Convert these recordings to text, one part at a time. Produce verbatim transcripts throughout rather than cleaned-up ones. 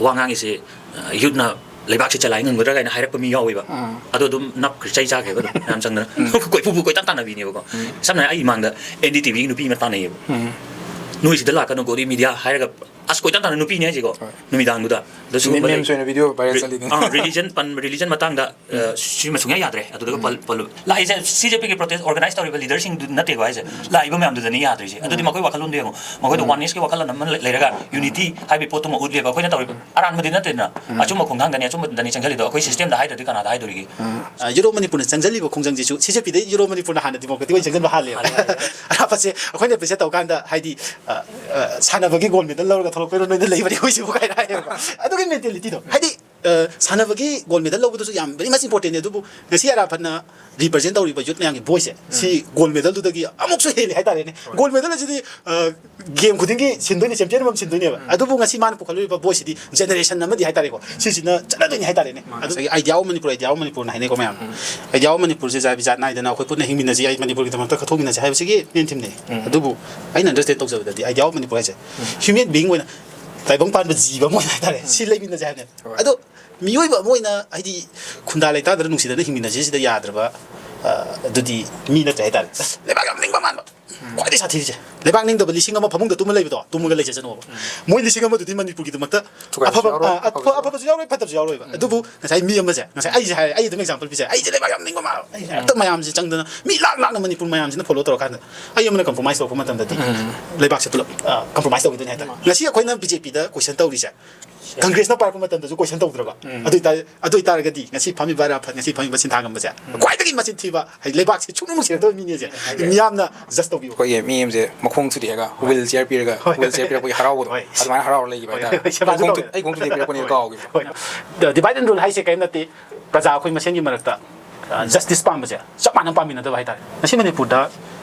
ꯋꯥ ꯉꯥꯡꯉꯤꯁꯦ, ꯑ, ꯌꯨꯠꯅ ꯂꯩꯕꯥꯛꯁꯦ ꯆꯂꯥꯏ ꯉꯝꯒꯗ꯭ꯔꯥ ꯀꯥꯏꯅ ꯍꯥꯏꯔꯛꯄ ꯃꯤ ꯌꯥꯎꯋꯦꯕ꯫ ꯑꯗꯣ ꯑꯗꯨꯝ ꯅꯞꯈ꯭ꯔꯦ, ꯆꯩ ꯆꯥꯈ꯭ꯔꯦꯕ ꯑꯗꯨꯝ ꯃꯌꯥꯝ ꯆꯪꯗꯅ꯫ ꯀꯣꯏꯐꯨ ꯐꯨ ꯀꯣꯏꯇꯥꯟ ꯇꯥꯟꯅꯕꯤꯅꯦꯕꯀꯣ꯫ ꯁꯝꯅ ꯍꯥꯏ, ꯑꯩ ꯃꯥꯡꯗ N D T Vꯒꯤ ꯅꯨꯄꯤ ꯑꯃ ꯇꯥꯟꯅꯩꯌꯦꯕ꯫ "ꯅꯣꯏꯁꯤꯗ ꯂꯥꯛꯀꯅꯨ, ꯒꯣꯔꯤ ꯃꯤꯗꯤꯌꯥ" ꯍꯥꯏꯔꯒ ꯑꯁ ꯀꯣꯏꯇꯥꯟ ꯇꯥꯟꯅ ꯅꯨꯄꯤꯅꯦ ꯍꯥꯏꯁꯦꯀꯣ꯫ ꯅꯨꯃꯤꯗꯥꯡꯗꯨꯗ꯫ ꯑꯗ ꯁꯤꯒꯨꯝꯕ ꯃꯦꯝꯁ ꯑꯣꯏꯅ ꯚꯤꯗꯤꯑꯣ ꯚꯥꯏꯔꯦꯜ ꯆꯠꯂꯤꯅꯦ꯫ ꯑꯥ, ꯔꯤꯂꯤꯖꯟ ꯄꯟ-, ꯔꯤꯂꯤꯖꯟ ꯃꯇꯥꯡꯗ, ꯑ, ꯁꯤꯃ ꯁꯨꯡꯌꯥ ꯌꯥꯗ꯭ꯔꯦ꯫ ꯑꯗꯨꯗꯨꯒ ꯄꯜ-, ꯄꯜꯂꯨ꯫ ꯂꯥꯛꯏꯁꯦ C J Pꯒꯤ ꯄ꯭ꯔꯣꯇꯦꯁ ꯑꯣꯔꯒꯅꯥꯏꯁ ꯇꯧꯔꯤꯕ ꯂꯤꯗꯔꯁꯤꯡꯗꯨ ꯅꯠꯇꯦꯀꯣ ꯍꯥꯏꯁꯦ꯫ ꯂꯥꯛꯏꯕ ꯃꯌꯥꯝꯗꯨꯗꯅꯤ ꯌꯥꯗ꯭ꯔꯤꯁꯦ꯫ ꯑꯗꯨꯗꯤ ꯃꯈꯣꯏ ꯋꯥꯈꯜꯂꯣꯟꯗꯣ ꯌꯦꯡꯉꯣ꯫ ꯃꯈꯣꯏꯗꯣ ꯋꯥꯟꯅꯦꯁꯀꯤ ꯋꯥꯈꯜꯂꯣꯟ ꯑꯃ ꯂꯩ-, ꯂꯩꯔꯒ ꯌꯨꯅꯤꯇꯤ ꯍꯥꯏꯕꯒꯤ ꯄꯣꯠꯇꯨꯃ ꯎꯠꯂꯦꯕ ꯑꯩꯈꯣꯏꯅ ꯇꯧꯔꯤꯕ꯫ ꯑꯔꯥꯟꯕꯗꯤ ꯅꯠꯇꯦꯗꯅ꯫ ꯑꯆꯨꯝꯕ ꯈꯣꯡꯊꯥꯡꯗꯅꯤ, ꯑꯆꯨꯝꯕꯗꯅꯤ ꯆꯪꯁꯤꯜꯂꯤꯗꯣ꯫ ꯑꯩꯈꯣꯏ ꯁꯤꯁꯇꯦꯝꯗ ꯍꯥꯏꯗ꯭ꯔꯗꯤ ꯀꯅꯥꯗ ꯍꯥꯏꯗꯣꯔꯤꯒꯦ? ꯑ, ꯌꯨꯔꯣꯞ ꯃꯅꯤꯄꯨꯔꯅ ꯆꯪꯁꯤꯜꯂꯤꯕ ꯈꯣꯡꯖꯪꯁꯤꯁꯨ C J Pꯗꯩ ꯌꯨꯔꯣꯞ ꯃꯅꯤꯄꯨꯔꯅ ꯍꯥꯟꯅ ꯗꯤꯃꯣꯀ꯭ꯔꯦꯇꯤꯛ ꯑꯣꯏꯅ ꯆꯪꯁꯤꯟꯕ ꯍꯥꯜꯂꯦꯕ꯫ ꯍꯥꯜꯂꯦ, ꯍꯥꯜꯂꯦ, ꯍꯥꯜꯂꯦ꯫ ꯑꯔꯥꯞꯄꯁꯦ ꯑꯩꯈꯣꯏꯅ ꯑꯦꯄ꯭ꯔꯤꯁꯤꯌꯦꯠ ꯇꯧꯀꯥꯟꯗ, ꯍꯥꯏꯗꯤ, ꯑ, ꯑ, ꯁꯥꯟꯅꯕꯒꯤ ꯒꯣꯜ ꯃꯦꯗꯜ ꯂꯧꯔꯒ ꯊꯣꯛꯂꯛꯄꯩꯔꯣ ꯅꯣꯏꯅ ꯂꯩꯕꯅꯦ ꯑꯩꯈꯣꯏꯁꯤꯕꯨ ꯀꯥꯏꯅ ꯍꯥꯏꯌꯦꯕꯀꯣ꯫ ꯑꯗꯨꯒꯤ ꯃꯦꯟꯇꯦꯂꯤꯇꯤꯗꯣ꯫ ꯍꯥꯏꯗꯤ, ꯑ, ꯁꯥꯟꯅꯕꯒꯤ ꯒꯣꯜ ꯃꯦꯗꯜ ꯂꯧꯕꯗꯨꯁꯨ ꯌꯥꯝ very much important ꯅꯦ, ꯑꯗꯨꯕꯨ ꯉꯁꯤ ꯑꯔꯥꯐꯠꯅ ꯔꯤꯄ꯭ꯔꯖꯦꯟ ꯇꯧꯔꯤꯕ ꯌꯨꯠ ꯃꯌꯥꯝꯒꯤ ꯚꯣꯏꯁꯁꯦ, ꯁꯤ ꯒꯣꯜ ꯃꯦꯗꯜꯗꯨꯗꯒꯤ ꯑꯃꯨꯛꯁꯨ ꯍꯦꯜꯂꯤ ꯍꯥꯏꯇꯥꯔꯦꯅꯦ꯫ ꯒꯣꯜ ꯃꯦꯗꯜ ꯑꯁꯤꯗꯤ, ꯑ, ꯒꯦꯝ ꯈꯨꯗꯤꯡꯒꯤ ꯁꯤꯟꯗꯣꯏꯅꯦ, ꯆꯦꯝꯄꯤꯌꯟ ꯑꯃꯃꯝ ꯁꯤꯟꯗꯣꯏꯅꯦꯕ꯫ ꯑꯗꯨꯕꯨ ꯉꯁꯤ ꯃꯥꯅ ꯄꯨꯈꯠꯂꯛꯂꯤꯕ ꯚꯣꯏꯁꯁꯤꯗꯤ ꯖꯦꯅꯦꯔꯦꯁꯟ ꯑꯃꯗꯤ ꯍꯥꯏꯇꯥꯔꯦꯀꯣ, ꯁꯤꯁꯤꯅ ꯆꯠꯅꯗꯣꯏꯅꯦ ꯍꯥꯏꯇꯥꯔꯦꯅꯦ꯫ ꯑꯗꯨ ꯑꯩꯈꯣꯏꯒꯤ Idea of Manipur, Idea of Manipurꯅ ꯍꯥꯏꯅꯩꯀꯣ ꯃꯌꯥꯝ꯫ Idea of Manipurꯁꯦ ꯖꯥꯠ ꯕꯤꯖꯥꯠ ꯅꯥꯏꯗꯅ ꯑꯩꯈꯣꯏ ꯄꯨꯟꯅ ꯍꯤꯡꯃꯤꯟꯅꯁꯤ, ꯑꯩ ꯃꯅꯤꯄꯨꯔꯒꯤꯗꯃꯛꯇ ꯀꯠꯊꯣꯛꯃꯤꯟꯅꯁꯤ ꯍꯥꯏꯕꯁꯤꯒꯤ ꯃꯦꯟ ꯊꯤꯝꯅꯦ꯫ ꯑꯗꯨꯕꯨ ꯑꯩꯅ ꯑꯟꯗꯔꯁ꯭ꯇꯦꯟ ꯇꯧꯖꯕꯗꯗꯤ Idea of Manipur ꯍꯥꯏꯁꯦ ꯍ꯭ꯌꯨꯃꯦꯟ ꯕꯤꯡ ꯑꯣꯏꯅ, ꯇꯥꯏꯕꯪ ꯄꯥꯟꯕ ꯖꯤꯕ ꯑꯃ ꯑꯣꯏꯅ ꯍꯥꯏꯇꯥꯔꯦ, ꯁꯤ ꯂꯩꯃꯤꯟꯅꯁꯦ ꯍꯥꯏꯕꯅꯦ꯫ ꯑꯗꯣ ꯃꯤꯑꯣꯏꯕ ꯑꯃ ꯑꯣꯏꯅ, ꯍꯥꯏꯗꯤ, ꯈꯨꯟꯗꯥ ꯂꯩꯇꯥꯗꯅ ꯅꯨꯡꯁꯤꯗꯅ ꯍꯤꯡꯃꯤꯟꯅꯁꯤ ꯁꯤꯗ ꯌꯥꯗ꯭ꯔꯕ, ꯑ, ꯑꯗꯨꯗꯤ ꯃꯤ ꯅꯠꯇ꯭ꯔꯦ ꯍꯥꯏꯇꯥꯔꯦ꯫ ꯂꯩꯕꯥꯛ ꯌꯥꯝ ꯅꯤꯡꯕ ꯃꯥꯟꯕ꯫ ꯈ꯭ꯋꯥꯏꯗꯩ ꯁꯥꯊꯤꯔꯤꯁꯦ, ꯂꯩꯕꯥꯛ ꯅꯤꯡꯗꯕ ꯂꯤꯁꯤꯡ ꯑꯃ ꯐꯃꯨꯡꯗ ꯇꯨꯝꯃ ꯂꯩꯕꯗꯣ, ꯇꯨꯝꯃꯒ ꯂꯩꯖꯁꯅꯣꯕ꯫ ꯃꯣꯏ ꯂꯤꯁꯤꯡ ꯑꯃꯗꯨꯗꯤ ꯃꯅꯤꯄꯨꯔꯒꯤꯗꯃꯛꯇ ꯊꯨꯒꯥꯏꯕꯁꯨ ꯑꯐꯕ, ꯌꯥꯎꯔꯣꯏ, ꯑ, ꯑꯐ-, ꯑꯐꯕꯁꯨ ꯑꯐꯕꯁꯨ ꯌꯥꯎꯔꯣꯏ, ꯐꯠꯇꯕꯁꯨ ꯌꯥꯎꯔꯣꯏꯕ꯫ ꯑꯗꯨꯕꯨ ꯉꯁꯥꯏ ꯃꯤ ꯑꯃꯁꯦ, ꯉꯁꯥꯏ ꯑꯩꯁꯦ ꯍꯥꯏꯔꯦ, ꯑꯩ ꯑꯗꯨꯝ ꯑꯦꯛꯖꯥꯝꯄꯜ ꯄꯤꯖꯩ, ꯑꯩꯁꯦ ꯂꯩꯕꯥꯛ ꯌꯥꯝ ꯅꯤꯡꯕ ꯃꯥꯟꯕ, ꯑꯩꯁꯦ ꯍꯦꯛꯇ ꯃꯌꯥꯝꯁꯦ ꯆꯪꯗꯅ, ꯃꯤ ꯂꯥꯛ ꯂꯥꯛꯅ ꯃꯅꯤꯄꯨꯔ ꯃꯌꯥꯝꯁꯤꯅ ꯐꯣꯂꯣ ꯇꯧꯔꯀꯥꯟꯗ ꯑꯩ ꯑꯃꯅ ꯀꯝꯄ꯭ꯔꯣꯃꯥꯏꯁ ꯇꯧꯔꯛꯄ ꯃꯇꯝꯗꯗꯤ ꯂꯩꯕꯥꯛꯁꯦ ꯄꯨꯂꯞ, ꯑ, ꯀꯝꯄ꯭ꯔꯣꯃꯥꯏꯁ ꯇꯧꯈꯤꯗꯣꯏꯅꯦ ꯍꯥꯏꯇꯥꯔꯦ꯫ ꯉꯁꯤ ꯑꯩꯈꯣꯏꯅ ꯕꯤ ꯖꯦ ꯄꯤꯗ ꯀꯣꯏꯁꯟ ꯇꯧꯔꯤꯁꯦ, ꯀꯪꯒ꯭ꯔꯦꯁꯅ ꯄꯥꯏꯔꯛꯄ ꯃꯇꯝꯗꯁꯨ ꯀꯣꯏꯁꯟ ꯇꯧꯗ꯭ꯔꯕ꯫ ꯑꯗꯨ ꯑꯣꯏꯇꯥꯔ-, ꯑꯗꯨ ꯑꯣꯏꯇꯥꯔꯒꯗꯤ ꯉꯁꯤ ꯐꯝꯃꯤꯕ ꯑꯔꯥꯐꯠ, ꯉꯁꯤ ꯐꯝꯃꯤꯕ ꯁꯤꯟꯊꯥꯡꯉꯝꯕꯁꯦ ꯈ꯭ꯋꯥꯏꯗꯒꯤ ꯃꯆꯤꯟ ꯊꯤꯕ, ꯍꯥꯏꯗꯤ, ꯂꯩꯕꯥꯛꯁꯦ ꯁꯨꯡꯅꯨꯡ ꯅꯨꯡꯁꯤꯔꯛꯇꯕ ꯃꯤꯅꯦꯁꯦ ꯃꯤꯌꯥꯝꯅ ꯖꯁ ꯇꯧꯕꯤꯌꯨ꯫ ꯑꯩꯈꯣꯏꯒꯤ ꯃꯤ ꯑꯃꯁꯦ ꯃꯈꯣꯡ ꯊꯨꯗꯦꯛꯑꯒ ꯍꯣꯏ꯫ ꯍꯨꯏꯜ ꯆꯤꯌꯔ ꯄꯤꯔꯒ ꯍꯣꯏ꯫ ꯍꯨꯏꯜ ꯆꯤꯌꯔ ꯄꯤꯔꯛꯄꯒꯤ ꯍꯔꯥꯎꯕꯗꯣ, ꯍꯣꯏ꯫ ꯑꯗꯨꯃꯥꯏꯅ ꯍꯔꯥꯎꯔ ꯂꯩꯈꯤꯕ ꯍꯣꯏ, ꯍꯥꯏꯇꯥꯔꯦ꯫ ꯍꯣꯏ, ꯁꯦꯕꯥꯁꯨ ꯑꯩ ꯈꯣꯡ ꯊꯨ-, ꯇꯧꯗꯦ꯫ ꯑꯩ ꯈꯣꯡ ꯊꯨꯗꯦꯛꯄꯤꯔꯛꯄꯅꯦꯅ ꯍꯣꯏ꯫ ꯀꯥꯎꯈꯤꯕ꯫ ꯍꯣꯏ꯫ The divide and rule ꯍꯥꯏꯁꯦ ꯀꯔꯤꯝ ꯅꯠꯇꯦ, ꯄ꯭ꯔꯖꯥ ꯑꯩꯈꯣꯏ ꯃꯁꯦꯟꯒꯤ ꯃꯔꯛꯇ, ꯑ, ꯖꯁꯇꯤꯁ ꯄꯥꯝꯕꯁꯦ ꯆꯞ ꯃꯥꯟꯅꯅ ꯄꯥꯝꯃꯤꯟꯅꯗꯕ ꯍꯥꯏꯇꯥꯔꯦ꯫ ꯉꯁꯤ ꯃꯅꯤꯄꯨꯔꯗ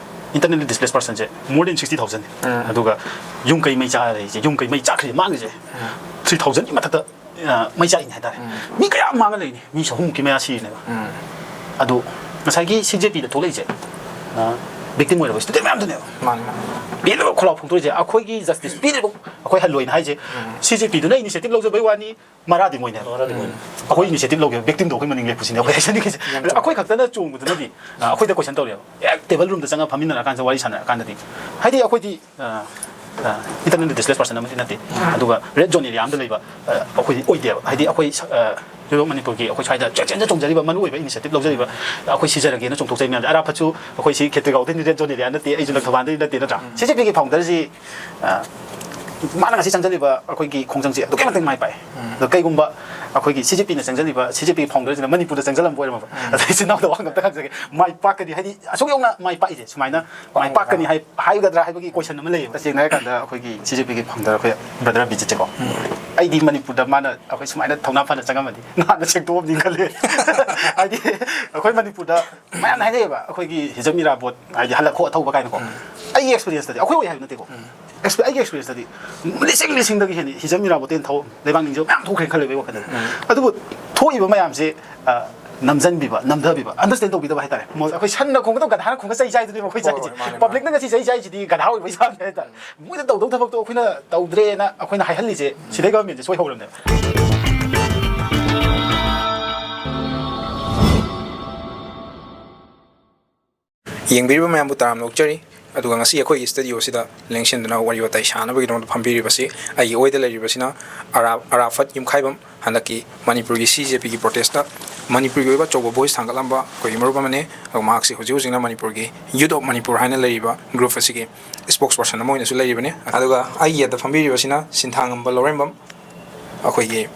internally displaced personꯁꯦ more than sixty thousand꯫ ꯑꯗꯨꯒ ꯌꯨꯝ ꯀꯩ ꯃꯩ ꯆꯥꯔ ꯂꯩꯔꯤꯁꯦ, ꯌꯨꯝ ꯀꯩ ꯃꯩ ꯆꯥꯛꯈ꯭ꯔꯤꯁꯦ, ꯃꯥꯡꯉꯤꯁꯦ three thousandꯒꯤ ꯃꯊꯛꯇ, ꯑ, ꯃꯩ ꯆꯥꯛꯏꯅꯦ ꯍꯥꯏꯇꯥꯔꯦ꯫ ꯃꯤ ꯀꯌꯥ ꯃꯥꯡꯉ ꯂꯩꯔꯤꯅꯦ, ꯃꯤ ꯆꯍꯨꯝꯃꯨꯛꯀꯤ ꯃꯌꯥ ꯁꯤꯔꯤꯅꯦꯕ꯫ ꯑꯗꯣ ꯉꯁꯥꯏꯒꯤ C J Pꯗ ꯊꯣꯛꯂꯛꯏꯁꯦ, ꯑ, ꯚꯤꯛꯇꯤꯝ ꯑꯣꯏꯔꯕ ꯁ꯭ꯇꯨꯗꯦꯟ ꯃꯌꯥꯝꯗꯨꯅꯦꯕ꯫ ꯃꯥꯅꯤ ꯃꯥꯅꯤ ꯄꯦꯟꯗꯕ ꯈꯣꯜꯂꯥꯎ ꯐꯣꯡꯗꯣꯔꯤꯁꯦ, ꯑꯩꯈꯣꯏꯒꯤ ꯖꯁꯇꯤꯁ ꯄꯤꯔꯤꯕ ꯑꯩꯈꯣꯏ ꯍꯜꯂꯣꯏꯅ ꯍꯥꯏꯁꯦ꯫ ꯁꯤ ꯖꯦ ꯄꯤꯗꯨꯅ ꯏꯅꯤꯁꯤꯌꯦꯇꯤꯚ ꯂꯧꯖꯕꯩ ꯋꯥꯅꯤ, ꯃꯔꯥꯗꯤ ꯃꯣꯏꯅꯦꯕ꯫ ꯑꯩꯈꯣꯏ ꯏꯅꯤꯁꯤꯌꯦꯇꯤꯚ ꯂꯧꯒꯦ, ꯚꯤꯛꯇꯤꯝꯗꯣ ꯑꯩꯈꯣꯏ ꯃꯅꯤꯡ ꯂꯦꯞꯄꯨꯁꯤꯅꯦ ꯑꯩꯈꯣꯏ ꯍꯥꯏꯖꯅꯤꯡꯉꯤꯁꯦ꯫ ꯑꯩꯈꯣꯏ ꯈꯛꯇꯅ ꯆꯣꯡꯕꯗꯨꯅꯗꯤ ꯑ, ꯑꯩꯈꯣꯏꯗ ꯀꯣꯏꯁꯟ ꯇꯧꯔꯦꯕ꯫ ꯍꯦꯛ ꯇꯦꯕꯜ ꯔꯨꯝꯗ ꯆꯪꯉꯒ ꯐꯝꯃꯤꯟꯅꯔꯀꯥꯟꯗ ꯋꯥꯔꯤ ꯁꯥꯟꯅꯔꯀꯥꯟꯗꯗꯤ, ꯍꯥꯏꯗꯤ ꯑꯩꯈꯣꯏꯗꯤ ꯑ, ꯑ, ꯏꯟꯇꯔꯅꯦꯜꯂꯤ ꯗꯤꯁꯄ꯭ꯂꯦꯁ ꯄꯔꯁꯟ ꯑꯃꯗꯤ ꯅꯠꯇꯦ꯫ ꯑꯗꯨꯒ ꯔꯦꯗ ꯖꯣꯟ ꯑꯦꯔꯤꯌꯥ ꯑꯃꯗ ꯂꯩꯕ ꯑ, ꯑꯩꯈꯣꯏꯗꯤ ꯑꯣꯏꯗꯦꯕ꯫ ꯍꯥꯏꯗꯤ ꯑꯩꯈꯣꯏ ꯁ-, ꯑ, ꯌꯨꯔꯣꯞ ꯃꯅꯤꯄꯨꯔꯒꯤ ꯑꯩꯈꯣꯏ ꯁ꯭ꯋꯥꯏꯗ ꯆꯦꯟꯖꯟꯗ ꯆꯣꯡꯖꯔꯤꯕ ꯃꯔꯨꯑꯣꯏꯕ ꯏꯅꯤꯁꯤꯌꯦꯇꯤꯚ ꯂꯧꯖꯔꯤꯕ ꯑꯩꯈꯣꯏ ꯁꯤꯖꯔꯒꯦꯅ ꯆꯣꯡꯊꯣꯛꯆꯔꯤ ꯃꯌꯥꯝꯁꯦ꯫ ꯑꯔꯥꯐꯠꯁꯨ ꯑꯩꯈꯣꯏ ꯁꯤ ꯈꯦꯇ꯭ꯔꯤꯒꯥꯎꯗꯩꯅꯤ, ꯔꯦꯗ ꯖꯣꯟ ꯑꯦꯔꯤꯌꯥ ꯅꯠꯇꯦ, ꯑꯩꯁꯨ ꯂꯪꯊꯕꯥꯜꯗꯩ ꯅꯠꯇꯦ, ꯅꯠꯇ꯭ꯔꯥ? ꯁꯤ ꯖꯦ ꯄꯤꯒꯤ ꯐꯥꯎꯟꯗꯔꯁꯤ ꯑ, ꯃꯥꯅ ꯉꯁꯤ ꯆꯪꯖꯜꯂꯤꯕ ꯑꯩꯈꯣꯏꯒꯤ ꯈꯣꯡꯖꯪꯁꯦ ꯑꯗꯨꯛꯀꯤ ꯃꯇꯤꯛ ꯃꯥꯏ ꯄꯥꯛꯑꯦ꯫ ꯑꯗꯣ ꯀꯩꯒꯨꯝꯕ ꯑꯩꯈꯣꯏꯒꯤ ꯁꯤ ꯖꯦ ꯄꯤꯅ ꯆꯪꯖꯜꯂꯤꯕ, ꯁꯤ ꯖꯦ ꯄꯤꯒꯤ ꯐꯥꯎꯟꯗꯔꯁꯤꯅ ꯃꯅꯤꯄꯨꯔꯗ ꯆꯪꯖꯜꯂꯝꯕ ꯑꯣꯏꯔꯝꯃꯕ, ꯑꯗꯩ ꯏꯆꯤꯟ ꯏꯅꯥꯎꯗ ꯋꯥ ꯑꯝꯇ ꯍꯪꯖꯒꯦ, ꯃꯥꯏ ꯄꯥꯛꯀꯅꯤ ꯍꯥꯏꯗꯤ ꯑꯁꯨꯛ ꯌꯧꯅ ꯃꯥꯏ ꯄꯥꯛꯏꯁꯦ ꯁꯨꯃꯥꯏꯅ ꯃꯥꯏ ꯄꯥꯛꯀꯅꯤ ꯍꯥꯏ-, ꯍꯥꯏꯒꯗ꯭ꯔꯥ ꯍꯥꯏꯕꯒꯤ ꯀꯣꯏꯁꯟ ꯑꯃ ꯂꯩꯌꯦꯕ꯫ ꯇꯁꯦꯡꯅ ꯍꯥꯏꯔꯀꯥꯟꯗ ꯑꯩꯈꯣꯏꯒꯤ ꯁꯤ ꯖꯦ ꯄꯤꯒꯤ ꯐꯥꯎꯟꯗꯔ ꯑꯩꯈꯣꯏ ꯕ꯭ꯔꯗꯔ ꯑꯕꯤꯖꯤꯠꯁꯦꯀꯣ, ꯑꯩꯗꯤ ꯃꯅꯤꯄꯨꯔꯗ ꯃꯥꯅ ꯑꯩꯈꯣꯏ ꯁꯨꯃꯥꯏꯅ ꯊꯧꯅꯥ ꯐꯅ ꯆꯪꯉꯝꯃꯗꯤ ꯅꯍꯥꯟꯅ ꯁꯦꯡꯗꯣꯛꯑꯝꯅꯤ ꯈꯜꯂꯦ꯫ ꯍꯥꯏꯗꯤ ꯑꯩꯈꯣꯏ ꯃꯅꯤꯄꯨꯔꯗ ꯃꯌꯥꯝꯅ ꯍꯥꯏꯅꯩꯌꯦꯕ, ꯑꯩꯈꯣꯏꯒꯤ ꯍꯤꯖꯝ ꯏꯔꯥꯕꯣꯠ ꯍꯥꯏꯗꯤ ꯍꯜꯂꯛꯈꯣ ꯑꯊꯧꯕ ꯀꯥꯏꯅꯀꯣ꯫ ꯑꯩꯒꯤ ꯑꯦꯛꯁꯄꯤꯔꯤꯌꯦꯟꯁꯇꯗꯤ, ꯑꯩꯈꯣꯏ ꯑꯣꯏ ꯍꯥꯏꯕ ꯅꯠꯇꯦꯀꯣ, ꯑꯦꯛꯁꯄꯤ-, ꯑꯩꯒꯤ ꯑꯦꯛꯁꯄꯤꯔꯤꯌꯦꯟꯁꯇꯗꯤ ꯂꯤꯁꯤꯡ ꯂꯤꯁꯤꯡꯗꯒꯤ ꯍꯦꯟꯅ ꯍꯤꯖꯝ ꯏꯔꯥꯕꯣꯠꯇꯩ ꯍꯦꯟꯅ ꯊꯧ-, ꯂꯩꯕꯥꯛ ꯅꯤꯡꯖꯕ ꯃꯌꯥꯝ ꯊꯣꯛꯈ꯭ꯔꯦꯅ ꯈꯜꯂꯦꯕ ꯑꯩ ꯋꯥꯈꯜꯗꯗꯤ꯫ ꯑꯗꯨꯕꯨ ꯊꯣꯛꯏꯕ ꯃꯌꯥꯝꯁꯦ ꯑ, ꯅꯝꯖꯟꯕꯤꯕ, ꯅꯝꯊꯕꯤꯕ, ꯑꯟꯗꯔꯁ꯭ꯇꯦꯟ ꯇꯧꯕꯤꯗꯕ ꯍꯥꯏꯇꯥꯔꯦ꯫ ꯃꯣꯏ ꯑꯩꯈꯣꯏ ꯁꯟꯅ ꯈꯣꯡꯒꯗꯧ ꯒꯙꯥꯅ ꯈꯣꯡꯒ ꯆꯩ ꯆꯥꯏꯗꯨꯅꯦꯕ ꯑꯩꯈꯣꯏ ꯍꯣꯏ, ꯆꯥꯏꯁꯦ꯫ ꯍꯣꯏ, ꯃꯥꯅꯦ, ꯃꯥꯅꯦ꯫ ꯄꯕ꯭ꯂꯤꯛꯅ ꯉꯁꯤ ꯆꯩ ꯆꯥꯏꯁꯤꯗꯤ ꯒꯙꯥ ꯑꯣꯏꯕ ꯏꯁꯥꯅꯦ ꯍꯥꯏꯇꯥꯔꯦ꯫ ꯃꯣꯏꯅ ꯇꯧꯗꯧ ꯊꯕꯛꯇꯣ ꯑꯩꯈꯣꯏꯅ ꯇꯧꯗ꯭ꯔꯦꯅ ꯑꯩꯈꯣꯏꯅ ꯍꯥꯏꯍꯜꯂꯤꯁꯦ ꯁꯤꯗꯩ ꯒꯚꯔꯟꯃꯦꯟꯁꯦ ꯁꯣꯏꯍꯧꯔꯕꯅꯦꯕ꯫ ꯌꯦꯡꯕꯤꯔꯤꯕ ꯃꯌꯥꯝꯕꯨ ꯇꯔꯥꯝꯅ ꯑꯣꯛꯆꯔꯤ꯫ ꯑꯗꯨꯒ ꯉꯁꯤ ꯑꯩꯈꯣꯏꯒꯤ ꯁ꯭ꯇꯨꯗꯤꯑꯣꯁꯤꯗ ꯂꯦꯡꯁꯤꯟꯗꯨꯅ ꯋꯥꯔꯤ ꯋꯥꯇꯥꯏ ꯁꯥꯅꯕꯒꯤꯗꯃꯛꯇ ꯐꯝꯕꯤꯔꯤꯕꯁꯤ ꯑꯩꯒꯤ ꯑꯣꯏꯗ ꯂꯩꯔꯤꯕꯁꯤꯅ ꯑꯔꯥ-, ꯑꯔꯥꯐꯠ ꯌꯨꯝꯈꯥꯏꯕꯝ, ꯍꯟꯗꯛꯀꯤ ꯃꯅꯤꯄꯨꯔꯒꯤ ꯁꯤ ꯖꯦ ꯄꯤꯒꯤ ꯄ꯭ꯔꯣꯇꯦꯁꯇ ꯃꯅꯤꯄꯨꯔꯒꯤ ꯑꯣꯏꯕ ꯑꯆꯧꯕ ꯚꯣꯏꯁ ꯊꯥꯡꯒꯠꯂꯝꯕ ꯑꯩꯈꯣꯏꯒꯤ ꯃꯔꯨꯞ ꯑꯃꯅꯤ꯫ ꯑꯗꯨꯒ ꯃꯍꯥꯛꯁꯤ ꯍꯧꯖꯤꯛ ꯍꯧꯖꯤꯛꯅ ꯃꯅꯤꯄꯨꯔꯒꯤ ꯌꯨꯠ ꯑꯣꯐ ꯃꯅꯤꯄꯨꯔ ꯍꯥꯏꯅ ꯂꯩꯔꯤꯕ ꯒ꯭ꯔꯨꯞ ꯑꯁꯤꯒꯤ ꯁ꯭ꯄꯣꯛꯁ ꯄꯔꯁꯟ ꯑꯃ ꯑꯣꯏꯅꯁꯨ ꯂꯩꯔꯤꯕꯅꯤ꯫ ꯑꯗꯨꯒ ꯑꯩꯒꯤ ꯌꯦꯠꯇ ꯐꯝꯕꯤꯔꯤꯕꯁꯤꯅ ꯁꯤꯟꯊꯥꯉꯝꯕ ꯂꯧꯔꯦꯝꯕꯝ, ꯑꯩꯈꯣꯏꯒꯤ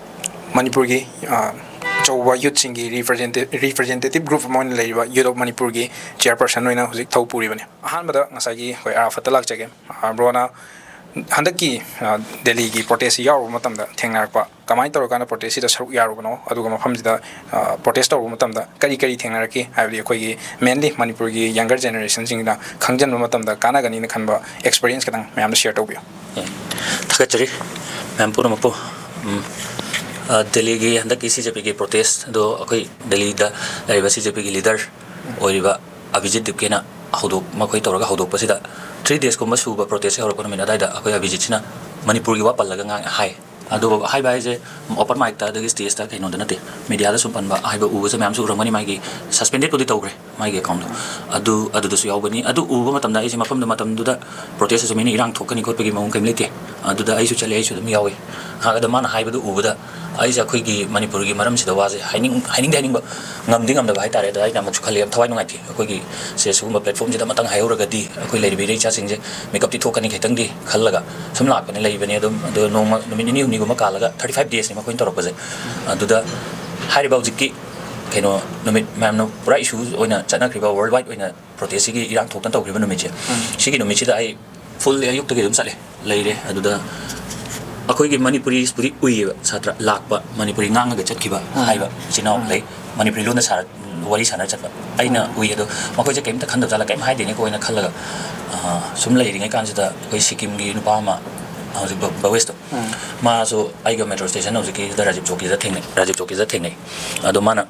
ꯃꯅꯤꯄꯨꯔꯒꯤ, ꯑ, ꯑꯆꯧꯕ ꯌꯨꯠꯁꯤꯡꯒꯤ ꯔꯤꯄ꯭ꯔꯖꯦꯟꯇꯦ-, ꯔꯤꯄ꯭ꯔꯖꯦꯟꯇꯦꯇꯤꯚ ꯒ꯭ꯔꯨꯞ ꯑꯃ ꯑꯣꯏꯅ ꯂꯩꯔꯤꯕ ꯌꯨꯠ ꯑꯣꯐ ꯃꯅꯤꯄꯨꯔꯒꯤ ꯆꯤꯌꯔꯄꯔꯁꯟ ꯑꯣꯏꯅ ꯍꯧꯖꯤꯛ ꯊꯧ ꯄꯨꯔꯤꯕꯅꯤ꯫ ꯑꯍꯥꯟꯕꯗ ꯉꯁꯥꯏꯒꯤ ꯑꯩꯈꯣꯏ ꯑꯔꯥꯐꯠꯇ ꯂꯥꯛꯆꯒꯦ꯫ ꯑ, ꯕ꯭ꯔꯣꯅ ꯍꯟꯗꯛꯀꯤ, ꯑ, ꯗꯦꯜꯂꯤꯒꯤ ꯄ꯭ꯔꯣꯇꯦꯁꯁꯤ ꯌꯥꯎꯔꯨꯕ ꯃꯇꯝꯗ ꯊꯦꯡꯅꯔꯛꯄ, ꯀꯃꯥꯏꯅ ꯇꯧꯔꯀꯥꯟꯗ ꯄ꯭ꯔꯣꯇꯦꯁꯁꯤꯗ ꯁꯔꯨꯛ ꯌꯥꯔꯨꯕꯅꯣ, ꯑꯗꯨꯒ ꯃꯐꯝꯁꯤꯗ, ꯑ, ꯄ꯭ꯔꯣꯇꯦꯁ ꯇꯧꯔꯨꯕ ꯃꯇꯝꯗ ꯀꯔꯤ ꯀꯔꯤ ꯊꯦꯡꯅꯔꯛꯈꯤ? ꯍꯥꯏꯕꯗꯤ ꯑꯩꯈꯣꯏꯒꯤ mainly ꯃꯅꯤꯄꯨꯔꯒꯤ ꯌꯪꯒꯔ ꯖꯦꯅꯦꯔꯦꯁꯟꯁꯤꯡꯁꯤꯅ ꯈꯪꯖꯤꯟꯕ ꯃꯇꯝꯗ ꯀꯥꯟꯅꯒꯅꯤꯅ ꯈꯟꯕ ꯑꯦꯛꯁꯄꯤꯔꯤꯌꯦꯟꯁ ꯈꯤꯇꯪ ꯃꯌꯥꯝꯗ ꯁꯤꯌꯔ ꯇꯧꯕꯤꯌꯨ꯫ ꯑꯦ, ꯊꯥꯒꯠꯆꯔꯤ ꯃꯌꯥꯝ ꯄꯨꯝꯅꯃꯛꯄꯨ꯫ ꯎꯝ, ꯑ, ꯗꯦꯜꯂꯤꯒꯤ ꯍꯟꯗꯛꯀꯤ ꯁꯤ ꯖꯦ ꯄꯤꯒꯤ ꯄ꯭ꯔꯣꯇꯦꯁ ꯑꯗꯣ ꯑꯩꯈꯣꯏ ꯗꯦꯜꯂꯤꯗ ꯂꯩꯔꯤꯕ ꯁꯤ ꯖꯦ ꯄꯤꯒꯤ ꯂꯤꯗꯔ ꯑꯣꯏꯔꯤꯕ ꯑꯚꯤꯖꯤꯠ ꯗꯤꯞꯀꯦꯅ ꯍꯧꯗꯣꯛ ꯃꯈꯣꯏ ꯇꯧꯔꯒ ꯍꯧꯗꯣꯛꯄꯁꯤꯗ, ꯊ꯭ꯔꯤ ꯗꯦꯖꯀꯨꯝꯕ ꯁꯨꯕ ꯄ꯭ꯔꯣꯇꯦꯁꯁꯦ ꯍꯧꯔꯛꯄ ꯅꯨꯃꯤꯠ ꯑꯗꯨꯋꯥꯏꯗ ꯑꯩꯈꯣꯏ ꯑꯚꯤꯖꯤꯠꯁꯤꯅ ꯃꯅꯤꯄꯨꯔꯒꯤ ꯋꯥ ꯄꯜꯂꯒ ꯉꯥꯡ ꯍꯥꯏ꯫ ꯑꯗꯨꯕꯨ ꯍꯥꯏꯕ ꯍꯥꯏꯁꯦ ꯑꯣꯄꯟ ꯃꯥꯏꯛꯇ ꯑꯗꯒꯤ ꯁ꯭ꯇꯦꯖꯇ ꯀꯩꯅꯣꯗ ꯅꯠꯇꯦ, ꯃꯦꯗꯤꯌꯥꯗ ꯁꯨꯝ ꯄꯟꯕ ꯍꯥꯏꯕ ꯎꯕꯁꯦ ꯃꯌꯥꯝꯁꯨ ꯎꯔꯝꯒꯅꯤ꯫ ꯃꯥꯒꯤ ꯁꯁꯄꯦꯟꯗꯦꯗꯄꯨꯗꯤ ꯇꯧꯈ꯭ꯔꯦ ꯃꯥꯒꯤ ꯑꯦꯀꯥꯎꯟꯗꯣ꯫ ꯑꯗꯨ, ꯑꯗꯨꯗꯁꯨ ꯌꯥꯎꯕꯅꯤ꯫ ꯑꯗꯨ ꯎꯕ ꯃꯇꯝꯗ ꯑꯩꯁꯦ ꯃꯐꯝꯗꯨ, ꯃꯇꯝꯗꯨꯗ ꯄ꯭ꯔꯣꯇꯦꯁꯇꯁꯨ ꯃꯤꯅ ꯏꯔꯥꯡ ꯊꯣꯛꯀꯅꯤ ꯈꯣꯠꯄꯒꯤ ꯃꯑꯣꯡ ꯀꯔꯤꯝ ꯂꯩꯇꯦ꯫ ꯑꯗꯨꯗ ꯑꯩꯁꯨ ꯆꯠꯂꯦ, ꯑꯩꯁꯨ ꯑꯗꯨꯝ ꯌꯥꯎꯏ꯫ ꯉꯥꯏꯍꯥꯛ ꯑꯗ ꯃꯥꯅ ꯍꯥꯏꯕꯗꯨ ꯎꯕꯗ ꯑꯩꯁꯦ ꯑꯩꯈꯣꯏꯒꯤ ꯃꯅꯤꯄꯨꯔꯒꯤ ꯃꯔꯝꯁꯤꯗ ꯋꯥꯁꯦ ꯍꯥꯏꯅꯤꯡ-, ꯍꯥꯏꯅꯤꯡꯗꯤ ꯍꯥꯏꯅꯤꯡꯕ, ꯉꯝꯗꯤ ꯉꯝꯗꯕ ꯍꯥꯏꯇꯥꯔꯦ꯫ ꯑꯗ ꯑꯩꯅ ꯑꯃꯨꯛꯁꯨ ꯈꯜꯂꯤ, ꯌꯥꯝ ꯊꯋꯥꯏ ꯅꯨꯡꯉꯥꯏꯇꯦ꯫ ꯑꯩꯈꯣꯏꯒꯤ ꯁꯦ ꯁꯤꯒꯨꯝꯕ ꯄ꯭ꯂꯦꯠꯐꯣꯝꯁꯤꯗ ꯑꯃꯇꯪ ꯍꯥꯏꯍꯧꯔꯒꯗꯤ ꯑꯩꯈꯣꯏ ꯂꯩꯔꯤꯕ ꯏꯔꯩ ꯏꯆꯥꯁꯤꯡꯁꯦ ꯃꯤꯀꯞꯇꯤ ꯊꯣꯛꯀꯅꯤ ꯈꯤꯇꯪꯗꯤ ꯈꯜꯂꯒ ꯁꯨꯝ ꯂꯥꯛꯄꯅꯦ, ꯂꯩꯕꯅꯦ꯫ ꯑꯗꯨꯝ ꯑꯗꯣ ꯅꯣꯡꯃ, ꯅꯨꯃꯤꯠ ꯅꯤꯅꯤ ꯍꯨꯝꯅꯤꯒꯨꯝꯕ ꯀꯥꯜꯂꯒ, ꯊꯥꯔꯇꯤ ꯐꯥꯏꯚ ꯗꯦꯖꯅꯤ ꯃꯈꯣꯏꯅ ꯇꯧꯔꯛꯄꯁꯦ꯫ ꯑꯗꯨꯗ ꯍꯥꯏꯔꯤꯕ ꯍꯧꯖꯤꯛꯀꯤ ꯀꯩꯅꯣ ꯅꯨꯃꯤꯠ ꯃꯌꯥꯝꯅ ꯄꯨꯔꯥ ꯏꯁꯨ ꯑꯣꯏꯅ ꯆꯠꯅꯈ꯭ꯔꯤꯕ, ꯋꯥꯔꯜ ꯋꯥꯏꯗ ꯑꯣꯏꯅ ꯄ꯭ꯔꯣꯇꯦꯁꯁꯤꯒꯤ ꯏꯔꯥꯡ ꯊꯣꯛꯇꯅ ꯇꯧꯈ꯭ꯔꯤꯕ ꯅꯨꯃꯤꯠꯁꯦ, ꯎꯝ꯫ ꯁꯤꯒꯤ ꯅꯨꯃꯤꯠꯁꯤꯗ ꯑꯩ ꯐꯨꯜꯂꯤ ꯑꯌꯨꯛꯇꯒꯤ ꯑꯗꯨꯝ ꯆꯠꯂꯦ, ꯂꯩꯔꯦ꯫ ꯑꯗꯨꯗ ꯑꯩꯈꯣꯏꯒꯤ ꯃꯅꯤꯄꯨꯔꯤꯁꯄꯨꯗꯤ ꯎꯏꯌꯦꯕ, ꯁꯥꯇ꯭ꯔ ꯂꯥꯛꯄ, ꯃꯅꯤꯄꯨꯔꯤ ꯉꯥꯡꯉꯒ ꯆꯠꯈꯤꯕ ꯎꯝ꯫ ꯍꯥꯏꯕ ꯏꯆꯤꯟ ꯏꯅꯥꯎ ꯎꯝ꯫ ꯂꯩ, ꯃꯅꯤꯄꯨꯔꯤ ꯂꯣꯟꯗ ꯁꯥꯔ-, ꯋꯥꯔꯤ ꯁꯥꯟꯅꯔ ꯆꯠꯄ ꯑꯩꯅ ꯎꯏ꯫ ꯑꯗꯣ ꯃꯈꯣꯏꯁꯦ ꯀꯩꯝꯇ ꯈꯟꯗꯕ ꯖꯥꯠꯂ, ꯀꯩꯝ ꯍꯥꯏꯗꯦꯅꯦꯀꯣ ꯍꯥꯏꯅ ꯈꯜꯂꯒ, ꯑ, ꯁꯨꯝ ꯂꯩꯔꯤꯉꯩ ꯀꯥꯟꯁꯤꯗ ꯑꯩꯈꯣꯏ ꯁꯤꯛꯀꯤꯝꯒꯤ ꯅꯨꯄꯥ ꯑꯃ, ꯍꯧꯖꯤꯛ ꯚ-, ꯚꯋꯦꯁꯇꯣ, ꯎꯝ꯫ ꯃꯥꯁꯨ ꯑꯩꯒ ꯃꯦꯇ꯭ꯔꯣ ꯁ꯭ꯇꯦꯁꯟ ꯍꯧꯖꯤꯛꯀꯤꯗ ꯔꯥꯖꯤꯕ ꯆꯧꯀꯤꯗ ꯊꯦꯡꯅꯩ, ꯔꯥꯖꯤꯕ ꯆꯧꯀꯤꯗ ꯊꯦꯡꯅꯩ꯫ ꯑꯗꯣ ꯃꯥꯅ,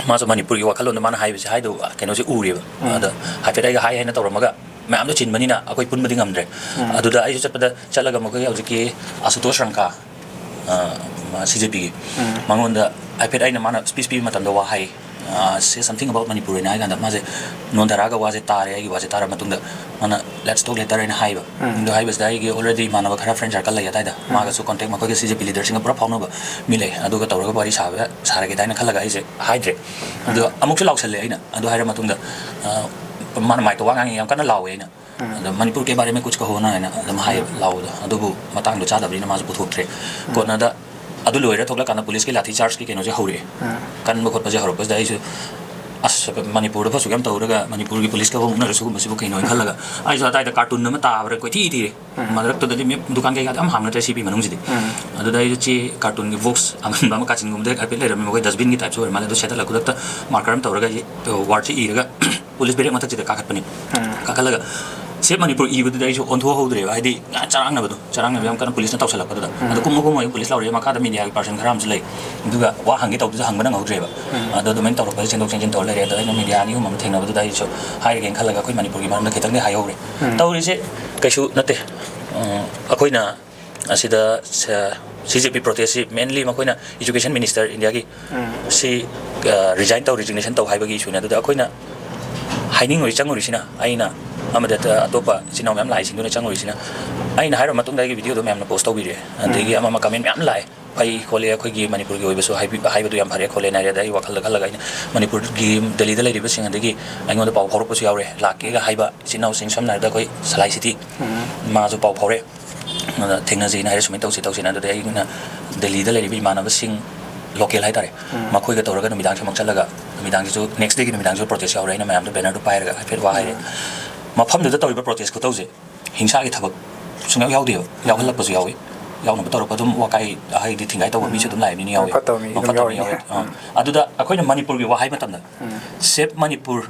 ꯃꯥꯁꯨ ꯃꯅꯤꯄꯨꯔꯒꯤ ꯋꯥꯈꯜꯂꯣꯟꯗꯣ ꯃꯥꯅ ꯍꯥꯏꯕꯁꯦ, ꯍꯥꯏꯗꯣ ꯀꯩꯅꯣꯁꯦ ꯎꯔꯦꯕ꯫ ꯎꯝ꯫ ꯑꯗ ꯍꯥꯏꯐꯦꯠ ꯑꯩꯒ ꯍꯥꯏ ꯍꯥꯏꯅ ꯇꯧꯔꯝꯃꯒ ꯃꯌꯥꯝꯗꯣ ꯆꯤꯟꯕꯅꯤꯅ ꯑꯩꯈꯣꯏ ꯄꯨꯟꯕꯗꯤ ꯉꯝꯗ꯭ꯔꯦ꯫ ꯎꯝ꯫ ꯑꯗꯨꯗ ꯑꯩꯁꯨ ꯆꯠꯄꯗ, ꯆꯠꯂꯒ ꯃꯈꯣꯏꯒꯤ ꯍꯧꯖꯤꯛꯀꯤ ꯑꯁꯨꯇꯣꯁ ꯔꯪꯀꯥ, ꯑ, ꯃꯥ ꯁꯤ ꯖꯦ ꯄꯤꯒꯤ, ꯎꯝ꯫ ꯃꯉꯣꯟꯗ ꯍꯥꯏꯐꯦꯠ ꯑꯩꯅ, ꯃꯥꯅ ꯁ꯭ꯄꯤꯆ ꯄꯤꯕ ꯃꯇꯝꯗ ꯋꯥ ꯍꯥꯏ, ꯑ, "Say something about Manipur" ꯍꯥꯏꯅ ꯍꯥꯏ ꯀꯥꯟꯗ ꯃꯥꯁꯦ ꯅꯣꯟꯊꯔꯛꯑꯒ ꯋꯥꯁꯦ ꯇꯥꯔꯦ, ꯑꯩꯒꯤ ꯋꯥꯁꯦ ꯇꯥꯔ ꯃꯇꯨꯡꯗ ꯃꯥꯅ "Let's talk later" ꯍꯥꯏꯅ ꯍꯥꯏꯕ꯫ ꯎꯝ꯫ ꯑꯗꯨ ꯍꯥꯏꯕꯁꯤꯗ ꯑꯩꯒꯤ already ꯏꯃꯥꯟꯅꯕ ꯈꯔ friend circle ꯂꯩ ꯑꯗꯥꯏꯗ, ꯎꯝ꯫ ꯃꯥꯒꯁꯨ contact, ꯃꯈꯣꯏꯒꯤ ꯁꯤ ꯖꯦ ꯄꯤ ꯂꯤꯗꯔꯁꯤꯡꯒ ꯄꯨꯔꯥ ꯐꯥꯎꯅꯕ ꯃꯤ ꯂꯩ꯫ ꯑꯗꯨꯒ ꯇꯧꯔꯒ ꯋꯥꯔꯤ ꯁꯥꯕ ꯁꯥꯔꯒꯦꯗꯥ ꯍꯥꯏꯅ ꯈꯜꯂꯒ ꯑꯩꯁꯦ ꯍꯥꯏꯗ꯭ꯔꯦ꯫ ꯑꯗꯣ ꯎꯝ꯫ ꯑꯃꯨꯛꯁꯨ ꯂꯥꯎꯁꯜꯂꯦ ꯑꯩꯅ꯫ ꯑꯗꯨ ꯍꯥꯏꯔ ꯃꯇꯨꯡꯗ, ꯑ, ꯃꯥꯅ ꯃꯥꯏꯛꯇ ꯋꯥ ꯉꯥꯡꯉꯤ, ꯌꯥꯝ ꯀꯟꯅ ꯂꯥꯎꯋꯦ ꯑꯩꯅ꯫ ꯎꯝ꯫ ꯑꯗ "ꯃꯅꯤꯄꯨꯔ ꯀꯦ ꯕꯥꯔꯦ ꯃꯦ ꯀꯨꯆ ꯀꯍꯣꯅ" ꯍꯥꯏꯅ ꯑꯗꯨꯝ ꯍꯥꯏꯌꯦꯕ ꯎꯝ꯫ ꯂꯥꯎꯕꯗꯣ꯫ ꯑꯗꯨꯕꯨ ꯃꯇꯥꯡꯗꯣ ꯆꯥꯗꯕꯅꯤꯅ ꯃꯥꯁꯨ ꯄꯨꯊꯣꯛꯇ꯭ꯔꯦ꯫ ꯎꯝ꯫ ꯀꯣꯟꯅꯗ ꯑꯗꯨ ꯂꯣꯏꯔ ꯊꯣꯛꯂꯛꯀꯥꯟꯗ ꯄꯨꯂꯤꯁꯀꯤ ꯂꯥꯊꯤ ꯆꯥꯔꯖꯀꯤ ꯀꯩꯅꯣꯁꯦ ꯍꯧꯔꯛꯑꯦ꯫ ꯎꯝ꯫ ꯀꯟꯕ ꯈꯣꯠꯄꯁꯦ ꯍꯧꯔꯛꯄꯁꯤꯗ ꯑꯩꯁꯨ, "ꯑꯁ, ꯃꯅꯤꯄꯨꯔꯗ ꯐꯁꯨꯛ ꯌꯥꯝ ꯇꯧꯔꯒ ꯃꯅꯤꯄꯨꯔꯒꯤ ꯄꯨꯂꯤꯁꯀ ꯃꯨꯛꯅꯔ ꯁꯤꯒꯨꯝꯕꯁꯤꯕꯨ ꯀꯩꯅꯣ?" ꯍꯥꯏꯅ ꯈꯜꯂꯒ ꯑꯩꯁꯨ ꯑꯗꯥꯏꯗ ꯀꯥꯔꯇꯨꯟ ꯑꯃ ꯇꯥꯕ꯭ꯔꯥ ꯀꯣꯏꯊꯤ ꯊꯤꯔꯦ꯫ ꯎꯝ꯫ ꯃꯔꯛꯇꯨꯗꯗꯤ ꯃꯤ ꯗꯨꯀꯥꯟ ꯀꯩꯀꯥꯗꯤ ꯌꯥꯝ ꯍꯥꯡꯅꯗ꯭ꯔꯦ ꯁꯤ ꯄꯤ ꯃꯅꯨꯡꯁꯤꯗꯤ꯫ ꯎꯝ꯫ ꯑꯗꯨꯗ ꯑꯩꯁꯨ ꯆꯦ ꯀꯥꯔꯇꯨꯟꯒꯤ ꯕꯣꯛꯁ ꯑꯉꯟꯕ ꯑꯃ ꯀꯥꯆꯤꯟꯒꯨꯝꯕꯗ ꯍꯥꯏꯐꯦꯠ ꯂꯩꯔꯝꯃꯦ, ꯃꯈꯣꯏ ꯗꯁꯕꯤꯟꯒꯤ ꯇꯥꯏꯞꯁꯨ ꯑꯣꯏꯔ ꯃꯥꯜꯂꯦ꯫ ꯑꯗꯨ ꯁꯦꯠꯇꯠꯂ ꯈꯨꯗꯛꯇ ꯃꯥꯔꯀꯔ ꯑꯃ ꯇꯧꯔꯒ ꯑꯩꯁꯦ ꯋꯥꯔꯗꯁꯦ ꯏꯔꯒ ꯄꯨꯂꯤꯁ ꯕꯦꯔꯦꯛ ꯃꯊꯛꯁꯤꯗ ꯀꯥꯈꯠꯄꯅꯤ꯫ ꯎꯝ꯫ ꯀꯥꯈꯠꯂꯒ ꯁꯦꯞ ꯃꯅꯤꯄꯨꯔ ꯏꯕꯗꯨꯗ ꯑꯩꯁꯨ ꯑꯣꯟꯊꯣꯛꯍꯧꯗ꯭ꯔꯦꯕ, ꯍꯥꯏꯗꯤ ꯉꯥ ꯆꯔꯥꯡꯅꯕꯗꯣ, ꯆꯔꯥꯡꯅꯕ ꯌꯥꯝ ꯀꯟꯅ ꯄꯨꯂꯤꯁꯅ ꯇꯧꯁꯜꯂꯛꯄꯗꯨꯗ꯫ ꯎꯝ꯫ ꯑꯗꯣ ꯀꯨꯝꯃ ꯀꯨꯝꯃ ꯑꯩ ꯄꯨꯂꯤꯁ ꯂꯥꯎꯔꯛꯑꯦ, ꯃꯈꯥꯗ ꯃꯦꯗꯤꯌꯥꯒꯤ ꯄꯥꯔꯁꯟ ꯈꯔ ꯑꯃꯁꯨ ꯂꯩ, ꯑꯗꯨꯒ ꯋꯥ ꯍꯪꯒꯦ ꯇꯧꯕꯗꯨꯁꯨ ꯍꯪꯕ ꯅꯪꯍꯧꯗ꯭ꯔꯦꯕ꯫ ꯎꯝ꯫ ꯑꯗꯣ ꯑꯗꯨꯃꯥꯏꯅ ꯇꯧꯔꯛꯄꯗ ꯆꯦꯟꯊꯣꯛ ꯆꯦꯟꯁꯤꯟ ꯇꯧꯔ ꯂꯩꯔꯦ꯫ ꯑꯗꯣ ꯑꯩꯅ ꯃꯦꯗꯤꯌꯥ ꯑꯅꯤ ꯑꯍꯨꯝ ꯑꯃ ꯊꯦꯡꯅꯕꯗꯨꯗ ꯑꯩꯁꯨ ꯍꯥꯏꯔꯒꯦꯅ ꯈꯜꯂꯒ ꯑꯩꯈꯣꯏ ꯃꯅꯤꯄꯨꯔꯒꯤ ꯃꯔꯝꯗ ꯈꯤꯇꯪꯗꯤ ꯍꯥꯏꯍꯧꯔꯦ꯫ ꯎꯝ꯫ ꯇꯧꯔꯤꯁꯦ ꯀꯩꯁꯨ ꯅꯠꯇꯦ꯫ ꯎꯝ, ꯑꯩꯈꯣꯏꯅ ꯑꯁꯤꯗ ꯁꯤ ꯖꯦ ꯄꯤ ꯄ꯭ꯔꯣꯇꯦꯁꯁꯤ ꯃꯦꯟꯂꯤ ꯃꯈꯣꯏꯅ ꯏꯖꯨꯀꯦꯁꯟ ꯃꯤꯅꯤꯁꯇꯔ ꯏꯟꯗꯤꯌꯥꯒꯤ ꯎꯝ꯫ ꯁꯤ, ꯑ, ꯔꯤꯖꯥꯏꯟ ꯇꯧ, ꯔꯤꯖꯤꯒꯅꯦꯁꯟ ꯇꯧ ꯍꯥꯏꯕꯒꯤ ꯏꯁꯨꯅꯦ꯫ ꯑꯗꯨꯗ ꯑꯩꯈꯣꯏꯅ ꯍꯥꯏꯅꯤꯡꯉꯨꯔꯤ, ꯆꯪꯉꯨꯔꯤꯁꯤꯅ, ꯑꯩꯅ ꯑꯃꯗ ꯑꯇꯣꯞꯄ ꯏꯆꯤꯟ ꯏꯅꯥꯎ ꯃꯌꯥꯝ ꯂꯥꯛꯏꯁꯤꯡꯗꯨꯅ ꯆꯪꯉꯨꯔꯤꯁꯤꯅ, ꯑꯩꯅ ꯍꯥꯏꯔꯕ ꯃꯇꯨꯡꯗ ꯑꯩꯒꯤ ꯚꯤꯗꯤꯑꯣꯗꯣ ꯃꯌꯥꯝꯅ ꯄꯣꯁ ꯇꯧꯕꯤꯔꯦ, ꯑꯗꯒꯤ ꯎꯝ꯫ ꯑꯃ ꯑꯃ ꯀꯃꯦꯟ ꯃꯌꯥꯝ ꯂꯥꯛꯑꯦ, ꯐꯩ ꯈꯣꯠꯂꯦ, ꯑꯩꯈꯣꯏꯒꯤ ꯃꯅꯤꯄꯨꯔꯒꯤ ꯑꯣꯏꯕꯁꯨ ꯍꯥꯏꯕꯤ-, ꯍꯥꯏꯕꯗꯨ ꯌꯥꯝ ꯐꯔꯦ ꯈꯣꯠꯂꯦꯅ ꯍꯥꯏꯔꯦ꯫ ꯑꯗ ꯑꯩ ꯋꯥꯈꯜꯗ ꯈꯜꯂꯒ ꯑꯩꯅ ꯃꯅꯤꯄꯨꯔꯒꯤ ꯗꯦꯜꯂꯤꯗ ꯂꯩꯔꯤꯕꯁꯤꯡ, ꯑꯗꯒꯤ ꯑꯩꯉꯣꯟꯗ ꯄꯥꯎ ꯐꯥꯎꯔꯛꯄꯁꯨ ꯌꯥꯎꯔꯦ, ꯂꯥꯛꯀꯦꯒ ꯍꯥꯏꯕ ꯏꯆꯤꯟ ꯏꯅꯥꯎꯁꯤꯡ, ꯁꯝꯅ ꯍꯥꯏꯔꯕꯗ ꯑꯩꯈꯣꯏ ꯁꯂꯥꯏ ꯁꯤꯇꯤ, ꯎꯝ꯫ ꯃꯥꯁꯨ ꯄꯥꯎ ꯐꯥꯎꯔꯦ꯫ ꯑꯗ ꯊꯦꯡꯅꯁꯤꯅ ꯍꯥꯏꯔꯦ, ꯁꯨꯃꯥꯏꯅ ꯇꯧꯁꯤ ꯇꯧꯁꯤꯅ꯫ ꯑꯗꯨꯗꯤ ꯑꯩꯅ ꯗꯦꯜꯂꯤꯗ ꯂꯩꯔꯤꯕ ꯏꯃꯥꯟꯅꯕꯁꯤꯡ, ꯂꯣꯀꯦꯜ ꯍꯥꯏꯇꯥꯔꯦ, ꯎꯝ꯫ ꯃꯈꯣꯏꯒ ꯇꯧꯔꯒ ꯅꯨꯃꯤꯗꯥꯡꯁꯤꯃꯛ ꯆꯠꯂꯒ, ꯅꯨꯃꯤꯗꯥꯡꯁꯤꯁꯨ, ꯅꯦꯛꯁ ꯗꯦꯒꯤ ꯅꯨꯃꯤꯗꯥꯡꯁꯨ ꯄ꯭ꯔꯣꯇꯦꯁ ꯌꯥꯎꯔꯦ꯫ ꯑꯩꯅ ꯃꯌꯥꯝꯗ ꯕꯦꯅꯔꯗꯨ ꯄꯥꯏꯔꯒ ꯍꯥꯏꯐꯦꯠ ꯋꯥ ꯍꯥꯏꯔꯦ꯫ ꯎꯝ꯫ ꯃꯐꯝꯗꯨꯗ ꯇꯧꯔꯤꯕ ꯄ꯭ꯔꯣꯇꯦꯁ ꯈꯨꯇꯧꯁꯦ ꯍꯤꯡꯁꯥꯒꯤ ꯊꯕꯛ ꯁꯨꯡꯌꯥꯎ ꯌꯥꯎꯗꯦꯕ, ꯌꯥꯎꯍꯜꯂꯛꯄꯁꯨ ꯌꯥꯎꯏ꯫ ꯌꯥꯎꯅꯕ ꯇꯧꯔꯛꯄ ꯑꯗꯨꯝ ꯋꯥꯀꯥꯏ, ꯍꯥꯏꯗꯤ ꯊꯤꯡꯒꯥꯏ ꯇꯧꯕ ꯃꯤꯁꯨ ꯑꯗꯨꯝ ꯂꯥꯛꯏ, ꯃꯤ ꯌꯥꯎꯏ꯫ ꯐꯠꯇꯕ ꯃꯤ ꯑꯗꯨꯝ ꯐꯠꯇꯕ ꯃꯤ ꯌꯥꯎꯔꯤꯅꯦ꯫ ꯌꯥꯎꯏ꯫ ꯑꯥ꯫ ꯎꯝ꯫ ꯑꯗꯨꯗ ꯑꯩꯈꯣꯏꯅ ꯃꯅꯤꯄꯨꯔꯒꯤ ꯋꯥꯍꯩ ꯃꯇꯝꯗ, ꯎꯝ꯫ ꯁꯦꯞ ꯃꯅꯤꯄꯨꯔ,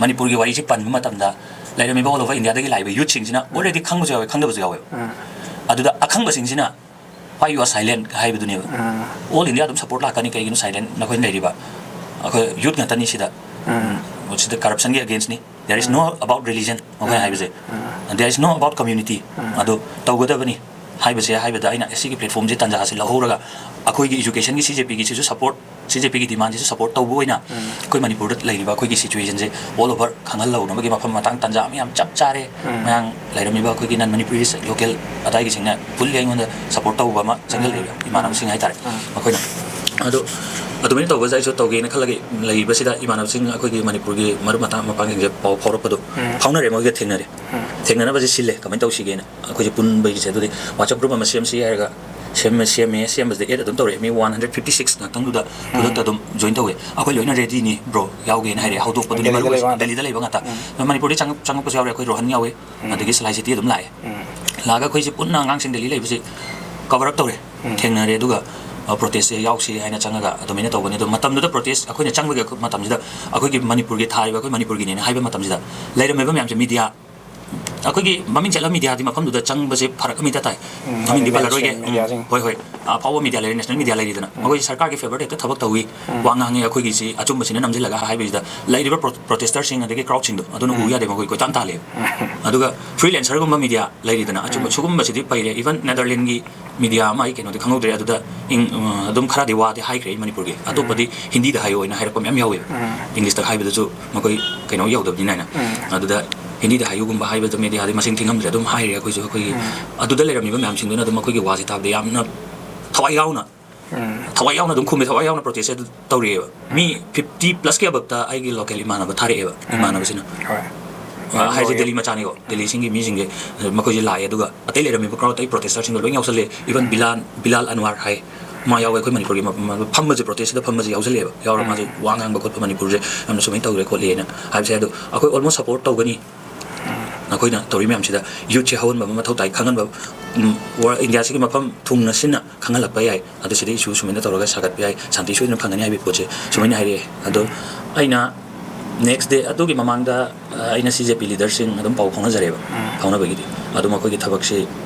ꯃꯅꯤꯄꯨꯔꯒꯤ ꯋꯥꯔꯤꯁꯤ ꯄꯟꯕ ꯃꯇꯝꯗ ꯂꯩꯔꯝꯃꯤꯕ all over ꯏꯟꯗꯤꯌꯥꯗꯒꯤ ꯂꯥꯛꯏꯕ ꯌꯨꯠꯁꯤꯡꯁꯤꯅ ꯎꯝ꯫ ꯑꯣꯜꯔꯦꯗꯤ ꯈꯪꯕꯁꯨ ꯌꯥꯎꯋꯦ, ꯈꯪꯗꯕꯁꯨ ꯌꯥꯎꯋꯦ꯫ ꯎꯝ꯫ ꯑꯗꯨꯗ ꯑꯈꯪꯕꯁꯤꯡꯁꯤꯅ "Why you are silent?" ꯍꯥꯏꯕꯗꯨꯅꯦꯕ꯫ ꯎꯝ꯫ ꯑꯣꯜ ꯏꯟꯗꯤꯌꯥ ꯑꯗꯨꯝ ꯁꯞꯄꯣꯔꯠ ꯂꯥꯛꯀꯅꯤ, ꯀꯩꯒꯤꯅꯣ ꯁꯥꯏꯂꯦꯟ ꯅꯈꯣꯏꯅ ꯂꯩꯔꯤꯕ? ꯑꯩꯈꯣꯏ ꯌꯨꯠ ꯉꯥꯛꯇꯅꯤ ꯁꯤꯗ꯫ ꯎꯝ꯫ ꯁꯤꯗ ꯀꯔꯞꯁꯟꯒꯤ ꯑꯒꯦꯟꯁꯅꯤ꯫ There is no um. About religion, ꯃꯈꯣꯏꯅ ꯎꯝ꯫ ꯍꯥꯏꯕꯁꯦ꯫ ꯎꯝ꯫ There is no about community꯫ ꯎꯝ꯫ ꯑꯗꯣ ꯇꯧꯒꯗꯕꯅꯤ ꯍꯥꯏꯕꯁꯦ, ꯍꯥꯏꯕꯗ ꯑꯩꯅ ꯁꯤꯒꯤ ꯄ꯭ꯂꯦꯠꯐꯣꯝꯁꯦ, ꯇꯥꯟꯖꯥꯁꯦ ꯂꯧꯍꯧꯔꯒ ꯑꯩꯈꯣꯏꯒꯤ ꯏꯖꯨꯀꯦꯁꯟꯒꯤ ꯁꯤ ꯖꯦ ꯄꯤꯒꯤꯁꯤꯁꯨ ꯁꯞꯄꯣꯔꯠ, ꯁꯤ ꯖꯦ ꯄꯤꯒꯤ ꯗꯤꯃꯥꯟꯁꯤꯁꯨ ꯁꯞꯄꯣꯔꯠ ꯇꯧꯕ ꯑꯣꯏꯅ ꯎꯝ꯫ ꯑꯩꯈꯣꯏ ꯃꯅꯤꯄꯨꯔꯗ ꯂꯩꯔꯤꯕ ꯑꯩꯈꯣꯏꯒꯤ ꯁꯤꯆꯨꯋꯦꯁꯟꯁꯦ all over ꯈꯪꯍꯜꯍꯧꯅꯕꯒꯤ ꯃꯐꯝ ꯃꯇꯥꯡ ꯇꯥꯟꯖꯥ ꯑꯃ ꯌꯥꯝ ꯆꯞ ꯆꯥꯔꯦ꯫ ꯎꯝ꯫ ꯃꯌꯥꯡ ꯂꯩꯔꯝꯃꯤꯕ ꯑꯩꯈꯣꯏꯒꯤ non Manipuris local ꯑꯗꯥꯏꯒꯤꯁꯤꯡꯅ ꯐꯨꯜꯂꯤ ꯑꯩꯉꯣꯟꯗ ꯁꯞꯄꯣꯔꯠ ꯇꯧꯕ ꯑꯃ ꯆꯪꯁꯤꯜꯂꯛꯑꯦꯕ, ꯎꯝ꯫ ꯏꯃꯥꯟꯅꯕꯁꯤꯡ ꯍꯥꯏꯇꯥꯔꯦ꯫ ꯎꯝ꯫ ꯃꯈꯣꯏꯅ ꯑꯗꯣ ꯑꯗꯨꯃꯥꯏꯅ ꯇꯧꯕꯁꯦ ꯑꯩꯁꯨ ꯇꯧꯒꯦꯅ ꯈꯜꯂꯒ ꯂꯩꯔꯤꯕꯁꯤꯗ ꯏꯃꯥꯟꯅꯕꯁꯤꯡ, ꯑꯩꯈꯣꯏꯒꯤ ꯃꯅꯤꯄꯨꯔꯒꯤ ꯃꯔꯨꯞ ꯃꯇꯥꯡ ꯃꯄꯥꯡꯁꯤꯡꯁꯦ ꯄꯥꯎ ꯐꯥꯎꯔꯛꯄꯗꯣ ꯎꯝ꯫ ꯐꯥꯎꯅꯔꯦ, ꯃꯣꯏꯒ ꯊꯦꯡꯅꯔꯦ꯫ ꯎꯝ꯫ ꯊꯦꯡꯅꯅꯕꯁꯦ ꯁꯤꯜꯂꯦ, ꯀꯃꯥꯏꯅ ꯇꯧꯁꯤꯒꯦꯅ꯫ ꯑꯩꯈꯣꯏꯁꯦ ꯄꯨꯟꯕꯒꯤꯁꯦ ꯑꯗꯨꯗꯤ WhatsApp group ꯑꯃ ꯁꯦꯝꯁꯤ ꯍꯥꯏꯔꯒ ꯁꯦꯝꯃꯦ, ꯁꯦꯝꯃꯦ, ꯁꯦꯝꯕꯁꯤꯗ add ꯑꯗꯨꯝ ꯇꯧꯔꯛꯑꯦ꯫ ꯃꯤ one hundred fifty six ꯉꯥꯛꯇꯪꯗꯨꯗ ꯎꯝ꯫ ꯈꯨꯗꯛꯇ ꯑꯗꯨꯝ join ꯇꯧꯋꯦ꯫ "ꯑꯩꯈꯣꯏ ꯂꯣꯏꯅ readyꯅꯤ bro, ꯌꯥꯎꯒꯦꯅ" ꯍꯥꯏꯔꯛꯑꯦ꯫ ꯍꯧꯗꯣꯛꯄꯗꯨꯗꯤ ꯗꯦꯜꯂꯤꯗ ꯃꯔꯨ ꯑꯣꯏ꯫ ꯂꯩꯕ ꯉꯥꯛꯇ꯫ ꯗꯦꯜꯂꯤꯗ ꯂꯩꯕ ꯉꯥꯛꯇ꯫ ꯎꯝ꯫ ꯑꯗꯣ ꯃꯅꯤꯄꯨꯔꯗꯤ ꯆꯪꯉꯛ-, ꯆꯪꯉꯛꯄꯁꯨ ꯌꯥꯎꯔꯦ꯫ ꯑꯩꯈꯣꯏ ꯔꯣꯍꯟ ꯌꯥꯎꯋꯦ꯫ ꯎꯝ꯫ ꯑꯗꯒꯤ ꯁꯂꯥꯏ ꯁꯤꯇꯤ ꯑꯗꯨꯝ ꯂꯥꯛꯑꯦ꯫ ꯎꯝ꯫ ꯂꯥꯛꯑꯒ ꯑꯩꯈꯣꯏꯁꯦ ꯄꯨꯟꯅ ꯑꯉꯥꯡꯁꯤꯡ ꯗꯦꯜꯂꯤ ꯂꯩꯕꯁꯦ cover up ꯇꯧꯔꯦ꯫ ꯎꯝ꯫ ꯊꯦꯡꯅꯔꯦ, ꯑꯗꯨꯒ, ꯑ, protestꯁꯦ ꯌꯥꯎꯁꯤ ꯍꯥꯏꯅ ꯆꯪꯉꯒ ꯑꯗꯨꯃꯥꯏꯅ ꯇꯧꯕꯅꯤ꯫ ꯑꯗꯣ ꯃꯇꯝꯗꯨꯗ protest ꯑꯩꯈꯣꯏꯅ ꯆꯪꯕꯒꯤ ꯃꯇꯝꯁꯤꯗ ꯑꯩꯈꯣꯏꯒꯤ ꯃꯅꯤꯄꯨꯔꯒꯤ ꯊꯥꯔꯤꯕ ꯑꯩꯈꯣꯏ ꯃꯅꯤꯄꯨꯔꯒꯤꯅꯦꯅ ꯍꯥꯏꯕ ꯃꯇꯝꯁꯤꯗ ꯂꯩꯔꯝꯃꯤꯕ ꯃꯌꯥꯝꯁꯦ media ꯑꯩꯈꯣꯏꯒꯤ ꯃꯃꯤꯡ ꯆꯠꯂ ꯃꯤꯗꯤꯌꯥꯗꯤ ꯃꯐꯝꯗꯨꯗ ꯆꯪꯕꯁꯦ ꯐꯔꯛ ꯑꯃ ꯏꯇꯥ ꯇꯥꯏ꯫ ꯎꯝ, ꯃꯃꯤꯡꯗꯤ ꯍꯥꯏꯗꯤ ꯄꯜꯂꯔꯣꯏꯒꯦ꯫ ꯃꯦꯟꯁꯇ꯭ꯔꯤꯝ ꯎꯝ, ꯃꯤꯗꯤꯌꯥꯁꯤꯡ꯫ ꯍꯣꯏ, ꯍꯣꯏ꯫ ꯑꯐꯥꯎꯕ ꯃꯤꯗꯤꯌꯥ ꯂꯩꯔꯦ, ꯅꯦꯁꯅꯦꯜ ꯃꯤꯗꯤꯌꯥ ꯂꯩꯔꯤꯗꯅ꯫ ꯎꯝ꯫ ꯃꯈꯣꯏꯁꯦ ꯁꯔꯀꯥꯔꯒꯤ ꯐꯦꯕꯔꯗ ꯍꯦꯛꯇ ꯊꯕꯛ ꯇꯧꯏ, ꯎꯝ꯫ ꯋꯥ ꯉꯥꯡꯉꯤ, ꯑꯩꯈꯣꯏꯒꯤꯁꯤ ꯑꯆꯨꯝꯕꯁꯤꯅ ꯅꯝꯁꯤꯜꯂꯒ ꯍꯥꯏꯕꯁꯤꯗ ꯂꯩꯔꯤꯕ ꯄ꯭ꯔꯣ-, ꯄ꯭ꯔꯣꯇꯦꯁꯇꯔꯁꯤꯡ ꯑꯗꯒꯤ ꯀ꯭ꯔꯥꯎꯗꯁꯤꯡꯗꯣ ꯑꯗꯨꯅ ꯎ ꯎꯝ꯫ ꯌꯥꯗꯦ, ꯃꯈꯣꯏ ꯀꯣꯏꯇꯥꯟ ꯇꯥꯜꯂꯦꯕ꯫ ꯎꯝ꯫ ꯑꯗꯨꯒ ꯐ꯭ꯔꯤꯂꯦꯟꯁꯔꯒꯨꯝꯕ ꯃꯤꯗꯤꯌꯥ ꯂꯩꯔꯤꯗꯅ, ꯑꯆꯨꯝꯕ ꯎꯝ꯫ ꯁꯤꯒꯨꯝꯕꯁꯤꯗꯤ ꯄꯩꯔꯦ꯫ ꯏꯚꯟ ꯅꯦꯗꯔꯂꯦꯟꯒꯤ ꯃꯤꯗꯤꯌꯥ ꯑꯃ ꯑꯩ ꯀꯩꯅꯣꯗꯤ ꯈꯪꯍꯧꯗ꯭ꯔꯦ, ꯑꯗꯨꯗ ꯏꯪ-, ꯑ, ꯑꯗꯨꯝ ꯈꯔꯗꯤ ꯋꯥꯗꯤ ꯍꯥꯏꯈ꯭ꯔꯦ ꯑꯩ ꯃꯅꯤꯄꯨꯔꯒꯤ꯫ ꯎꯝ꯫ ꯑꯇꯣꯞꯄꯗꯤ ꯍꯤꯟꯗꯤꯗ ꯍꯥꯏꯌꯣ ꯍꯥꯏꯅ ꯍꯥꯏꯔꯛꯄ ꯃꯌꯥꯝ ꯌꯥꯎꯋꯦꯕ꯫ ꯎꯝ꯫ ꯏꯪꯂꯤꯁꯇ ꯍꯥꯏꯕꯗꯁꯨ ꯃꯈꯣꯏ ꯀꯩꯅꯣ ꯌꯧꯗꯕꯅꯤꯅ ꯍꯥꯏꯅ꯫ ꯎꯝ꯫ ꯑꯗꯨꯗ ꯍꯤꯟꯗꯤꯗ ꯍꯥꯏꯌꯨꯒꯨꯝꯕ ꯍꯥꯏꯕꯗ ꯃꯦꯗꯤꯌꯥꯗꯤ ꯃꯁꯤꯡ ꯊꯤꯉꯝꯗ꯭ꯔꯦ, ꯑꯗꯨꯝ ꯍꯥꯏꯔꯦ ꯑꯩꯈꯣꯏꯁꯨ꯫ ꯑꯩꯈꯣꯏꯒꯤ ꯎꯝ꯫ ꯑꯗꯨꯗ ꯂꯩꯔꯝꯃꯤꯕ ꯃꯌꯥꯝꯁꯤꯡꯗꯨꯅ ꯑꯗꯨꯝ ꯑꯩꯈꯣꯏꯒꯤ ꯋꯥꯁꯦ ꯇꯥꯕꯗ ꯌꯥꯝꯅ ꯊꯋꯥꯏ ꯌꯥꯎꯅ, ꯎꯝ꯫ ꯊꯋꯥꯏ ꯌꯥꯎꯅ ꯑꯗꯨꯝ ꯈꯨꯝꯃꯦ, ꯊꯋꯥꯏ ꯌꯥꯎꯅ ꯄ꯭ꯔꯣꯇꯦꯁ ꯑꯗꯨ ꯇꯧꯔꯛꯑꯦꯕ꯫ ꯃꯤ ꯎꯝ꯫ ꯐꯤꯐꯇꯤ ꯄ꯭ꯂꯁꯀꯤ ꯑꯕꯞꯇ ꯑꯩꯒꯤ ꯂꯣꯀꯦꯜ ꯏꯃꯥꯟꯅꯕ ꯊꯥꯔꯛꯑꯦꯕ, ꯎꯝ꯫ ꯏꯃꯥꯟꯅꯕꯁꯤꯅ꯫ ꯍꯣꯏ꯫ ꯑ, ꯍꯥꯏꯁꯦ ꯂꯣꯏꯔꯦ꯫ ꯗꯦꯜꯂꯤ ꯃꯆꯥꯅꯤꯀꯣ, ꯗꯦꯜꯂꯤꯁꯤꯡꯒꯤ ꯃꯤꯁꯤꯡꯁꯦ ꯃꯈꯣꯏꯁꯦ ꯂꯥꯛꯑꯦ, ꯑꯗꯨꯒ ꯑꯇꯩ ꯂꯩꯔꯝꯃꯤꯕ ꯀ꯭ꯔꯥꯎꯗ, ꯑꯇꯩ ꯄ꯭ꯔꯣꯇꯦꯁꯇꯔꯁꯤꯡꯗꯣ ꯂꯣꯏ ꯌꯥꯎꯁꯜꯂꯦ꯫ ꯏꯚꯟ ꯎꯝ꯫ ꯕꯤꯂꯥꯜ, ꯕꯤꯂꯥꯜ ꯑꯟꯋꯥꯔ ꯍꯥꯏ, ꯃꯥ ꯌꯥꯎꯋꯦ꯫ ꯑꯩꯈꯣꯏ ꯃꯅꯤꯄꯨꯔꯒꯤ ꯃ-, ꯃ-, ꯐꯝꯕꯁꯦ, ꯄ꯭ꯔꯣꯇꯦꯁꯁꯤꯗ ꯐꯝꯕꯁꯦ ꯌꯥꯎꯁꯜꯂꯛꯑꯦꯕ꯫ ꯌꯥꯎꯔꯒ ꯃꯥꯁꯦ ꯎꯝ꯫ ꯋꯥ ꯉꯥꯡꯕ ꯈꯣꯠꯄ, ꯃꯅꯤꯄꯨꯔꯁꯦ ꯌꯥꯝꯅ ꯁꯨꯃꯥꯏꯅ ꯇꯧꯔꯦ ꯈꯣꯠꯂꯦꯅ ꯍꯥꯏꯕꯁꯦ꯫ ꯑꯗꯣ ꯑꯩꯈꯣꯏ almost support ꯇꯧꯒꯅꯤ꯫ ꯎꯝ꯫ ꯑꯩꯈꯣꯏꯅ ꯇꯧꯔꯤ ꯃꯌꯥꯝꯁꯤꯗ ꯌꯨꯠꯁꯦ ꯍꯧꯍꯟꯕ ꯑꯃ ꯃꯊꯧ ꯇꯥꯏ, ꯈꯪꯍꯟꯕ, ꯎꯝ, ꯋꯥꯔꯜ ꯏꯟꯗꯤꯌꯥꯁꯤꯒꯤ ꯃꯐꯝ ꯊꯨꯡꯅ ꯁꯤꯟꯅ ꯈꯪꯍꯜꯂꯛꯄ ꯌꯥꯏ꯫ ꯑꯗꯨ ꯁꯤꯗ ꯏꯁꯨ ꯁꯨꯃꯥꯏꯅ ꯇꯧꯔꯒ ꯁꯥꯒꯠꯄ ꯌꯥꯏ, ꯁꯥꯟꯇꯤ ꯁꯣꯏꯗꯅ ꯐꯪꯒꯅꯤ ꯍꯥꯏꯕꯒꯤ ꯄꯣꯠꯁꯦ ꯁꯨꯃꯥꯏꯅ ꯍꯥꯏꯔꯛꯑꯦ꯫ ꯑꯗꯣ ꯑꯩꯅ next day, ꯑꯗꯨꯒꯤ ꯃꯃꯥꯡꯗ, ꯑ, ꯑꯩꯅ ꯁꯤ ꯖꯦ ꯄꯤ ꯂꯤꯗꯔꯁꯤꯡ ꯑꯗꯨꯝ ꯄꯥꯎ ꯐꯥꯎꯅꯖꯔꯦꯕ꯫ ꯎꯝ꯫ ꯐꯥꯎꯅꯕꯒꯤꯗꯤ ꯑꯗꯨꯝ ꯑꯩꯈꯣꯏꯒꯤ ꯊꯕꯛꯁꯤ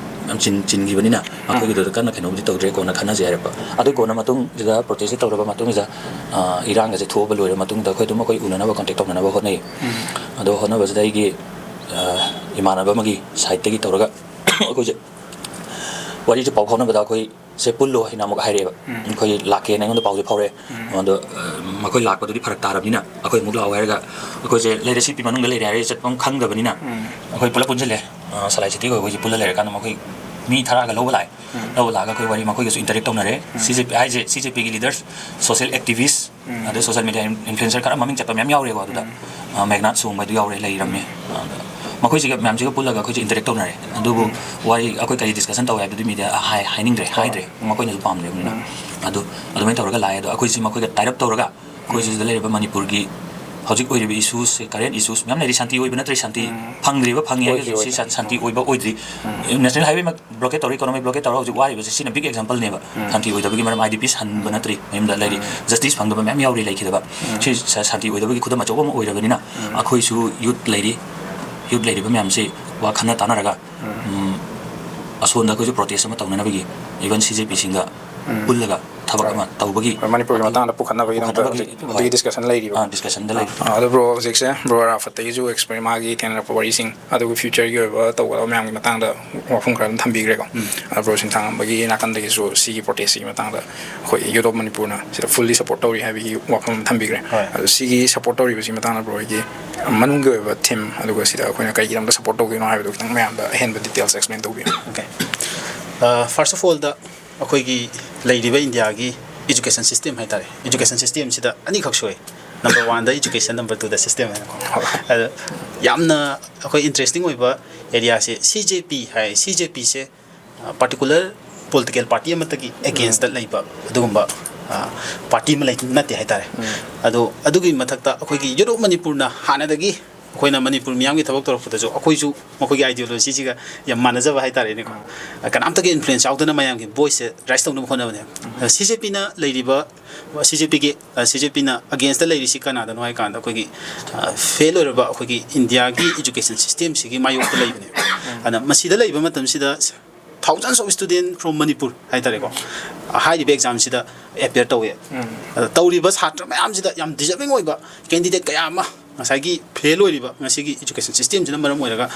ꯌꯥꯝ ꯆꯤꯟ-, ꯆꯤꯟꯈꯤꯕꯅꯤꯅ ꯎꯝ꯫ ꯑꯩꯈꯣꯏꯒꯤꯗꯨꯗ ꯀꯟꯅ ꯀꯩꯅꯣꯕꯨꯗꯤ ꯇꯧꯗ꯭ꯔꯦ, ꯀꯣꯟꯅ ꯈꯟꯅꯁꯦ ꯍꯥꯏꯔꯛꯄ꯫ ꯑꯗꯨ ꯀꯣꯟꯅ ꯃꯇꯨꯡꯁꯤꯗ, ꯄ꯭ꯔꯣꯇꯦꯁꯁꯦ ꯇꯧꯔꯕ ꯃꯇꯨꯡꯁꯤꯗ, ꯑ, ꯏꯔꯥꯡꯒꯁꯦ ꯊꯣꯛꯑꯕ ꯂꯣꯏꯔ ꯃꯇꯨꯡꯗ ꯑꯩꯈꯣꯏ ꯑꯗꯨꯝ ꯑꯩꯈꯣꯏ ꯎꯅꯅꯕ, ꯀꯣꯟꯇꯦꯛ ꯇꯧꯅꯅꯕ ꯍꯣꯠꯅꯩ꯫ ꯎꯝ꯫ ꯑꯗꯣ ꯍꯣꯠꯅꯕꯁꯤꯗ ꯑꯩꯒꯤ, ꯑ, ꯏꯃꯥꯟꯅꯕ ꯑꯃꯒꯤ ꯁꯥꯏꯠꯇꯒꯤ ꯇꯧꯔꯒ ꯑꯩꯈꯣꯏꯁꯦ ꯋꯥꯔꯤꯁꯦ ꯄꯥꯎ ꯐꯥꯎꯅꯕꯗ ꯑꯩꯈꯣꯏ ꯁꯦ ꯄꯨꯜꯂꯣ ꯍꯥꯏꯅ ꯑꯃꯨꯛ ꯍꯥꯏꯔꯛꯑꯦꯕ꯫ ꯎꯝ꯫ ꯑꯩꯈꯣꯏ ꯂꯥꯛꯀꯦꯅ ꯑꯩꯉꯣꯟꯗ ꯄꯥꯎꯁꯦ ꯐꯥꯎꯔꯛꯑꯦ꯫ ꯎꯝ꯫ ꯑꯗꯣ, ꯑ, ꯃꯈꯣꯏ ꯂꯥꯛꯄꯗꯨꯗꯤ ꯐꯔꯛ ꯇꯥꯔꯕꯅꯤꯅ ꯑꯩꯈꯣꯏ ꯑꯃꯨꯛ ꯂꯥꯛꯑꯣ ꯍꯥꯏꯔꯒ, ꯑꯩꯈꯣꯏꯁꯦ ꯂꯩꯔꯦ, ꯁꯤ ꯄꯤ ꯃꯅꯨꯡꯗ ꯂꯩꯔꯦ ꯍꯥꯏꯔꯦ, ꯆꯠꯐꯝ ꯈꯪꯗꯕꯅꯤꯅ ꯎꯝ꯫ ꯑꯩꯈꯣꯏ ꯄꯨꯂꯞ ꯄꯨꯟꯁꯤꯜꯂꯦ꯫ ꯑ, ꯁꯂꯥꯏ ꯁꯤꯇꯤ ꯑꯩꯈꯣꯏꯁꯦ ꯄꯨꯜꯂ ꯂꯩꯔꯀꯥꯟꯗ ꯃꯈꯣꯏ ꯃꯤ ꯊꯔꯥꯒ ꯂꯧꯕ ꯂꯥꯛꯑꯦ꯫ ꯎꯝ꯫ ꯂꯧꯕ ꯂꯥꯛꯑꯒ ꯑꯩꯈꯣꯏ ꯋꯥꯔꯤ, ꯃꯈꯣꯏꯒꯁꯨ interact ꯇꯧꯅꯔꯦ꯫ ꯎꯝ꯫ ꯁꯤ ꯖꯦ ꯄꯤ ꯍꯥꯏꯁꯦ, ꯁꯤ ꯖꯦ ꯄꯤꯒꯤ ꯂꯤꯗꯔꯁ, ꯁꯣꯁꯤꯌꯦꯜ ꯑꯦꯛꯇꯤꯚꯤꯁ, ꯎꯝ꯫ ꯑꯗꯩ ꯁꯣꯁꯤꯌꯦꯜ ꯃꯤꯗꯤꯌꯥ ꯏꯟ-, ꯏꯟꯐ꯭ꯂꯨꯌꯦꯟꯁꯔ ꯈꯔ ꯃꯃꯤꯡ ꯆꯠꯄ ꯃꯌꯥꯝ ꯌꯥꯎꯔꯦꯀꯣ ꯑꯗꯨꯗ꯫ ꯎꯝ꯫ ꯑ, ꯃꯦꯘꯅꯥꯊ ꯁꯣꯡꯕ ꯍꯥꯏꯗꯨ ꯌꯥꯎꯔꯦ, ꯂꯩꯔꯝꯃꯦ꯫ ꯑꯗ ꯃꯈꯣꯏꯁꯤꯒ ꯃꯌꯥꯝꯁꯤꯒ ꯄꯨꯜꯂꯒ ꯑꯩꯈꯣꯏꯁꯦ interact ꯇꯧꯅꯔꯦ꯫ ꯑꯗꯨꯕꯨ ꯎꯝ꯫ ꯋꯥꯔꯤ ꯑꯩꯈꯣꯏ ꯀꯔꯤ discussion ꯇꯧꯋꯦ ꯍꯥꯏꯕꯗꯨꯗꯤ ꯃꯤꯗꯤꯌꯥ ꯍꯥꯏ-, ꯍꯥꯏꯅꯤꯡꯗ꯭ꯔꯦ, ꯍꯣꯏ꯫ ꯍꯥꯏꯗ꯭ꯔꯦ꯫ ꯃꯈꯣꯏꯅꯁꯨ ꯄꯥꯝꯗ꯭ꯔꯦꯕꯅꯤꯅ꯫ ꯎꯝ꯫ ꯑꯗꯨ ꯑꯗꯨꯃꯥꯏꯅ ꯇꯧꯔꯒ ꯂꯥꯛꯑꯦ꯫ ꯑꯗꯣ ꯑꯩꯈꯣꯏꯁꯤ ꯃꯈꯣꯏꯒ tie up ꯇꯧꯔꯒ ꯑꯩꯈꯣꯏ ꯁꯤꯗ ꯂꯩꯔꯤꯕ ꯃꯅꯤꯄꯨꯔꯒꯤ ꯍꯧꯖꯤꯛ ꯑꯣꯏꯔꯤꯕ issues ꯁꯦ, current issues ꯃꯌꯥꯝ ꯂꯩꯔꯤ꯫ ꯁꯥꯟꯇꯤ ꯑꯣꯏꯕ ꯅꯠꯇ꯭ꯔꯤ, ꯁꯥꯟꯇꯤ ꯎꯝ꯫ ꯐꯪꯗ꯭ꯔꯤꯕ, ꯐꯪꯉꯤ ꯑꯣꯏꯗ꯭ꯔꯤ, ꯍꯥꯏꯔꯒꯁꯨ ꯁꯤ ꯑꯣꯏꯗ꯭ꯔꯤ꯫ ꯁꯥꯟ-, ꯁꯥꯟꯇꯤ ꯎꯝ꯫ ꯑꯣꯏꯕ ꯑꯣꯏꯗ꯭ꯔꯤ꯫ ꯎꯝ꯫ National highway ꯃꯛ blockade ꯇꯧꯔꯦ, economic blockade ꯇꯧꯔꯦ, ꯍꯧꯖꯤꯛ ꯋꯥꯔꯤꯕꯁꯦ ꯁꯤꯅ big example ꯅꯦꯕ꯫ ꯎꯝ꯫ ꯁꯥꯟꯇꯤ ꯑꯣꯏꯗꯕꯒꯤ ꯃꯔꯝ, IDPs ꯍꯟꯕ ꯎꯝ꯫ ꯅꯠꯇ꯭ꯔꯤ, ꯃꯌꯨꯝꯗ ꯂꯩꯔꯤ꯫ ꯎꯝ꯫ Justice ꯐꯪꯗꯕ ꯃꯌꯥꯝ ꯌꯥꯎꯔꯤ ꯂꯩꯈꯤꯗꯕ꯫ ꯎꯝ꯫ ꯁꯤ ꯁ-, ꯁꯥꯟꯇꯤ ꯑꯣꯏꯗꯕꯒꯤ ꯈꯨꯗꯝ ꯑꯆꯧꯕ ꯑꯃ ꯑꯣꯏꯔꯕꯅꯤꯅ ꯎꯝ꯫ ꯑꯩꯈꯣꯏꯁꯨ youth ꯂꯩꯔꯤ, youth ꯂꯩꯔꯤꯕ ꯃꯌꯥꯝꯁꯤ ꯋꯥ ꯈꯟꯅ ꯇꯥꯟꯅꯔꯒ, ꯎꯝ, ꯑꯁꯣꯝꯗ ꯑꯩꯈꯣꯏꯁꯨ ꯄ꯭ꯔꯣꯇꯦꯁ ꯑꯃ ꯇꯧꯅꯅꯕꯒꯤ, ꯏꯚꯟ ꯁꯤ ꯖꯦ ꯄꯤꯁꯤꯡꯒ ꯎꯝ꯫ ꯄꯨꯜꯂꯒ ꯊꯕꯛ ꯍꯣꯏ꯫ ꯑꯃ ꯇꯧꯕꯒꯤ ꯃꯅꯤꯄꯨꯔꯒꯤ ꯃꯇꯥꯡꯗ ꯄꯨꯈꯠꯅꯕꯒꯤꯗꯃꯛꯇ ꯄꯨꯈꯠꯅꯕꯒꯤ, ꯍꯧꯖꯤꯛ ꯍꯣꯏ꯫ ꯑꯗꯨꯒꯤ ꯗꯤꯁꯀꯁꯟ ꯂꯩꯔꯤꯕ꯫ ꯑꯥ, ꯗꯤꯁꯀꯁꯟꯗ ꯂꯩꯔꯤ꯫ ꯑꯥ, ꯑꯗꯣ ꯕ꯭ꯔꯣ, ꯍꯧꯖꯤꯛꯁꯦ ꯕ꯭ꯔꯣ ꯑꯔꯥꯐꯠꯇꯒꯤꯁꯨ ꯑꯦꯛꯁꯄꯔꯤ-, ꯃꯥꯒꯤ ꯊꯦꯡꯅꯔꯛꯄ ꯋꯥꯔꯤꯁꯤꯡ, ꯑꯗꯨꯒ ꯐ꯭ꯌꯨꯆꯔꯒꯤ ꯑꯣꯏꯕ ꯇꯧꯒꯗꯕ ꯃꯌꯥꯝꯒꯤ ꯃꯇꯥꯡꯗ ꯋꯥꯐꯝ ꯈꯔ ꯑꯗꯨꯝ ꯊꯝꯕꯤꯈ꯭ꯔꯦꯀꯣ꯫ ꯎꯝ꯫ ꯑꯗꯣ ꯕ꯭ꯔꯣ ꯁꯤꯟꯊꯥꯡꯕꯒꯤ ꯅꯥꯀꯟꯗꯒꯤꯁꯨ ꯁꯤꯒꯤ ꯄ꯭ꯔꯣꯇꯦꯁꯁꯤꯒꯤ ꯃꯇꯥꯡꯗ ꯑꯩꯈꯣꯏ ꯌꯨꯠ ꯑꯣꯐ ꯃꯅꯤꯄꯨꯔꯅ ꯁꯤꯗ ꯐꯨꯜꯂꯤ ꯁꯄꯣꯔꯠ ꯇꯧꯔꯤ ꯍꯥꯏꯕꯒꯤ ꯋꯥꯐꯝ ꯑꯃ ꯊꯝꯕꯤꯈ꯭ꯔꯦ꯫ ꯍꯣꯏ꯫ ꯑꯗꯣ ꯁꯤꯒꯤ ꯁꯄꯣꯔꯠ ꯇꯧꯔꯤꯕꯁꯤ ꯃꯇꯥꯡꯗ ꯕ꯭ꯔꯣ ꯍꯣꯏꯒꯤ ꯃꯅꯨꯡꯒꯤ ꯑꯣꯏꯕ ꯊꯤꯝ, ꯑꯗꯨꯒ ꯁꯤꯗ ꯑꯩꯈꯣꯏꯅ ꯀꯩꯒꯤꯗꯃꯛꯇ ꯁꯄꯣꯔꯠ ꯇꯧꯗꯣꯏꯅꯣ ꯍꯥꯏꯕꯗꯣ ꯈꯤꯇꯪ ꯃꯌꯥꯝꯗ ꯑꯍꯦꯟꯕ ꯗꯤꯇꯦꯜꯁ ꯑꯦꯛꯁꯄ꯭ꯂꯦꯟ ꯇꯧꯕꯤꯌꯨ꯫ ꯑꯣꯀꯦ꯫ ꯑ, ꯐꯥꯔꯁ ꯑꯣꯐ ꯑꯣꯜꯗ, ꯑꯩꯈꯣꯏꯒꯤ ꯂꯩꯔꯤꯕ ꯏꯟꯗꯤꯌꯥꯒꯤ ꯏꯖꯨꯀꯦꯁꯟ ꯁꯤꯁꯇꯦꯝ ꯍꯥꯏ ꯇꯥꯔꯦ, ꯏꯖꯨꯀꯦꯁꯟ ꯁꯤꯁꯇꯦꯝꯁꯤꯗ ꯑꯅꯤꯈꯛ ꯁꯣꯏ꯫ ꯅꯝꯕꯔ ꯋꯥꯟꯗ ꯏꯖꯨꯀꯦꯁꯟ, ꯅꯝꯕꯔ ꯇꯨꯗ ꯁꯤꯁꯇꯦꯝ ꯍꯥꯏꯅꯀꯣ꯫ ꯑꯗꯣ ꯌꯥꯝꯅ ꯑꯩꯈꯣꯏ ꯏꯟꯇꯔꯦꯁꯇꯤꯡ ꯑꯣꯏꯕ ꯑꯦꯔꯤꯌꯥꯁꯦ ꯁꯤ ꯖꯦ ꯄꯤ ꯍꯥꯏ꯫ ꯁꯤ ꯖꯦ ꯄꯤꯁꯦ ꯄꯥꯔꯇꯤꯀꯨꯂꯔ ꯄꯣꯂꯤꯇꯤꯀꯦꯜ ꯄꯥꯔꯇꯤ ꯑꯃꯠꯇꯒꯤ ꯑꯦꯒꯦꯟꯁꯇ ꯎꯝ꯫ ꯂꯩꯕ ꯑꯗꯨꯒꯨꯝꯕ, ꯑ, ꯄꯥꯔꯇꯤ ꯑꯃ ꯂꯩ, ꯅꯠꯇꯦ ꯍꯥꯏ ꯇꯥꯔꯦ꯫ ꯎꯝ꯫ ꯑꯗꯣ ꯑꯗꯨꯒꯤ ꯃꯊꯛꯇ ꯑꯩꯈꯣꯏꯒꯤ ꯌꯨꯠ ꯑꯣꯐ ꯃꯅꯤꯄꯨꯔꯅ ꯍꯥꯟꯅꯗꯒꯤ ꯑꯩꯈꯣꯏꯅ ꯃꯅꯤꯄꯨꯔ ꯃꯤꯌꯥꯝꯒꯤ ꯊꯕꯛ ꯇꯧꯔꯛꯄꯗꯁꯨ ꯑꯩꯈꯣꯏꯁꯨ ꯃꯈꯣꯏꯒꯤ ꯑꯥꯏꯗꯤꯌꯣꯂꯣꯖꯤꯁꯤꯒ ꯌꯥꯝ ꯃꯥꯟꯅꯖꯕ ꯍꯥꯏ ꯇꯥꯔꯦꯅꯦꯀꯣ꯫ ꯎꯝ꯫ ꯀꯅꯥꯝꯇꯒꯤ ꯏꯟꯐ꯭ꯂꯨꯌꯦꯟꯁ ꯌꯥꯎꯗꯅ ꯃꯌꯥꯝꯒꯤ ꯚꯣꯏꯁꯁꯦ ꯔꯥꯏꯁ ꯇꯧꯅꯕ ꯍꯣꯠꯅꯕꯅꯦꯕ꯫ ꯎꯝ꯫ ꯁꯤ ꯖꯦ ꯄꯤꯅ ꯂꯩꯔꯤꯕ, ꯁꯤ ꯖꯦ ꯄꯤꯒꯤ, ꯁꯤ ꯖꯦ ꯄꯤꯅ ꯑꯒꯦꯟꯁꯇ ꯂꯩꯔꯤꯁꯤ ꯀꯅꯥꯗꯅꯣ ꯍꯥꯏ ꯀꯥꯟꯗ ꯑꯩꯈꯣꯏꯒꯤ, ꯑ, ꯐꯦꯜ ꯑꯣꯏꯔꯕ ꯑꯩꯈꯣꯏꯒꯤ ꯏꯟꯗꯤꯌꯥꯒꯤ ꯏꯖꯨꯀꯦꯁꯟ ꯁꯤꯁꯇꯦꯝꯁꯤꯒꯤ ꯃꯥꯌꯣꯛꯇ ꯂꯩꯕꯅꯦꯕ꯫ ꯎꯝ꯫ ꯑꯗꯨꯅ ꯃꯁꯤꯗ ꯂꯩꯕ ꯃꯇꯝꯁꯤꯗ thousands of student from Manipur ꯍꯥꯏ ꯇꯥꯔꯦꯀꯣ, ꯍꯥꯏꯔꯤꯕ ꯑꯦꯛꯖꯥꯝꯁꯤꯗ ꯑꯦꯄꯤꯌꯔ ꯇꯧꯋꯦ꯫ ꯎꯝ꯫ ꯑꯗ ꯇꯧꯔꯤꯕ ꯁꯥꯇ꯭ꯔ ꯃꯌꯥꯝꯁꯤꯗ ꯌꯥꯝ ꯗꯤꯖꯔꯚꯤꯡ ꯑꯣꯏꯕ ꯀꯦꯟꯗꯤꯗꯦꯠ ꯀꯌꯥ ꯑꯃ ꯉꯁꯥꯏꯒꯤ ꯐꯦꯜ ꯑꯣꯏꯔꯤꯕ ꯉꯁꯤꯒꯤ ꯏꯖꯨꯀꯦꯁꯟ ꯁꯤꯁꯇꯦꯝꯁꯤꯅ ꯃꯔꯝ ꯑꯣꯏꯔꯒ,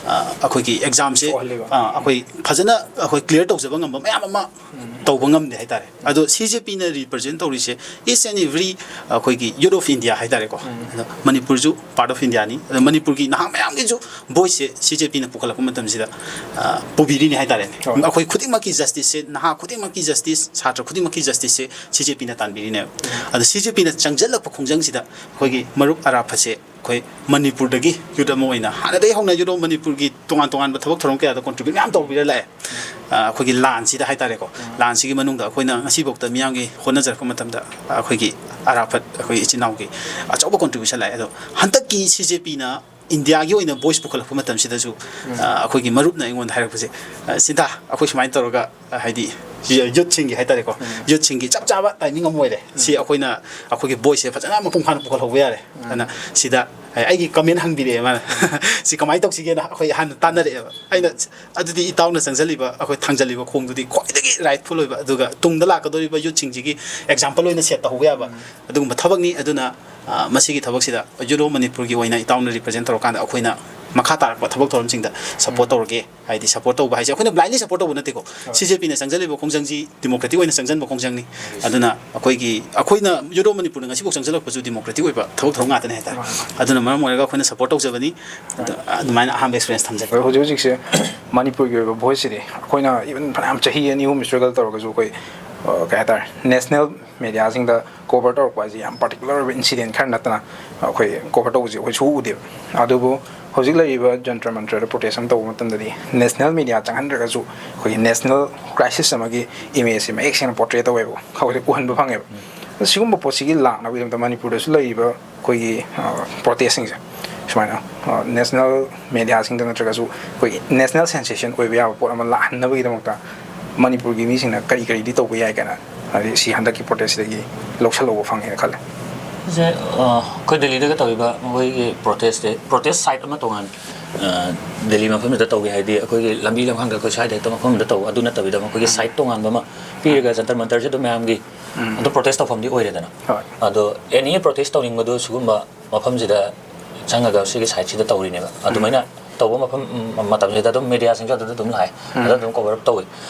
ꯑ, ꯑꯩꯈꯣꯏꯒꯤ ꯑꯦꯛꯖꯥꯝꯁꯦ, ꯊꯣꯛꯍꯜꯂꯤꯕ꯫ ꯑ, ꯑꯩꯈꯣꯏ ꯐꯖꯅ ꯑꯩꯈꯣꯏ ꯀ꯭ꯂꯤꯌꯥꯔ ꯇꯧꯖꯕ ꯉꯝꯕ ꯃꯌꯥꯝ ꯑꯃ ꯎꯝ꯫ ꯇꯧꯕ ꯉꯝꯗꯦ ꯍꯥꯏ ꯇꯥꯔꯦ꯫ ꯑꯗꯣ ꯁꯤ ꯖꯦ ꯄꯤꯅ ꯔꯤꯄ꯭ꯔꯖꯦꯟ ꯇꯧꯔꯤꯁꯦ each and every ꯑꯩꯈꯣꯏꯒꯤ ꯌꯨꯠ ꯑꯣꯐ ꯏꯟꯗꯤꯌꯥ ꯍꯥꯏ ꯇꯥꯔꯦꯀꯣ꯫ ꯎꯝ꯫ ꯑꯗꯣ ꯃꯅꯤꯄꯨꯔꯁꯨ ꯄꯥꯔꯠ ꯑꯣꯐ ꯏꯟꯗꯤꯌꯥꯅꯤ꯫ ꯑꯗꯣ ꯃꯅꯤꯄꯨꯔꯒꯤ ꯅꯍꯥ ꯃꯌꯥꯝꯒꯤꯁꯨ ꯚꯣꯏꯁꯁꯦ ꯁꯤ ꯖꯦ ꯄꯤꯅ ꯄꯨꯈꯠꯂꯛꯄ ꯃꯇꯝꯁꯤꯗ, ꯑ, ꯄꯨꯕꯤꯔꯤꯅꯤ ꯍꯥꯏ ꯇꯥꯔꯦꯅꯦ꯫ ꯍꯣꯏ꯫ ꯑꯩꯈꯣꯏ ꯈꯨꯗꯤꯡꯃꯛꯀꯤ ꯖꯁꯇꯤꯁꯁꯦ, ꯅꯍꯥ ꯈꯨꯗꯤꯡꯃꯛꯀꯤ ꯖꯁꯇꯤꯁ, ꯁꯥꯇ꯭ꯔ ꯈꯨꯗꯤꯡꯃꯛꯀꯤ ꯖꯁꯇꯤꯁꯁꯦ ꯁꯤ ꯖꯦ ꯄꯤꯅ ꯇꯥꯟꯕꯤꯔꯤꯅꯦꯕ꯫ ꯎꯝ꯫ ꯑꯗꯣ ꯁꯤ ꯖꯦ ꯄꯤꯅ ꯆꯪꯁꯤꯜꯂꯛꯄ ꯈꯣꯡꯖꯪꯁꯤꯗ ꯑꯩꯈꯣꯏꯒꯤ ꯃꯔꯨꯞ ꯑꯔꯥꯐꯠꯁꯦ ꯑꯩꯈꯣꯏ ꯃꯅꯤꯄꯨꯔꯗꯒꯤ ꯌꯨꯠ ꯑꯃ ꯑꯣꯏꯅ ꯍꯥꯟꯅꯗꯒꯤ ꯍꯧꯅ ꯌꯨꯠ ꯑꯣꯐ ꯃꯅꯤꯄꯨꯔꯒꯤ ꯇꯣꯉꯥꯟ ꯇꯣꯉꯥꯟꯕ ꯊꯕꯛ ꯊꯧꯔꯝ ꯀꯌꯥꯗ ꯀꯣꯟꯇ꯭ꯔꯤꯕ꯭ꯌꯨꯠ ꯃꯌꯥꯝ ꯇꯧꯕꯤꯔ ꯂꯥꯛꯑꯦ꯫ ꯑ, ꯑꯩꯈꯣꯏꯒꯤ ꯂꯥꯟꯁꯤꯗ ꯍꯥꯏ ꯇꯥꯔꯦꯀꯣ꯫ ꯎꯝ꯫ ꯂꯥꯟꯁꯤꯒꯤ ꯃꯅꯨꯡꯗ ꯑꯩꯈꯣꯏꯅ ꯉꯁꯤꯐꯥꯎꯗ ꯃꯤꯌꯥꯝꯒꯤ ꯍꯣꯠꯅꯖꯔꯛꯄ ꯃꯇꯝꯗ ꯑꯩꯈꯣꯏꯒꯤ ꯑꯔꯥꯐꯠ, ꯑꯩꯈꯣꯏ ꯏꯆꯤꯟ ꯏꯅꯥꯎꯒꯤ ꯑꯆꯧꯕ ꯀꯣꯟꯇ꯭ꯔꯤꯕ꯭ꯌꯨꯁꯟ ꯂꯥꯛꯑꯦ꯫ ꯑꯗꯣ ꯍꯟꯗꯛꯀꯤ ꯁꯤ ꯖꯦ ꯄꯤꯅ ꯏꯟꯗꯤꯌꯥꯒꯤ ꯑꯣꯏꯅ ꯚꯣꯏꯁ ꯄꯨꯈꯠꯂꯛꯄ ꯃꯇꯝꯁꯤꯗꯁꯨ, ꯎꯝ꯫ ꯑ, ꯑꯩꯈꯣꯏꯒꯤ ꯃꯔꯨꯞꯅ ꯑꯩꯉꯣꯟꯗ ꯍꯥꯏꯔꯛꯄꯁꯦ, ꯑ, "ꯁꯤꯟꯊꯥ, ꯑꯩꯈꯣꯏ ꯁꯨꯃꯥꯏꯅ ꯇꯧꯔꯒ, ꯑ, ꯍꯥꯏꯗꯤ ꯌꯨꯠꯁꯤꯡꯒꯤ ꯍꯥꯏꯇꯥꯔꯦꯀꯣ, ꯌꯨꯠꯁꯤꯡꯒꯤ ꯆꯞ ꯆꯥꯕ ꯇꯥꯏꯃꯤꯡ ꯑꯃ ꯑꯣꯏꯔꯦ꯫ ꯁꯤ ꯑꯩꯈꯣꯏꯅ ꯑꯩꯈꯣꯏꯒꯤ ꯚꯣꯏꯁꯁꯦ ꯐꯖꯅ ꯃꯄꯨꯡ ꯐꯥꯅ ꯄꯨꯈꯠꯍꯧꯕ ꯌꯥꯔꯦ꯫ ꯑꯗꯨꯅ ꯁꯤꯗ ꯑꯩꯒꯤ ꯀꯃꯦꯟ ꯍꯪꯕꯤꯔꯛꯑꯦ ꯃꯥꯅ꯫ ꯁꯤ ꯀꯃꯥꯏꯅ ꯇꯧꯁꯤꯒꯦꯅ ꯑꯩꯈꯣꯏ ꯍꯥꯟꯅ ꯇꯥꯟꯅꯔꯛꯑꯦꯕ꯫ ꯑꯩꯅ ꯑꯗꯨꯗꯤ ꯏꯇꯥꯎꯅ ꯆꯪꯁꯤꯜꯂꯤꯕ, ꯑꯩꯈꯣꯏ ꯊꯥꯡꯖꯜꯂꯤꯕ ꯈꯣꯡꯗꯨꯗꯤ ꯈ꯭ꯋꯥꯏꯗꯒꯤ ꯔꯥꯏꯠꯐꯨꯜ ꯑꯣꯏꯕ, ꯑꯗꯨꯒ ꯇꯨꯡꯗ ꯂꯥꯛꯀꯗꯧꯔꯤꯕ ꯌꯨꯠꯁꯤꯡꯁꯤꯒꯤ ꯑꯦꯛꯖꯥꯝꯄꯜ ꯑꯣꯏꯅ ꯁꯦꯠ ꯇꯧꯍꯧꯕ ꯌꯥꯕ ꯑꯗꯨꯒꯨꯝꯕ ꯊꯕꯛꯅꯤ꯫ ꯑꯗꯨꯅ ꯃꯁꯤꯒꯤ ꯊꯕꯛꯁꯤꯗ ꯌꯨꯠ ꯑꯣꯐ ꯃꯅꯤꯄꯨꯔꯒꯤ ꯑꯣꯏꯅ ꯏꯇꯥꯎꯅ ꯔꯤꯄ꯭ꯔꯖꯦꯟ ꯇꯧꯔꯀꯥꯟꯗ ꯑꯩꯈꯣꯏꯅ ꯃꯈꯥ ꯇꯥꯔꯛꯄ ꯊꯕꯛ ꯊꯧꯔꯝꯁꯤꯡꯗ ꯁꯞꯄꯣꯔꯠ ꯇꯧꯔꯒꯦ꯫ ꯍꯥꯏꯗꯤ ꯁꯞꯄꯣꯔꯠ ꯇꯧꯕ ꯍꯥꯏꯁꯦ ꯑꯩꯈꯣꯏꯅ ꯕ꯭ꯂꯥꯏꯟꯂꯤ ꯁꯞꯄꯣꯔꯠ ꯇꯧꯕ ꯅꯠꯇꯦꯀꯣ꯫ ꯁꯤ ꯖꯦ ꯄꯤꯅ ꯆꯪꯁꯤꯜꯂꯤꯕ ꯈꯣꯡꯖꯪꯁꯤ ꯗꯤꯃꯣꯀ꯭ꯔꯦꯇꯤꯛ ꯑꯣꯏꯅ ꯆꯪꯁꯤꯟꯕ ꯈꯣꯡꯖꯪꯅꯤ꯫ ꯑꯗꯨꯅ ꯑꯩꯈꯣꯏꯒꯤ, ꯑꯩꯈꯣꯏꯅ ꯌꯨꯠ ꯑꯣꯐ ꯃꯅꯤꯄꯨꯔꯅ ꯉꯁꯤꯐꯥꯎ ꯆꯪꯁꯤꯜꯂꯛꯄꯁꯨ ꯗꯤꯃꯣꯀ꯭ꯔꯦꯇꯤꯛ ꯑꯣꯏꯕ ꯊꯕꯛ ꯊꯧꯔꯝ ꯉꯥꯛꯇꯅꯤ ꯍꯥꯏꯇꯥꯔꯦ꯫ ꯑꯗꯨꯅ ꯃꯔꯝ ꯑꯣꯏꯔꯒ ꯑꯩꯈꯣꯏꯅ ꯁꯞꯄꯣꯔꯠ ꯇꯧꯖꯕꯅꯤ꯫ ꯑꯗꯨ, ꯑꯗꯨꯃꯥꯏꯅ ꯑꯍꯥꯟꯕ ꯑꯦꯛꯁꯄꯤꯔꯤꯌꯦꯟꯁ ꯊꯝꯖꯒꯦ꯫ ꯍꯧꯖꯤꯛ ꯍꯧꯖꯤꯛꯁꯦ ꯃꯅꯤꯄꯨꯔꯒꯤ ꯑꯣꯏꯕ ꯚꯣꯏꯁꯁꯤꯗꯤ ꯑꯩꯈꯣꯏꯅ ꯏꯚꯟ ꯐꯅꯌꯥꯝ ꯆꯍꯤ ꯑꯅꯤ ꯑꯍꯨꯝ ꯁ꯭ꯇ꯭ꯔꯒꯜ ꯇꯧꯔꯒꯁꯨ ꯑꯩꯈꯣꯏ, ꯑ, ꯀꯩ ꯍꯥꯏꯇꯥꯔꯦ, ꯅꯦꯁꯅꯦꯜ ꯃꯦꯗꯤꯌꯥꯁꯤꯡꯗ ꯀꯣꯚꯔ ꯇꯧꯔꯛꯄ ꯍꯥꯏꯁꯦ ꯌꯥꯝ ꯄꯥꯔꯇꯤꯀꯨꯂꯔ ꯑꯣꯏꯕ ꯏꯟꯁꯤꯗꯦꯟ ꯈꯔ ꯅꯠꯇꯅ ꯑꯩꯈꯣꯏ ꯀꯣꯚꯔ ꯇꯧꯕꯁꯦ ꯑꯩꯈꯣꯏ ꯁꯨꯛꯎ ꯎꯗꯦꯕ꯫ ꯑꯗꯨꯕꯨ ꯍꯧꯖꯤꯛ ꯂꯩꯔꯤꯕ ꯖꯟꯇ꯭ꯔ ꯃꯟꯇ꯭ꯔꯗ ꯄ꯭ꯔꯣꯇꯦꯁ ꯑꯃ ꯇꯧꯕ ꯃꯇꯝꯗꯗꯤ ꯅꯦꯁꯅꯦꯜ ꯃꯦꯗꯤꯌꯥ ꯆꯪꯍꯟꯗ꯭ꯔꯒꯁꯨ ꯑꯩꯈꯣꯏꯒꯤ ꯅꯦꯁꯅꯦꯜ ꯀ꯭ꯔꯥꯏꯁꯤꯁ ꯑꯃꯒꯤ ꯏꯃꯦꯖꯁꯦ ꯃꯌꯦꯛ ꯁꯦꯡꯅ ꯄꯣꯔꯇ꯭ꯔꯦ ꯇꯧꯋꯦꯕ, ꯑꯩꯈꯣꯏꯗ ꯎꯍꯟꯕ ꯐꯪꯉꯦꯕ꯫ ꯑꯗꯣ ꯁꯤꯒꯨꯝꯕ ꯄꯣꯠꯁꯤꯒꯤ ꯂꯥꯛꯅꯕꯒꯤꯗꯃꯛꯇ ꯃꯅꯤꯄꯨꯔꯗꯁꯨ ꯂꯩꯔꯤꯕ ꯑꯩꯈꯣꯏꯒꯤ, ꯑ, ꯄ꯭ꯔꯣꯇꯦꯁꯁꯤꯡꯁꯦ ꯁꯨꯃꯥꯏꯅ, ꯑ, ꯅꯦꯁꯅꯦꯜ ꯃꯦꯗꯤꯌꯥꯁꯤꯡꯗ ꯅꯠꯇ꯭ꯔꯒꯁꯨ ꯑꯩꯈꯣꯏꯒꯤ ꯅꯦꯁꯅꯦꯜ ꯁꯦꯟꯁꯦꯁꯟ ꯑꯣꯏꯕ ꯌꯥꯕ ꯄꯣꯠ ꯑꯃ ꯂꯥꯛꯍꯟꯅꯕꯒꯤꯗꯃꯛꯇ ꯃꯅꯤꯄꯨꯔꯒꯤ ꯃꯤꯁꯤꯡꯅ ꯀꯔꯤ ꯀꯔꯤꯗꯤ ꯇꯧꯕ ꯌꯥꯏ ꯀꯥꯏꯅ, ꯍꯥꯏꯗꯤ ꯁꯤ ꯍꯟꯗꯛꯀꯤ ꯄ꯭ꯔꯣꯇꯦꯁꯁꯤꯗꯒꯤ ꯂꯧꯁꯜꯍꯧꯕ ꯐꯪꯉꯦꯅ ꯈꯜꯂꯦ꯫ ꯁꯤꯁꯦ, ꯑ, ꯑꯩꯈꯣꯏ ꯗꯦꯜꯂꯤꯗꯒ ꯇꯧꯔꯤꯕ ꯃꯈꯣꯏꯒꯤ ꯄ꯭ꯔꯣꯇꯦꯁꯁꯦ, ꯄ꯭ꯔꯣꯇꯦꯁ ꯁꯥꯏꯠ ꯑꯃ ꯇꯣꯉꯥꯟ, ꯑ, ꯗꯦꯜꯂꯤ ꯃꯐꯝꯗꯨꯗ ꯇꯧꯒꯦ ꯍꯥꯏꯗꯤ ꯑꯩꯈꯣꯏꯒꯤ ꯂꯝꯕꯤ ꯂꯝꯈꯥꯡꯗ ꯑꯩꯈꯣꯏ ꯁ꯭ꯋꯥꯏꯗ ꯍꯦꯛꯇ ꯃꯐꯝ ꯑꯃꯗ ꯇꯧꯕ ꯑꯗꯨ ꯅꯠꯇꯕꯤꯗ ꯃꯈꯣꯏꯒꯤ ꯁꯥꯏꯠ ꯇꯣꯉꯥꯟꯕ ꯑꯃ ꯄꯤꯔꯒ ꯖꯟꯇꯔ ꯃꯟꯇꯔꯁꯦ ꯑꯗꯨꯝ ꯃꯌꯥꯝꯒꯤ ꯑꯗꯨꯝ ꯄ꯭ꯔꯣꯇꯦꯁ ꯇꯧꯐꯝꯗꯤ ꯑꯣꯏꯔꯦꯗꯅ꯫ ꯍꯣꯏ꯫ ꯑꯗꯣ ꯑꯦꯅꯤ ꯄ꯭ꯔꯣꯇꯦꯁ ꯇꯧꯅꯤꯡꯕꯗꯣ ꯁꯤꯒꯨꯝꯕ ꯃꯐꯝꯁꯤꯗ ꯆꯪꯉꯒ ꯁꯤꯒꯤ ꯁꯥꯏꯠꯁꯤꯗ ꯇꯧꯔꯤꯅꯦꯕ꯫ ꯑꯗꯨꯃꯥꯏꯅ ꯇꯧꯕ ꯃꯐꯝ, ꯎꯝ, ꯃꯇꯝꯁꯤꯗ ꯑꯗꯨꯝ ꯃꯦꯗꯤꯌꯥꯁꯤꯡꯁꯨ ꯑꯗꯨꯗ ꯑꯗꯨꯝ ꯂꯥꯛꯑꯦ, ꯑꯗꯨꯗ ꯑꯗꯨꯝ ꯀꯣꯚꯔ ꯑꯞ ꯇꯧꯋꯤ꯫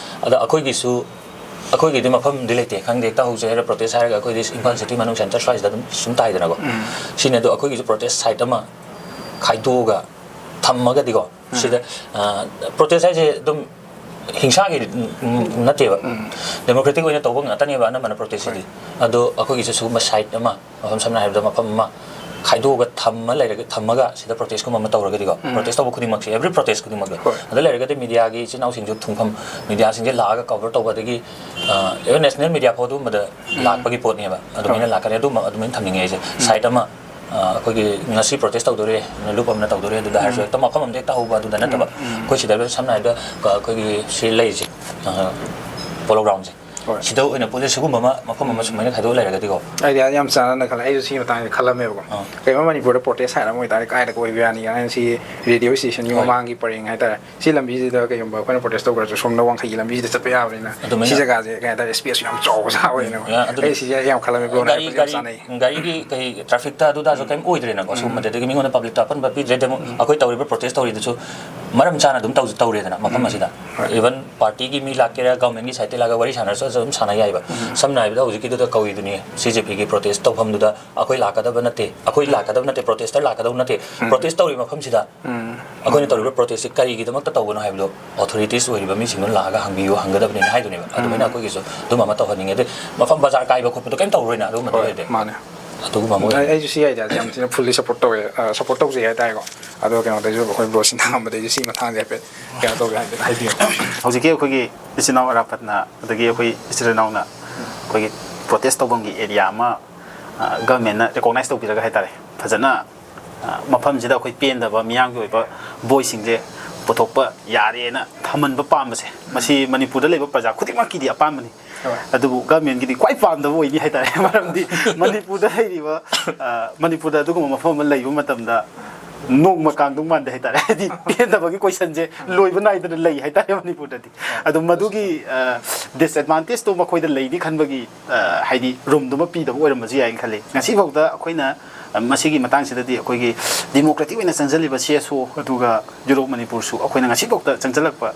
ꯑꯗ ꯑꯩꯈꯣꯏꯒꯤꯁꯨ, ꯑꯩꯈꯣꯏꯒꯤꯗꯤ ꯃꯐꯝꯗꯤ ꯂꯩꯇꯦ, ꯈꯪꯗꯦ, ꯍꯦꯛꯇ ꯍꯧꯁꯦ ꯍꯥꯏꯔ ꯄ꯭ꯔꯣꯇꯦꯁ ꯍꯥꯏꯔꯒ ꯑꯩꯈꯣꯏꯗꯤ ꯏꯝꯐꯥꯜ ꯁꯤꯇꯤ ꯃꯅꯨꯡ ꯁꯦꯟꯇꯔ ꯁ꯭ꯋꯥꯏꯁꯤꯗ ꯑꯗꯨꯝ ꯁꯨꯝ ꯇꯥꯏꯗꯅꯀꯣ꯫ ꯁꯤꯅꯤ꯫ ꯑꯗꯣ ꯑꯩꯈꯣꯏꯒꯤꯁꯨ ꯄ꯭ꯔꯣꯇꯦꯁ ꯁꯥꯏꯠ ꯑꯃ ꯈꯥꯏꯗꯣꯛꯑꯒ ꯊꯝꯃꯒꯗꯤꯀꯣ, ꯁꯤꯗ, ꯑ, ꯄ꯭ꯔꯣꯇꯦꯁ ꯍꯥꯏꯁꯦ ꯑꯗꯨꯝ ꯍꯤꯡꯁꯥꯒꯤ, ꯎꯝ, ꯅꯠꯇꯦꯕ, ꯗꯦꯃꯣꯀ꯭ꯔꯦꯇꯤꯛ ꯑꯣꯏꯅ ꯇꯧꯕ ꯉꯥꯛꯇꯅꯦꯕ ꯑꯅꯝꯕꯅ ꯄ꯭ꯔꯣꯇꯦꯁꯁꯤꯗꯤ꯫ ꯑꯗꯣ ꯑꯩꯈꯣꯏꯒꯤꯁꯨ ꯁꯤꯒꯨꯝꯕ ꯁꯥꯏꯠ ꯑꯃ, ꯃꯐꯝ ꯁꯝꯅ ꯍꯥꯏꯔꯕꯗ ꯃꯐꯝ ꯑꯃ ꯈꯥꯏꯗꯣꯛꯑꯒ ꯊꯝꯃ ꯂꯩꯔꯒ, ꯊꯝꯃꯒ ꯁꯤꯗ ꯄ꯭ꯔꯣꯇꯦꯁꯀꯨꯝꯕ ꯑꯃ ꯇꯧꯔꯒꯗꯤꯀꯣ, ꯄ꯭ꯔꯣꯇꯦꯁ ꯇꯧꯕ ꯈꯨꯗꯤꯡꯃꯛꯁꯦ, ꯑꯦꯕ꯭ꯔꯤ ꯄ꯭ꯔꯣꯇꯦꯁ ꯈꯨꯗꯤꯡꯃꯛꯁꯦ, ꯍꯣꯏ꯫ ꯑꯗ ꯂꯩꯔꯒꯗꯤ ꯃꯤꯗꯤꯌꯥꯒꯤ ꯏꯆꯤꯟ ꯏꯅꯥꯎꯁꯤꯡꯁꯨ ꯊꯨꯡꯐꯝ, ꯃꯤꯗꯤꯌꯥꯁꯤꯡꯁꯦ ꯂꯥꯛꯑꯒ ꯀꯣꯚꯔ ꯇꯧꯕ, ꯑꯗꯒꯤ, ꯑ, ꯏꯚꯟ ꯅꯦꯁꯅꯦꯜ ꯃꯤꯗꯤꯌꯥ ꯐꯥꯎ ꯑꯗꯨꯒꯨꯝꯕꯗ ꯂꯥꯛꯄꯒꯤ ꯄꯣꯠꯅꯦꯕ꯫ ꯑꯗꯨꯃꯥꯏꯅ ꯂꯥꯛꯀꯅꯤ꯫ ꯑꯗꯨꯝ, ꯑꯗꯨꯃꯥꯏꯅ ꯊꯝꯅꯤꯡꯉꯦ ꯑꯩꯁꯦ꯫ ꯁꯥꯏꯠ ꯑꯃ, ꯑ, ꯑꯩꯈꯣꯏꯒꯤ ꯉꯁꯤ ꯄ꯭ꯔꯣꯇꯦꯁ ꯇꯧꯗꯣꯔꯦ, ꯂꯨꯞ ꯑꯃꯅ ꯇꯧꯗꯣꯔꯦ, ꯑꯗꯨꯗ ꯍꯥꯏꯔꯁꯨ ꯍꯦꯛꯇ ꯃꯐꯝ ꯑꯝꯗ ꯍꯦꯛꯇ ꯍꯧꯕ ꯑꯗꯨꯗ ꯅꯠꯇꯕ, ꯑꯩꯈꯣꯏ ꯁꯤꯗ ꯁꯝꯅ ꯍꯥꯏꯔꯕꯗ, ꯑ, ꯑꯩꯈꯣꯏꯒꯤ ꯁꯤ ꯂꯩꯔꯤꯁꯦ, ꯑ, ꯄꯣꯂꯣ ꯒ꯭ꯔꯥꯎꯟꯁꯦ꯫ ꯍꯣꯏ꯫ ꯁꯤꯗ ꯑꯣꯏꯅ ꯄꯨꯜꯂꯦ, ꯁꯤꯒꯨꯝꯕ ꯑꯃ, ꯃꯐꯝ ꯑꯃ ꯁꯨꯃꯥꯏꯅ ꯈꯥꯏꯗꯣꯛꯑ ꯂꯩꯔꯒꯗꯤꯀꯣ꯫ ꯑꯥꯏꯗꯤꯌꯥ ꯌꯥꯝ ꯆꯥꯟꯅꯅ ꯈꯜꯂꯦ꯫ ꯑꯩꯁꯨ ꯁꯤꯒꯤ ꯃꯇꯥꯡꯗ ꯈꯜꯂꯝꯃꯦꯕꯀꯣ꯫ ꯑꯥ꯫ ꯀꯩꯒꯨꯝꯕ ꯃꯅꯤꯄꯨꯔꯗ ꯄ꯭ꯔꯣꯇꯦꯁ ꯍꯥꯏꯅ ꯑꯃ ꯑꯣꯏꯇꯥꯔꯗꯤ ꯀꯥꯏꯗ ꯑꯣꯏꯕ ꯌꯥꯅꯤ ꯀꯥꯏꯅ ꯁꯤ ꯔꯦꯗꯤꯑꯣ ꯁ꯭ꯇꯦꯁꯟꯒꯤ ꯍꯣꯏ꯫ ꯃꯃꯥꯡꯒꯤ ꯄꯔꯦꯡ ꯍꯥꯏꯇꯥꯔꯦ꯫ ꯁꯤ ꯂꯝꯕꯤꯁꯤꯗ ꯀꯩꯒꯨꯝꯕ ꯑꯩꯈꯣꯏꯅ ꯄ꯭ꯔꯣꯇꯦꯁ ꯇꯧꯈ꯭ꯔꯁꯨ ꯁꯣꯝꯗ ꯋꯥꯡꯈꯩꯒꯤ ꯂꯝꯕꯤꯁꯤꯗ ꯆꯠꯄ ꯌꯥꯕꯅꯤꯅ ꯑꯗꯨꯃꯥꯏꯅ꯫ ꯁꯤ ꯖꯒꯥꯁꯦ ꯀꯩ ꯍꯥꯏꯇꯥꯔꯦ, ꯁ꯭ꯄꯦꯁꯁꯨ ꯌꯥꯝ ꯆꯥꯎꯕ ꯁꯥꯕꯅꯤꯅꯀꯣ꯫ ꯎꯝ, ꯑꯗꯨꯅꯤ꯫ ꯑꯩ ꯁꯤꯁꯦ ꯌꯥꯝ ꯈꯜꯂꯝꯃꯦ, ꯕ꯭ꯔꯣꯅ ꯒꯥꯔꯤ, ꯍꯥꯏꯔꯛꯄꯁꯦ ꯌꯥꯝ ꯒꯥꯔꯤ, ꯆꯥꯟꯅꯩ꯫ ꯒꯥꯔꯤꯒꯤ ꯀꯩ ꯇ꯭ꯔꯥꯐꯤꯛꯇ ꯑꯗꯨꯗꯁꯨ ꯎꯝ꯫ ꯀꯩꯝ ꯑꯣꯏꯗ꯭ꯔꯦꯅꯀꯣ꯫ ꯎꯝ꯫ ꯁꯤꯒꯨꯝꯕꯗ ꯑꯗꯒꯤ ꯃꯤꯉꯣꯟꯗ ꯄꯕ꯭ꯂꯤꯛꯇ ꯑꯄꯟꯕ ꯄꯤꯗ꯭ꯔꯦ꯫ ꯗꯦꯃꯣ-, ꯎꯝ꯫ ꯑꯩꯈꯣꯏ ꯇꯧꯔꯤꯕ ꯄ꯭ꯔꯣꯇꯦꯁ ꯇꯧꯔꯤꯗꯨꯁꯨ ꯃꯔꯝ ꯆꯥꯅ ꯑꯗꯨꯝ ꯇꯧ-, ꯇꯧꯔꯦꯗꯅ ꯃꯐꯝ ꯎꯝ꯫ ꯑꯁꯤꯗ꯫ ꯍꯣꯏ꯫ ꯏꯚꯟ ꯄꯥꯔꯇꯤꯒꯤ ꯃꯤ ꯂꯥꯛꯀꯦꯔꯥ, ꯒꯚꯔꯟꯃꯦꯟꯠꯀꯤ ꯁꯥꯏꯠꯇꯒꯤ ꯂꯥꯛꯑꯒ ꯋꯥꯔꯤ ꯁꯥꯟꯅꯔꯁꯨ ꯑꯗꯨꯝ ꯁꯥꯟꯅ ꯌꯥꯏꯕ꯫ ꯎꯝ꯫ ꯁꯝꯅ ꯍꯥꯏꯔꯕꯗ ꯍꯧꯖꯤꯛꯀꯤꯗꯨꯗ ꯀꯧꯏꯗꯨꯅꯤ, ꯁꯤ ꯖꯦ ꯄꯤꯒꯤ ꯄ꯭ꯔꯣꯇꯦꯁ ꯇꯧꯐꯝꯗꯨꯗ ꯑꯩꯈꯣꯏ ꯂꯥꯛꯀꯗꯕ ꯅꯠꯇꯦ, ꯑꯩꯈꯣꯏ ꯂꯥꯛꯀꯗꯕ ꯅꯠꯇꯦ, ꯄ꯭ꯔꯣꯇꯦꯁꯇꯔ ꯂꯥꯛꯀꯗꯕ ꯅꯠꯇꯦ, ꯎꯝ꯫ ꯄ꯭ꯔꯣꯇꯦꯁ ꯇꯧꯔꯤꯕ ꯃꯐꯝꯁꯤꯗ ꯎꯝ꯫ ꯑꯩꯈꯣꯏꯅ ꯇꯧꯔꯤꯕ ꯄ꯭ꯔꯣꯇꯦꯁꯁꯦ ꯀꯔꯤꯒꯤꯗꯃꯛꯇ ꯇꯧꯕꯅꯣ ꯍꯥꯏꯕꯗꯣ ꯑꯣꯊꯣꯔꯤꯇꯤꯁ ꯑꯣꯏꯔꯤꯕ ꯃꯤꯁꯤꯡꯗꯨꯅ ꯂꯥꯛꯑꯒ ꯍꯪꯕꯤꯌꯨ, ꯍꯪꯒꯗꯕꯅꯤꯅ ꯍꯥꯏꯗꯨꯅꯦꯕ꯫ ꯑꯗꯨꯃꯥꯏꯅ ꯎꯝ꯫ ꯑꯩꯈꯣꯏꯒꯤꯁꯨ ꯑꯗꯨꯝꯕ ꯑꯃ ꯇꯧꯍꯟꯅꯤꯡꯉꯦ꯫ ꯑꯗꯩ ꯃꯐꯝ ꯕꯖꯥꯔ ꯀꯥꯏꯕ ꯈꯣꯠꯄꯗꯣ ꯀꯩꯝ ꯇꯧꯔꯔꯣꯏꯅ ꯑꯗꯨꯒꯨꯝꯕꯗꯣ ꯍꯣꯏ, ꯑꯣꯏꯔꯗꯤ꯫ ꯃꯥꯅꯦ꯫ ꯑꯗꯨꯒꯨꯝꯕ ꯑꯃ ꯑꯣꯏꯍꯟꯅꯤꯡꯉꯦ꯫ ꯑꯩ-, ꯑꯩꯁꯨ ꯁꯤ ꯑꯥꯏꯗꯤꯌꯥꯁꯦ ꯌꯥꯝ ꯊꯤꯅ ꯐꯨꯜꯂꯤ ꯁꯞꯄꯣꯔꯠ ꯇꯧꯋꯦ, ꯑ, ꯁꯞꯄꯣꯔꯠ ꯇꯧꯖꯩ ꯍꯥꯏꯇꯥꯔꯦꯀꯣ꯫ ꯑꯗꯣ ꯀꯩꯅꯣꯗꯩꯁꯨ ꯑꯩꯈꯣꯏ ꯕ꯭ꯔꯣ ꯁꯤꯟꯊꯥꯡꯕꯗꯩꯁꯨ ꯁꯤ ꯃꯇꯥꯡꯁꯦ ꯍꯥꯏꯐꯦꯠ ꯀꯩꯅꯣ ꯇꯧꯒꯦ ꯍꯥꯏꯐꯦꯠ ꯍꯥꯏꯕꯤꯌꯨ꯫ ꯍꯧꯖꯤꯛꯀꯤ ꯑꯩꯈꯣꯏꯒꯤ ꯏꯆꯤꯟ ꯏꯅꯥꯎ ꯑꯔꯥꯐꯠꯅ ꯑꯗꯒꯤ ꯑꯩꯈꯣꯏ ꯏꯆꯤꯜ ꯏꯅꯥꯎꯅ ꯑꯩꯈꯣꯏꯒꯤ ꯄ꯭ꯔꯣꯇꯦꯁ ꯇꯧꯐꯝꯒꯤ ꯑꯦꯔꯤꯌꯥ ꯑꯃ, ꯑ, ꯒꯚꯔꯟꯃꯦꯟꯠꯅ ꯔꯤꯀꯣꯛꯅꯥꯏꯁ ꯇꯧꯕꯤꯔꯒ ꯍꯥꯏꯇꯥꯔꯦ, ꯐꯖꯅ, ꯑ, ꯃꯐꯝꯁꯤꯗ ꯑꯩꯈꯣꯏ ꯄꯦꯟꯗꯕ ꯃꯤꯌꯥꯝꯒꯤ ꯑꯣꯏꯕ ꯚꯣꯏꯁꯁꯤꯡꯁꯦ ꯄꯨꯊꯣꯛꯄ ꯌꯥꯔꯦꯅ ꯊꯝꯍꯟꯕ ꯄꯥꯝꯕꯁꯦ, ꯃꯁꯤ ꯃꯅꯤꯄꯨꯔꯗ ꯂꯩꯕ ꯄ꯭ꯔꯖꯥ ꯈꯨꯗꯤꯡꯃꯛꯀꯤꯗꯤ ꯑꯄꯥꯝꯕꯅꯤ꯫ ꯍꯣꯏ꯫ ꯑꯗꯨꯕꯨ ꯒꯚꯔꯟꯃꯦꯟꯠꯀꯤꯗꯤ ꯈ꯭ꯋꯥꯏ ꯄꯥꯝꯗꯕ ꯑꯣꯏꯅꯤ ꯍꯥꯏꯇꯥꯔꯦ꯫ ꯃꯔꯝꯗꯤ ꯃꯅꯤꯄꯨꯔꯗ ꯂꯩꯔꯤꯕ, ꯑ, ꯃꯅꯤꯄꯨꯔꯗ ꯑꯗꯨꯒꯨꯝꯕ ꯃꯐꯝ ꯑꯃ ꯂꯩꯕ ꯃꯇꯝꯗ ꯅꯣꯡꯃ ꯀꯥꯡꯗꯧ ꯃꯥꯟꯗꯦ ꯍꯥꯏꯇꯥꯔꯦ꯫ ꯍꯥꯏꯗꯤ ꯄꯦꯟꯗꯕꯒꯤ ꯀꯣꯏꯁꯟꯁꯦ ꯂꯣꯏꯕ ꯅꯥꯏꯗꯅ ꯂꯩ ꯍꯥꯏꯇꯥꯔꯦ ꯃꯅꯤꯄꯨꯔꯗꯗꯤ꯫ ꯑꯗꯣ ꯃꯗꯨꯒꯤ, ꯑ, ꯗꯤꯁꯑꯦꯗꯚꯥꯟꯇꯦꯖꯇꯣ ꯃꯈꯣꯏꯗ ꯂꯩꯅꯤ ꯈꯟꯕꯒꯤ, ꯑ, ꯍꯥꯏꯗꯤ ꯔꯨꯝꯗꯨꯃ ꯄꯤꯗꯕ ꯑꯣꯏꯔꯝꯕꯁꯨ ꯌꯥꯏꯅ ꯈꯜꯂꯤ꯫ ꯉꯁꯤꯐꯥꯎꯗ ꯑꯩꯈꯣꯏꯅ, ꯑ, ꯃꯁꯤꯒꯤ ꯃꯇꯥꯡꯁꯤꯗꯗꯤ ꯑꯩꯈꯣꯏꯒꯤ ꯗꯤꯃꯣꯀ꯭ꯔꯦꯇꯤꯛ ꯑꯣꯏꯅ ꯆꯪꯁꯤꯜꯂꯤꯕ ꯁꯤ ꯑꯦꯁ ꯑꯣ ꯑꯗꯨꯒ ꯌꯨꯔꯣꯞ ꯃꯅꯤꯄꯨꯔꯁꯨ ꯑꯩꯈꯣꯏꯅ ꯉꯁꯤꯐꯥꯎꯗ ꯆꯪꯁꯤꯜꯂꯛꯄ,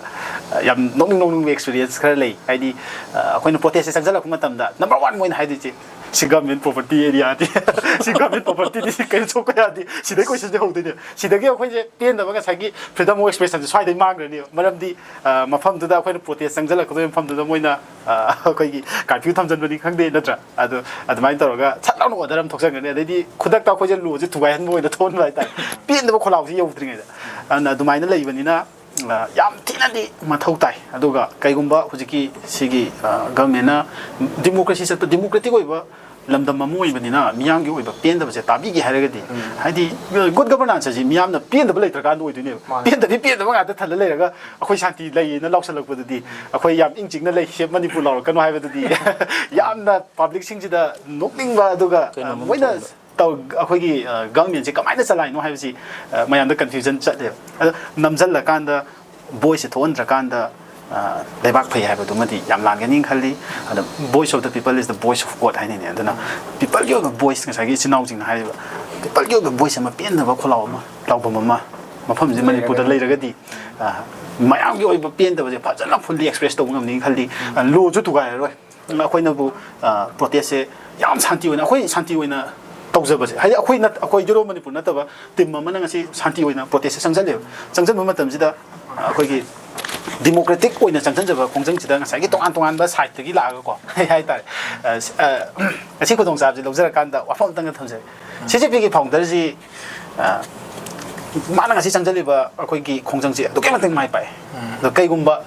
ꯑ, ꯌꯥꯝ ꯅꯣꯛꯅꯤꯡ ꯅꯣꯛꯅꯤꯡꯕ ꯑꯦꯛꯁꯄꯤꯔꯤꯌꯦꯟꯁ ꯈꯔ ꯂꯩ꯫ ꯍꯥꯏꯗꯤ, ꯑ, ꯑꯩꯈꯣꯏꯅ ꯄ꯭ꯔꯣꯇꯦꯁꯁꯦ ꯆꯪꯁꯤꯜꯂꯛꯄ ꯃꯇꯝꯗ ꯅꯝꯕꯔ ꯋꯥꯟ ꯃꯣꯏꯅ ꯍꯥꯏꯗꯣꯏꯁꯦ, "ꯁꯤ ꯒꯚꯔꯟꯃꯦꯟꯠ ꯄ꯭ꯔꯣꯄꯔꯇꯤ ꯑꯦꯔꯤꯌꯥꯅꯤ, ꯁꯤ ꯒꯚꯔꯟꯃꯦꯟꯠ ꯄ꯭ꯔꯣꯄꯔꯇꯤꯅꯤ, ꯁꯤ ꯀꯔꯤꯝ ꯁꯣꯛꯄ ꯌꯥꯗꯦ"꯫ ꯁꯤꯗꯩ ꯀꯣꯏꯁꯟꯁꯦ ꯍꯧꯗꯣꯏꯅꯦ꯫ ꯁꯤꯗꯒꯤ ꯑꯩꯈꯣꯏꯁꯦ ꯄꯦꯟꯗꯕ ꯉꯁꯥꯏꯒꯤ ꯐ꯭ꯔꯤꯗꯝ ꯑꯣꯐ ꯑꯦꯛꯁꯄ꯭ꯔꯦꯁꯟꯁꯦ ꯁ꯭ꯋꯥꯏꯗꯩ ꯃꯥꯡꯈ꯭ꯔꯅꯦꯕ꯫ ꯃꯔꯝꯗꯤ, ꯑ, ꯃꯐꯝꯗꯨꯗ ꯑꯩꯈꯣꯏꯅ ꯄ꯭ꯔꯣꯇꯦꯁ ꯆꯪꯁꯤꯜꯂꯛꯀꯗꯣꯏ ꯃꯐꯝꯗꯨꯗ ꯃꯣꯏꯅ, ꯑ, ꯑꯩꯈꯣꯏꯒꯤ ꯀꯥꯔꯐ꯭ꯌꯨ ꯊꯝꯖꯤꯟꯕꯅꯤ ꯈꯪꯗꯦ, ꯅꯠꯇ꯭ꯔꯥ? ꯑꯗꯣ ꯑꯗꯨꯃꯥꯏꯅ ꯇꯧꯔꯒ ꯁꯠ ꯂꯥꯎꯅ ꯑꯣꯔꯗꯔ ꯑꯃ ꯊꯣꯛꯆꯟꯈ꯭ꯔꯅꯤ꯫ ꯑꯗꯩꯗꯤ ꯈꯨꯗꯛꯇ ꯑꯩꯈꯣꯏꯁꯦ ꯂꯣꯁꯦ ꯊꯨꯒꯥꯏꯍꯟꯕ ꯑꯣꯏꯅ ꯊꯣꯛꯍꯟꯕ ꯍꯥꯏꯇꯥꯔꯦ, ꯄꯦꯟꯗꯕ ꯈꯣꯜꯂꯥꯎꯁꯦ ꯌꯧꯗ꯭ꯔꯤꯉꯩꯗ꯫ ꯑꯗꯨꯅ ꯑꯗꯨꯃꯥꯏꯅ ꯂꯩꯕꯅꯤꯅ, ꯑ, ꯌꯥꯝ ꯊꯤꯅꯗꯤ ꯃꯊꯧ ꯇꯥꯏ꯫ ꯑꯗꯨꯒ ꯀꯩꯒꯨꯝꯕ ꯍꯧꯖꯤꯛꯀꯤ ꯁꯤꯒꯤ, ꯑ, ꯒꯚꯔꯟꯃꯦꯟꯠꯅ ꯗꯤꯃꯣꯀ꯭ꯔꯦꯁꯤ ꯆꯠꯄ, ꯗꯤꯃꯣꯀ꯭ꯔꯦꯇꯤꯛ ꯑꯣꯏꯕ ꯂꯝꯗꯝ ꯑꯃ ꯑꯣꯏꯕꯅꯤꯅ ꯃꯤꯌꯥꯝꯒꯤ ꯑꯣꯏꯕ ꯄꯦꯟꯗꯕꯁꯦ ꯇꯥꯕꯤꯒꯦ ꯍꯥꯏꯔꯒꯗꯤ, ꯍꯥꯏꯗꯤ, ꯒꯨꯗ ꯒꯕꯔꯅꯥꯟꯁ ꯑꯁꯤ ꯃꯤꯌꯥꯝꯅ ꯄꯦꯟꯗꯕ ꯂꯩꯇ꯭ꯔꯀꯥꯟꯗ ꯑꯣꯏꯗꯣꯏꯅꯦꯕ꯫ ꯃꯥꯅꯦ꯫ ꯄꯦꯟꯗꯕꯤ ꯄꯦꯟꯗꯕ ꯉꯥꯛꯇ ꯊꯜꯂ ꯂꯩꯔꯒ ꯑꯩꯈꯣꯏ ꯁꯥꯟꯇꯤ ꯂꯩꯌꯦꯅ ꯂꯥꯎꯁꯜꯂꯛꯄꯗꯨꯗꯤ, ꯑꯩꯈꯣꯏ ꯌꯥꯝ ꯏꯪ ꯆꯤꯛꯅ ꯂꯩ, ꯁꯦꯞ ꯃꯅꯤꯄꯨꯔ ꯂꯥꯎꯔꯛꯀꯅꯣ ꯍꯥꯏꯕꯗꯨꯗꯤ ꯌꯥꯝꯅ ꯄꯕ꯭ꯂꯤꯛꯁꯤꯡꯁꯤꯗ ꯅꯣꯛꯅꯤꯡꯕ, ꯑꯗꯨꯒ, ꯑ, ꯀꯩꯅꯣꯝ ꯃꯣꯏꯅ ꯊꯣꯛꯑꯦꯕ꯫ ꯇꯧ-, ꯑꯩꯈꯣꯏꯒꯤ, ꯑ, ꯒꯚꯔꯟꯃꯦꯟꯁꯦ ꯀꯃꯥꯏꯅ ꯆꯂꯥꯏꯅꯣ ꯍꯥꯏꯕꯁꯤ, ꯑ, ꯃꯌꯥꯝꯗ ꯀꯟꯐ꯭ꯌꯨꯖꯟ ꯆꯠꯂꯦꯕ꯫ ꯑꯗꯣ ꯅꯝꯁꯤꯜꯂꯀꯥꯟꯗ, ꯚꯣꯏꯁꯁꯦ ꯊꯣꯛꯍꯟꯗ꯭ꯔꯀꯥꯟꯗ, ꯑ, ꯂꯩꯕꯥꯛ ꯐꯩ ꯍꯥꯏꯕꯗꯨꯃꯗꯤ ꯌꯥꯝ ꯂꯥꯟꯒꯅꯤ ꯈꯜꯂꯤ꯫ ꯑꯗꯣ, "Voice of the people is the voice of God" ꯍꯥꯏꯅꯩꯅꯦ꯫ ꯑꯗꯨꯅ ꯄꯤꯄꯜꯒꯤ ꯑꯣꯏꯕ ꯚꯣꯏꯁ, ꯉꯁꯥꯏꯒꯤ ꯏꯆꯤꯟ ꯏꯅꯥꯎꯁꯤꯡꯅ ꯍꯥꯏꯔꯤꯕ, ꯄꯤꯄꯜꯒꯤ ꯑꯣꯏꯕ ꯚꯣꯏꯁ ꯑꯃ, ꯄꯦꯟꯗꯕ ꯈꯣꯜꯂꯥꯎ ꯑꯃ, ꯂꯥꯎꯐꯝ ꯑꯃ, ꯃꯐꯝꯁꯤ ꯃꯅꯤꯄꯨꯔꯗ ꯂꯩꯔꯒꯗꯤ, ꯑ, ꯃꯌꯥꯝꯒꯤ ꯑꯣꯏꯕ ꯄꯦꯟꯗꯕꯁꯦ ꯐꯖꯅ ꯐꯨꯜꯂꯤ ꯑꯦꯛꯁꯄ꯭ꯔꯦꯁ ꯇꯧꯕ ꯉꯝꯅꯤ ꯈꯜꯂꯤ꯫ ꯑ, ꯂꯣꯁꯨ ꯊꯨꯒꯥꯏꯔꯔꯣꯏ꯫ ꯑꯩꯈꯣꯏꯅꯕꯨ, ꯑ, ꯄ꯭ꯔꯣꯇꯦꯁꯁꯦ ꯌꯥꯝ ꯁꯥꯟꯇꯤ ꯑꯣꯏꯅ, ꯑꯩꯈꯣꯏ ꯁꯥꯟꯇꯤ ꯑꯣꯏꯅ ꯇꯧꯖꯕꯁꯦ, ꯍꯥꯏꯗꯤ ꯑꯩꯈꯣꯏ ꯅꯠ-, ꯑꯩꯈꯣꯏ ꯌꯨꯔꯣꯞ ꯃꯅꯤꯄꯨꯔ ꯅꯠꯇꯕ ꯇꯤꯝ ꯑꯃꯅ ꯉꯁꯤ ꯁꯥꯟꯇꯤ ꯑꯣꯏꯅ ꯄ꯭ꯔꯣꯇꯦꯁꯁꯦ ꯆꯪꯁꯤꯜꯂꯦꯕ꯫ ꯆꯪꯁꯤꯟꯕ ꯃꯇꯝꯁꯤꯗ, ꯑ, ꯑꯩꯈꯣꯏꯒꯤ ꯗꯤꯃꯣꯀ꯭ꯔꯦꯇꯤꯛ ꯑꯣꯏꯅ ꯆꯪꯁꯤꯟꯖꯕ ꯈꯣꯡꯖꯪꯁꯤꯗ ꯉꯁꯥꯏꯒꯤ ꯇꯣꯉꯥꯟ ꯇꯣꯉꯥꯟꯕ ꯁꯥꯏꯠꯇꯒꯤ ꯂꯥꯛꯑꯒꯀꯣ, ꯍꯥꯏꯇꯥꯔꯦ, ꯑ, ꯁ-, ꯑ, ꯉꯁꯤ ꯈꯨꯗꯣꯡꯆꯥꯕꯁꯤ ꯂꯧꯖꯔꯀꯥꯟꯗ ꯋꯥꯐꯝ ꯑꯝꯇꯪꯒ ꯊꯝꯖꯒꯦ꯫ ꯁꯤ ꯖꯦ ꯄꯤꯒꯤ ꯐꯥꯎꯟꯗꯔꯁꯤ, ꯑ, ꯃꯥꯅ ꯉꯁꯤ ꯆꯪꯁꯤꯜꯂꯤꯕ ꯑꯩꯈꯣꯏꯒꯤ ꯈꯣꯡꯖꯪꯁꯤ ꯑꯗꯨꯛꯀꯤ ꯃꯇꯤꯛ ꯃꯥꯏ ꯄꯥꯛꯑꯦ꯫ ꯑꯗꯣ ꯀꯩꯒꯨꯝꯕ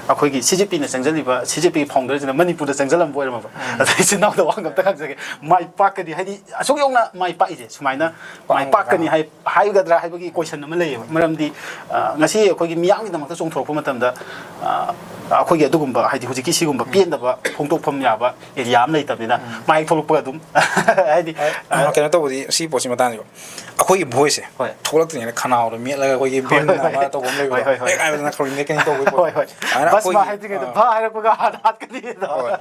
ꯑꯩꯈꯣꯏꯒꯤ ꯁꯤ ꯖꯦ ꯄꯤꯅ ꯆꯪꯁꯤꯜꯂꯤꯕ, ꯁꯤ ꯖꯦ ꯄꯤꯒꯤ ꯐꯥꯎꯟꯗꯔꯁꯤꯅ ꯃꯅꯤꯄꯨꯔꯗ ꯆꯪꯁꯤꯜꯂꯝꯕ ꯑꯣꯏꯔꯝꯃꯕ, ꯑꯗꯣ ꯏꯆꯤꯟ ꯏꯅꯥꯎꯗ ꯋꯥ ꯑꯝꯇ ꯍꯪꯖꯒꯦ, ꯃꯥꯏ ꯄꯥꯛꯀꯅꯤ, ꯍꯥꯏꯗꯤ ꯑꯁꯨꯛ ꯌꯧꯅ ꯃꯥꯏ ꯄꯥꯛꯏꯁꯦ ꯁꯨꯃꯥꯏꯅ ꯃꯥꯏ ꯄꯥꯛꯀꯅꯤ ꯍꯥꯏ-, ꯍꯥꯏꯒꯗ꯭ꯔꯥ ꯍꯥꯏꯕꯒꯤ ꯀꯣꯏꯁꯟ ꯑꯃ ꯂꯩꯌꯦꯕ꯫ ꯃꯔꯝꯗꯤ, ꯑ, ꯉꯁꯤ ꯑꯩꯈꯣꯏꯒꯤ ꯃꯤꯌꯥꯝꯒꯤꯗꯃꯛꯇ ꯆꯣꯡꯊꯣꯔꯛꯄ ꯃꯇꯝꯗ, ꯑ, ꯑꯩꯈꯣꯏꯒꯤ ꯑꯗꯨꯒꯨꯝꯕ, ꯍꯥꯏꯗꯤ ꯍꯧꯖꯤꯛꯀꯤ ꯁꯤꯒꯨꯝꯕ ꯄꯦꯟꯗꯕ ꯐꯣꯡꯗꯣꯛꯐꯝ ꯌꯥꯕ ꯑꯦꯔꯤꯌꯥ ꯑꯃ ꯂꯩꯇꯕꯅꯤꯅ, ꯃꯥꯏ ꯊꯣꯛꯂꯛꯄꯒ ꯑꯗꯨꯝ, ꯍꯥꯏꯗꯤ, ꯑ, ꯑ, ꯀꯩꯅꯣ ꯇꯧꯕꯗꯤ, ꯁꯤ ꯄꯣꯠꯁꯤ ꯃꯇꯥꯡꯁꯤꯀꯣ, ꯑꯩꯈꯣꯏꯒꯤ ꯚꯣꯏꯁꯁꯦ ꯍꯣꯏ꯫ ꯊꯣꯛꯂꯛꯇ꯭ꯔꯤꯉꯩꯗ ꯈꯅꯥꯎꯗ ꯃꯦꯠꯂꯒ ꯑꯩꯈꯣꯏꯒꯤ ꯍꯣꯏ, ꯍꯣꯏ, ꯚꯤꯝꯅ ꯍꯣꯏ꯫ ꯑꯃ ꯇꯧꯕ ꯑꯃ ꯂꯩꯕꯗꯣ, ꯍꯣꯏ, ꯍꯣꯏ, ꯍꯣꯏ꯫ ꯍꯦꯛ ꯍꯥꯏꯕꯗ ꯅꯥꯈꯧꯔꯤ ꯃꯦꯠꯀꯅꯤ ꯇꯧꯕꯒꯤ ꯄꯣꯠꯇꯣ꯫ ꯍꯣꯏ, ꯍꯣꯏ꯫ ꯑꯗꯨꯃꯥꯏꯅ ꯚꯁꯃ ꯑꯩꯈꯣꯏꯒꯤ, ꯍꯥꯏꯗ꯭ꯔꯤꯉꯩꯗ ꯑꯥ꯫ ꯚ ꯍꯥꯏꯔꯛꯄꯒ ꯍꯥꯟꯅ ꯍꯥꯠꯀꯅꯤꯗꯣ꯫ ꯍꯣꯏ꯫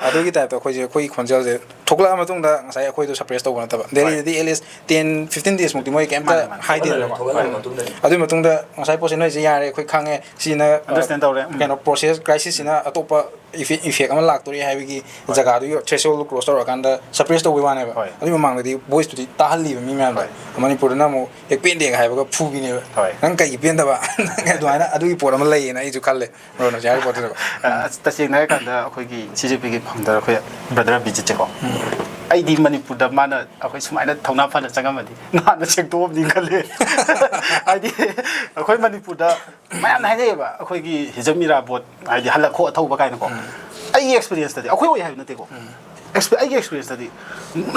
ꯑꯗꯨꯒꯤ ꯇꯥꯏꯞꯇ ꯑꯩꯈꯣꯏꯁꯦ, ꯑꯩꯈꯣꯏꯒꯤ ꯈꯣꯟꯖꯦꯜꯁꯦ ꯊꯣꯛꯂꯛꯑ ꯃꯇꯨꯡꯗ ꯉꯁꯥꯏ ꯑꯩꯈꯣꯏꯗꯣ ꯁꯄ꯭ꯔꯦꯁ ꯇꯧꯕ ꯅꯠꯇꯕ, ꯍꯣꯏ꯫ ꯗꯦꯜꯂꯤꯗꯗꯤ at least ten, fifteen days ꯃꯨꯛꯇꯤ ꯃꯣꯏ ꯀꯩꯝꯇ ꯃꯥꯅꯦ, ꯃꯥꯅꯦ꯫ ꯍꯥꯏꯗꯦꯗꯅꯀꯣ꯫ ꯊꯣꯛꯂꯛꯑ ꯃꯇꯨꯡꯗ꯫ ꯑꯗꯨꯒꯤ ꯃꯇꯨꯡꯗ ꯉꯁꯥꯏ ꯄꯣꯠꯁꯦ, "ꯅꯣꯏꯁꯦ ꯌꯥꯔꯦ, ꯑꯩꯈꯣꯏ ꯈꯪꯉꯦ, ꯁꯤꯅ, ꯑ, understand ꯇꯧꯔꯦ꯫ ꯎꯝ꯫ ꯀꯩꯅꯣ, ꯄ꯭ꯔꯣꯁꯦꯁ, ꯀ꯭ꯔꯥꯏꯁꯤꯁꯁꯤꯅ ꯑꯇꯣꯞꯄ ꯏꯐꯦ-, ꯏꯐꯦꯛ ꯑꯃ ꯂꯥꯛꯇꯣꯔꯤ ꯍꯥꯏꯕꯒꯤ ꯍꯣꯏ꯫ ꯖꯒꯥꯗꯨꯒꯤ ꯊ꯭ꯔꯦꯁꯍꯣꯜꯗ ꯀ꯭ꯔꯣꯁ ꯇꯧꯔꯀꯥꯟꯗ ꯁꯄ꯭ꯔꯦꯁ ꯇꯧꯕꯩ ꯋꯥꯅꯦꯕ꯫ ꯍꯣꯏ꯫ ꯑꯗꯨꯒꯤ ꯃꯃꯥꯡꯗꯗꯤ ꯚꯣꯏꯁꯇꯨꯗꯤ ꯇꯥꯍꯜꯂꯤꯕ ꯃꯤ ꯃꯌꯥꯝꯗꯣ꯫ ꯍꯣꯏ꯫ ꯃꯅꯤꯄꯨꯔꯗꯅ ꯑꯃꯨꯛ ꯍꯦꯛ ꯄꯦꯟꯗꯦꯒ ꯍꯥꯏꯕꯒ ꯐꯨꯕꯤꯅꯦꯕ꯫ ꯍꯣꯏ꯫ "ꯅꯪ ꯀꯩꯒꯤ ꯄꯦꯟꯗꯕ?" ꯑꯗꯨꯃꯥꯏꯅ ꯑꯗꯨꯒꯤ ꯄꯣꯠ ꯑꯃ ꯂꯩꯌꯦꯅ ꯑꯩꯁꯨ ꯈꯜꯂꯦ꯫ ꯕ꯭ꯔꯣꯅ ꯍꯧꯖꯤꯛ ꯍꯥꯏꯔꯤꯕ ꯄꯣꯠꯇꯨꯗꯀꯣ꯫ ꯑ, ꯑꯁ, ꯇꯁꯦꯡꯅ ꯍꯥꯏꯔꯀꯥꯟꯗ ꯑꯩꯈꯣꯏꯒꯤ ꯁꯤ ꯖꯦ ꯄꯤꯒꯤ ꯐꯥꯎꯟꯗꯔ ꯑꯩꯈꯣꯏ ꯕ꯭ꯔꯗꯔ ꯑꯕꯤꯖꯤꯠꯁꯦꯀꯣ, ꯎꯝ꯫ ꯑꯩꯗꯤ ꯃꯅꯤꯄꯨꯔꯗ ꯃꯥꯅ ꯑꯩꯈꯣꯏ ꯁꯨꯃꯥꯏꯅ ꯊꯧꯅꯥ ꯐꯅ ꯆꯪꯉꯝꯃꯗꯤ ꯅꯍꯥꯟꯅ ꯁꯦꯡꯗꯣꯛꯑꯝꯅꯤ ꯈꯜꯂꯦ꯫ ꯍꯥꯏꯗꯤ ꯑꯩꯈꯣꯏ ꯃꯅꯤꯄꯨꯔꯗ ꯃꯌꯥꯝꯅ ꯍꯥꯏꯅꯩꯌꯦꯕ, ꯑꯩꯈꯣꯏꯒꯤ ꯍꯤꯖꯝ ꯏꯔꯥꯕꯣꯠ, ꯍꯥꯏꯗꯤ ꯍꯜꯂꯛꯈꯣ ꯑꯊꯧꯕ ꯀꯥꯏꯅꯀꯣ꯫ ꯎꯝ꯫ ꯑꯩꯒꯤ ꯑꯦꯛꯁꯄꯤꯔꯤꯌꯦꯟꯁꯇꯗꯤ, ꯑꯩꯈꯣꯏ ꯑꯣꯏ ꯍꯥꯏꯕ ꯅꯠꯇꯦꯀꯣ꯫ ꯎꯝ꯫ ꯑꯦꯛꯁꯄ- ꯑꯩꯒꯤ ꯑꯦꯛꯁꯄꯤꯔꯤꯌꯦꯟꯁꯇꯗꯤ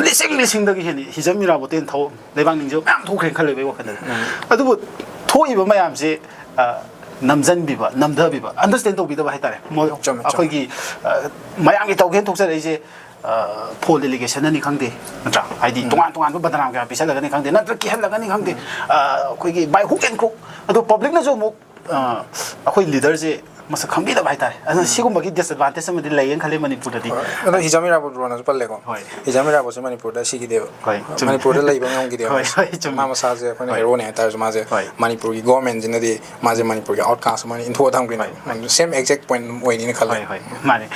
ꯂꯤꯁꯤꯡ ꯂꯤꯁꯤꯡꯗꯒꯤ ꯍꯦꯟꯅ ꯍꯤꯖꯝ ꯏꯔꯥꯕꯣꯠꯇꯦꯅ ꯊꯧ ꯂꯩꯕꯥꯛ ꯅꯤꯡꯖꯕ ꯃꯌꯥꯝ ꯊꯣꯛꯈ꯭ꯔꯦꯅ ꯈꯜꯂꯦꯕ ꯑꯩ ꯋꯥꯈꯜꯗꯗꯤ꯫ ꯑꯗꯨꯕꯨ ꯊꯣꯛꯏꯕ ꯃꯌꯥꯝꯁꯦ, ꯑ, ꯅꯝꯖꯟꯕꯤꯕ, ꯅꯝꯊꯕꯤꯕ, ꯑꯟꯗꯔꯁ꯭ꯇꯦꯟ ꯇꯧꯕꯤꯗꯕ ꯍꯥꯏꯇꯥꯔꯦ꯫ ꯃꯣꯏ ꯆꯨꯝꯃꯦ, ꯆꯨꯝꯃꯦ꯫ ꯑꯩꯈꯣꯏꯒꯤ, ꯑ, ꯃꯌꯥꯝꯒꯤ ꯇꯧꯒꯦꯅ ꯊꯣꯛꯆꯔꯛꯏꯁꯦ, ꯑ, ꯐꯣꯜ ꯑꯦꯂꯤꯒꯦꯁꯟꯅꯅꯤ ꯈꯪꯗꯦ, ꯅꯠꯇ꯭ꯔꯥ? ꯍꯥꯏꯗꯤ ꯇꯣꯉꯥꯟ ꯇꯣꯉꯥꯟꯕ ꯕꯗꯅꯥꯝ ꯀꯌꯥ ꯄꯤꯁꯜꯂꯒꯅꯤ ꯈꯪꯗꯦ, ꯅꯠꯇ꯭ꯔ ꯀꯤꯍꯜꯂꯒꯅꯤ ꯈꯪꯗꯦ, ꯑ, ꯑꯩꯈꯣꯏꯒꯤ by hook and crook꯫ ꯑꯗꯣ ꯄꯕ꯭ꯂꯤꯛꯅꯁꯨ ꯑꯃꯨꯛ, ꯑ, ꯑꯩꯈꯣꯏ ꯂꯤꯗꯔꯁꯦ ꯃꯁꯛ ꯈꯪꯕꯤꯗꯕ ꯍꯥꯏꯇꯥꯔꯦ꯫ ꯑꯗꯨꯅ ꯁꯤꯒꯨꯝꯕꯒꯤ ꯗꯤꯁꯑꯦꯗꯚꯥꯟꯇꯦꯖ ꯑꯃꯗꯤ ꯂꯩꯌꯦꯅ ꯈꯜꯂꯦ ꯃꯅꯤꯄꯨꯔꯗꯗꯤ꯫ ꯍꯣꯏ꯫ ꯑꯗꯣ ꯍꯤꯖꯥꯝ ꯏꯔꯥꯕꯣꯠ ꯕ꯭ꯔꯣꯅꯁꯨ ꯄꯜꯂꯦꯀꯣ꯫ ꯍꯣꯏ꯫ ꯍꯤꯖꯥꯝ ꯏꯔꯥꯕꯣꯠꯁꯦ ꯃꯅꯤꯄꯨꯔꯗ ꯁꯤꯈꯤꯗꯦꯕ꯫ ꯍꯣꯏ, ꯆꯨꯝꯃꯤ꯫ ꯃꯅꯤꯄꯨꯔꯗ ꯂꯩꯕ ꯉꯝꯈꯤꯗꯦꯕ ꯍꯣꯏ, ꯃꯥꯁꯦ꯫ ꯍꯣꯏ, ꯆꯨꯝꯃꯤ꯫ ꯃꯥ ꯃꯁꯥꯁꯦ ꯑꯩꯈꯣꯏꯅ ꯍꯣꯏ꯫ ꯍꯦꯔꯣꯅꯦ ꯍꯥꯏ ꯇꯥꯔꯁꯨ ꯃꯥꯁꯦ ꯍꯣꯏ꯫ ꯃꯅꯤꯄꯨꯔꯒꯤ ꯒꯣꯔꯃꯦꯟꯁꯤꯅꯗꯤ ꯃꯥꯁꯦ ꯃꯅꯤꯄꯨꯔꯒꯤ ꯑꯥꯎꯠꯀꯥꯁ ꯑꯃ ꯑꯣꯏꯅ ꯏꯟꯊꯣꯛꯑ ꯊꯝꯈꯤꯅꯦꯕ꯫ ꯍꯣꯏ꯫ ꯁꯦꯝ ꯑꯦꯛꯖꯦꯛ ꯄꯣꯏꯟ ꯑꯣꯏꯅꯤꯅ ꯈꯜꯂꯦ꯫ ꯍꯣꯏ, ꯍꯣꯏ, ꯃꯥꯅꯦ꯫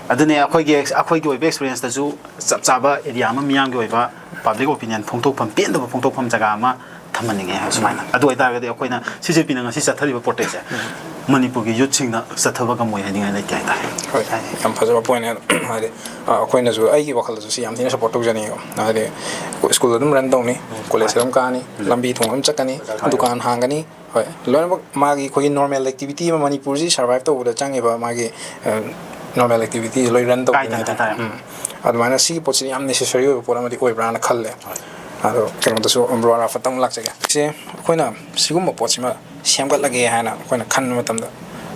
ꯑꯗꯨꯅꯦ ꯑꯩꯈꯣꯏꯒꯤ, ꯑꯩꯈꯣꯏꯒꯤ ꯑꯣꯏꯕ ꯑꯦꯛꯁꯄꯤꯔꯤꯌꯦꯟꯁꯇꯁꯨ ꯆꯞ ꯆꯥꯕ ꯑꯦꯔꯤꯌꯥ ꯑꯃ, ꯃꯤꯌꯥꯝꯒꯤ ꯑꯣꯏꯕ ꯄꯕ꯭ꯂꯤꯛ ꯑꯣꯄꯤꯅꯤꯌꯟ ꯐꯣꯡꯗꯣꯛꯐꯝ, ꯄꯦꯟꯗꯕ ꯐꯣꯡꯗꯣꯛꯐꯝ ꯖꯒꯥ ꯑꯃ ꯊꯝꯍꯟꯅꯤꯡꯉꯦ ꯍꯥꯏꯕ ꯁꯨꯃꯥꯏꯅ꯫ ꯑꯗꯨ ꯑꯣꯏꯇꯥꯔꯒꯗꯤ ꯑꯩꯈꯣꯏꯅ ꯁꯤ ꯖꯦ ꯄꯤꯅ ꯉꯁꯤ ꯆꯠꯊꯔꯤꯕ ꯄ꯭ꯔꯣꯇꯦꯁꯁꯦ ꯃꯅꯤꯄꯨꯔꯒꯤ ꯌꯨꯠꯁꯤꯡꯅ ꯆꯠꯊꯕ ꯉꯝꯃꯣꯏ ꯍꯥꯏꯅꯤꯡꯉꯥꯏ ꯂꯩꯇꯦ ꯍꯥꯏꯇꯥꯔꯦ꯫ ꯍꯣꯏ, ꯌꯥꯝ ꯐꯖꯕ ꯄꯣꯏꯟꯅꯦ꯫ ꯍꯥꯏꯗꯤ, ꯑ, ꯑꯩꯈꯣꯏꯅꯁꯨ, ꯑꯩꯒꯤ ꯋꯥꯈꯜꯗꯁꯨ ꯁꯤ ꯌꯥꯝ ꯊꯤꯅ ꯁꯞꯄꯣꯔꯠ ꯇꯧꯖꯅꯤꯡꯉꯦꯕ꯫ ꯍꯥꯏꯗꯤ, ꯁ꯭ꯀꯨꯜ ꯑꯗꯨꯝ ꯔꯟ ꯇꯧꯅꯤ, ꯀꯣꯂꯦꯖ ꯑꯗꯨꯝ ꯀꯥꯅꯤ, ꯂꯝꯕꯤ ꯊꯣꯡ ꯑꯗꯨꯝ ꯆꯠꯀꯅꯤ, ꯗꯨꯀꯥꯟ ꯍꯥꯡꯒꯅꯤ, ꯍꯣꯏ, ꯂꯣꯏꯅꯃꯛ ꯃꯥꯒꯤ ꯑꯩꯈꯣꯏꯒꯤ ꯅꯣꯔꯃꯦꯜ ꯑꯦꯛꯇꯤꯚꯤꯇꯤ ꯑꯃ, ꯃꯅꯤꯄꯨꯔꯁꯤ ꯁꯔꯚꯥꯏꯚ ꯇꯧꯕꯗ ꯆꯪꯉꯤꯕ ꯃꯥꯒꯤ, ꯑ, ꯅꯣꯔꯃꯦꯜ ꯑꯦꯛꯇꯤꯚꯤꯇꯤꯁꯦ ꯂꯣꯏ ꯔꯟ ꯇꯧꯒꯅꯤ ꯀꯥꯏꯗꯅ ꯍꯥꯏꯇꯥꯔꯦ꯫ ꯍꯥꯏꯇꯥꯔꯦ꯫ ꯎꯝ꯫ ꯑꯗꯨꯃꯥꯏꯅ ꯁꯤꯒꯤ ꯄꯣꯠꯁꯤꯗꯤ ꯌꯥꯝ ꯅꯦꯁꯦꯁꯔꯤ ꯑꯣꯏꯕ ꯄꯣꯠ ꯑꯃꯗꯤ ꯑꯣꯏꯕ꯭ꯔꯥꯅ ꯈꯜꯂꯦ꯫ ꯑꯗꯣ ꯀꯩꯅꯣꯗꯁꯨ ꯕ꯭ꯔꯣ ꯑꯔꯥꯐꯠꯇ ꯑꯃꯨꯛ ꯂꯥꯛꯆꯒꯦ꯫ ꯁꯦ, ꯑꯩꯈꯣꯏꯅ ꯁꯤꯒꯨꯝꯕ ꯄꯣꯠꯁꯤꯃ ꯁꯦꯝꯒꯠꯂꯒꯦ ꯍꯥꯏꯅ ꯑꯩꯈꯣꯏꯅ ꯈꯟꯕ ꯃꯇꯝꯗ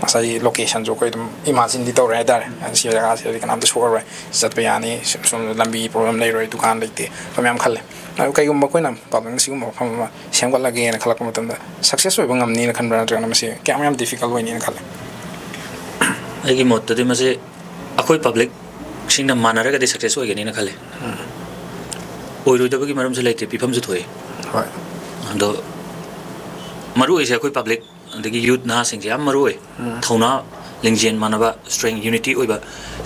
ꯉꯁꯥꯏꯒꯤ ꯂꯣꯀꯦꯁꯟꯁꯨ ꯑꯩꯈꯣꯏ ꯑꯗꯨꯝ ꯏꯃꯥꯖꯤꯟꯗꯤ ꯇꯧꯔꯦ ꯍꯥꯏꯇꯥꯔꯦ꯫ ꯁꯤ ꯖꯒꯥꯁꯤꯗꯗꯤ ꯀꯅꯥꯝꯇ ꯁꯣꯛꯑꯔꯣꯏ, ꯆꯠꯄ ꯌꯥꯅꯤ, ꯁꯨꯝ ꯂꯝꯕꯤ ꯄ꯭ꯔꯣꯕ꯭ꯂꯦꯝ ꯂꯩꯔꯣꯏ, ꯗꯨꯀꯥꯟ ꯂꯩꯇꯦ, ꯑꯗꯨ ꯃꯌꯥꯝ ꯈꯜꯂꯦ꯫ ꯑꯗꯨ ꯀꯩꯒꯨꯝꯕ ꯑꯩꯈꯣꯏꯅ ꯄꯥꯕ꯭ꯂꯤꯛꯅ ꯁꯤꯒꯨꯝꯕ ꯃꯐꯝ ꯑꯃ ꯁꯦꯝꯒꯠꯂꯒꯦꯅ ꯈꯜꯂꯛꯄ ꯃꯇꯝꯗ ꯁꯛꯁꯦꯁ ꯑꯣꯏꯕ ꯉꯝꯅꯤꯅ ꯈꯟꯕ꯭ꯔꯥ, ꯅꯠꯇ꯭ꯔꯒꯅ ꯃꯁꯤ ꯀꯌꯥꯝ ꯌꯥꯝ ꯗꯤꯐꯤꯀꯜꯠ ꯑꯣꯏꯅꯤꯅ ꯈꯜꯂꯦ? ꯑꯩꯒꯤ ꯃꯣꯠꯇꯗꯤ ꯃꯁꯤ ꯑꯩꯈꯣꯏ ꯄꯕ꯭ꯂꯤꯛꯁꯤꯡꯅ ꯃꯥꯟꯅꯔꯒꯗꯤ ꯁꯛꯁꯦꯁ ꯑꯣꯏꯒꯅꯤꯅ ꯈꯜꯂꯤ꯫ ꯑꯣꯏꯔꯣꯏꯗꯕꯒꯤ ꯃꯔꯝꯁꯨ ꯂꯩꯇꯦ, ꯄꯤꯐꯝꯁꯨ ꯊꯣꯛꯏ꯫ ꯍꯣꯏ꯫ ꯑꯗꯣ ꯃꯔꯨ ꯑꯣꯏꯁꯦ ꯑꯩꯈꯣꯏ ꯄꯕ꯭ꯂꯤꯛ, ꯑꯗꯒꯤ ꯌꯨꯠ ꯅꯍꯥꯁꯤꯡꯁꯦ ꯌꯥꯝ ꯃꯔꯨ ꯑꯣꯏ꯫ ꯊꯧꯅꯥ, ꯂꯤꯡꯖꯦꯜ ꯃꯥꯟꯅꯕ, ꯁ꯭ꯇꯔꯦꯡ, ꯌꯨꯅꯤꯇꯤ ꯑꯣꯏꯕ,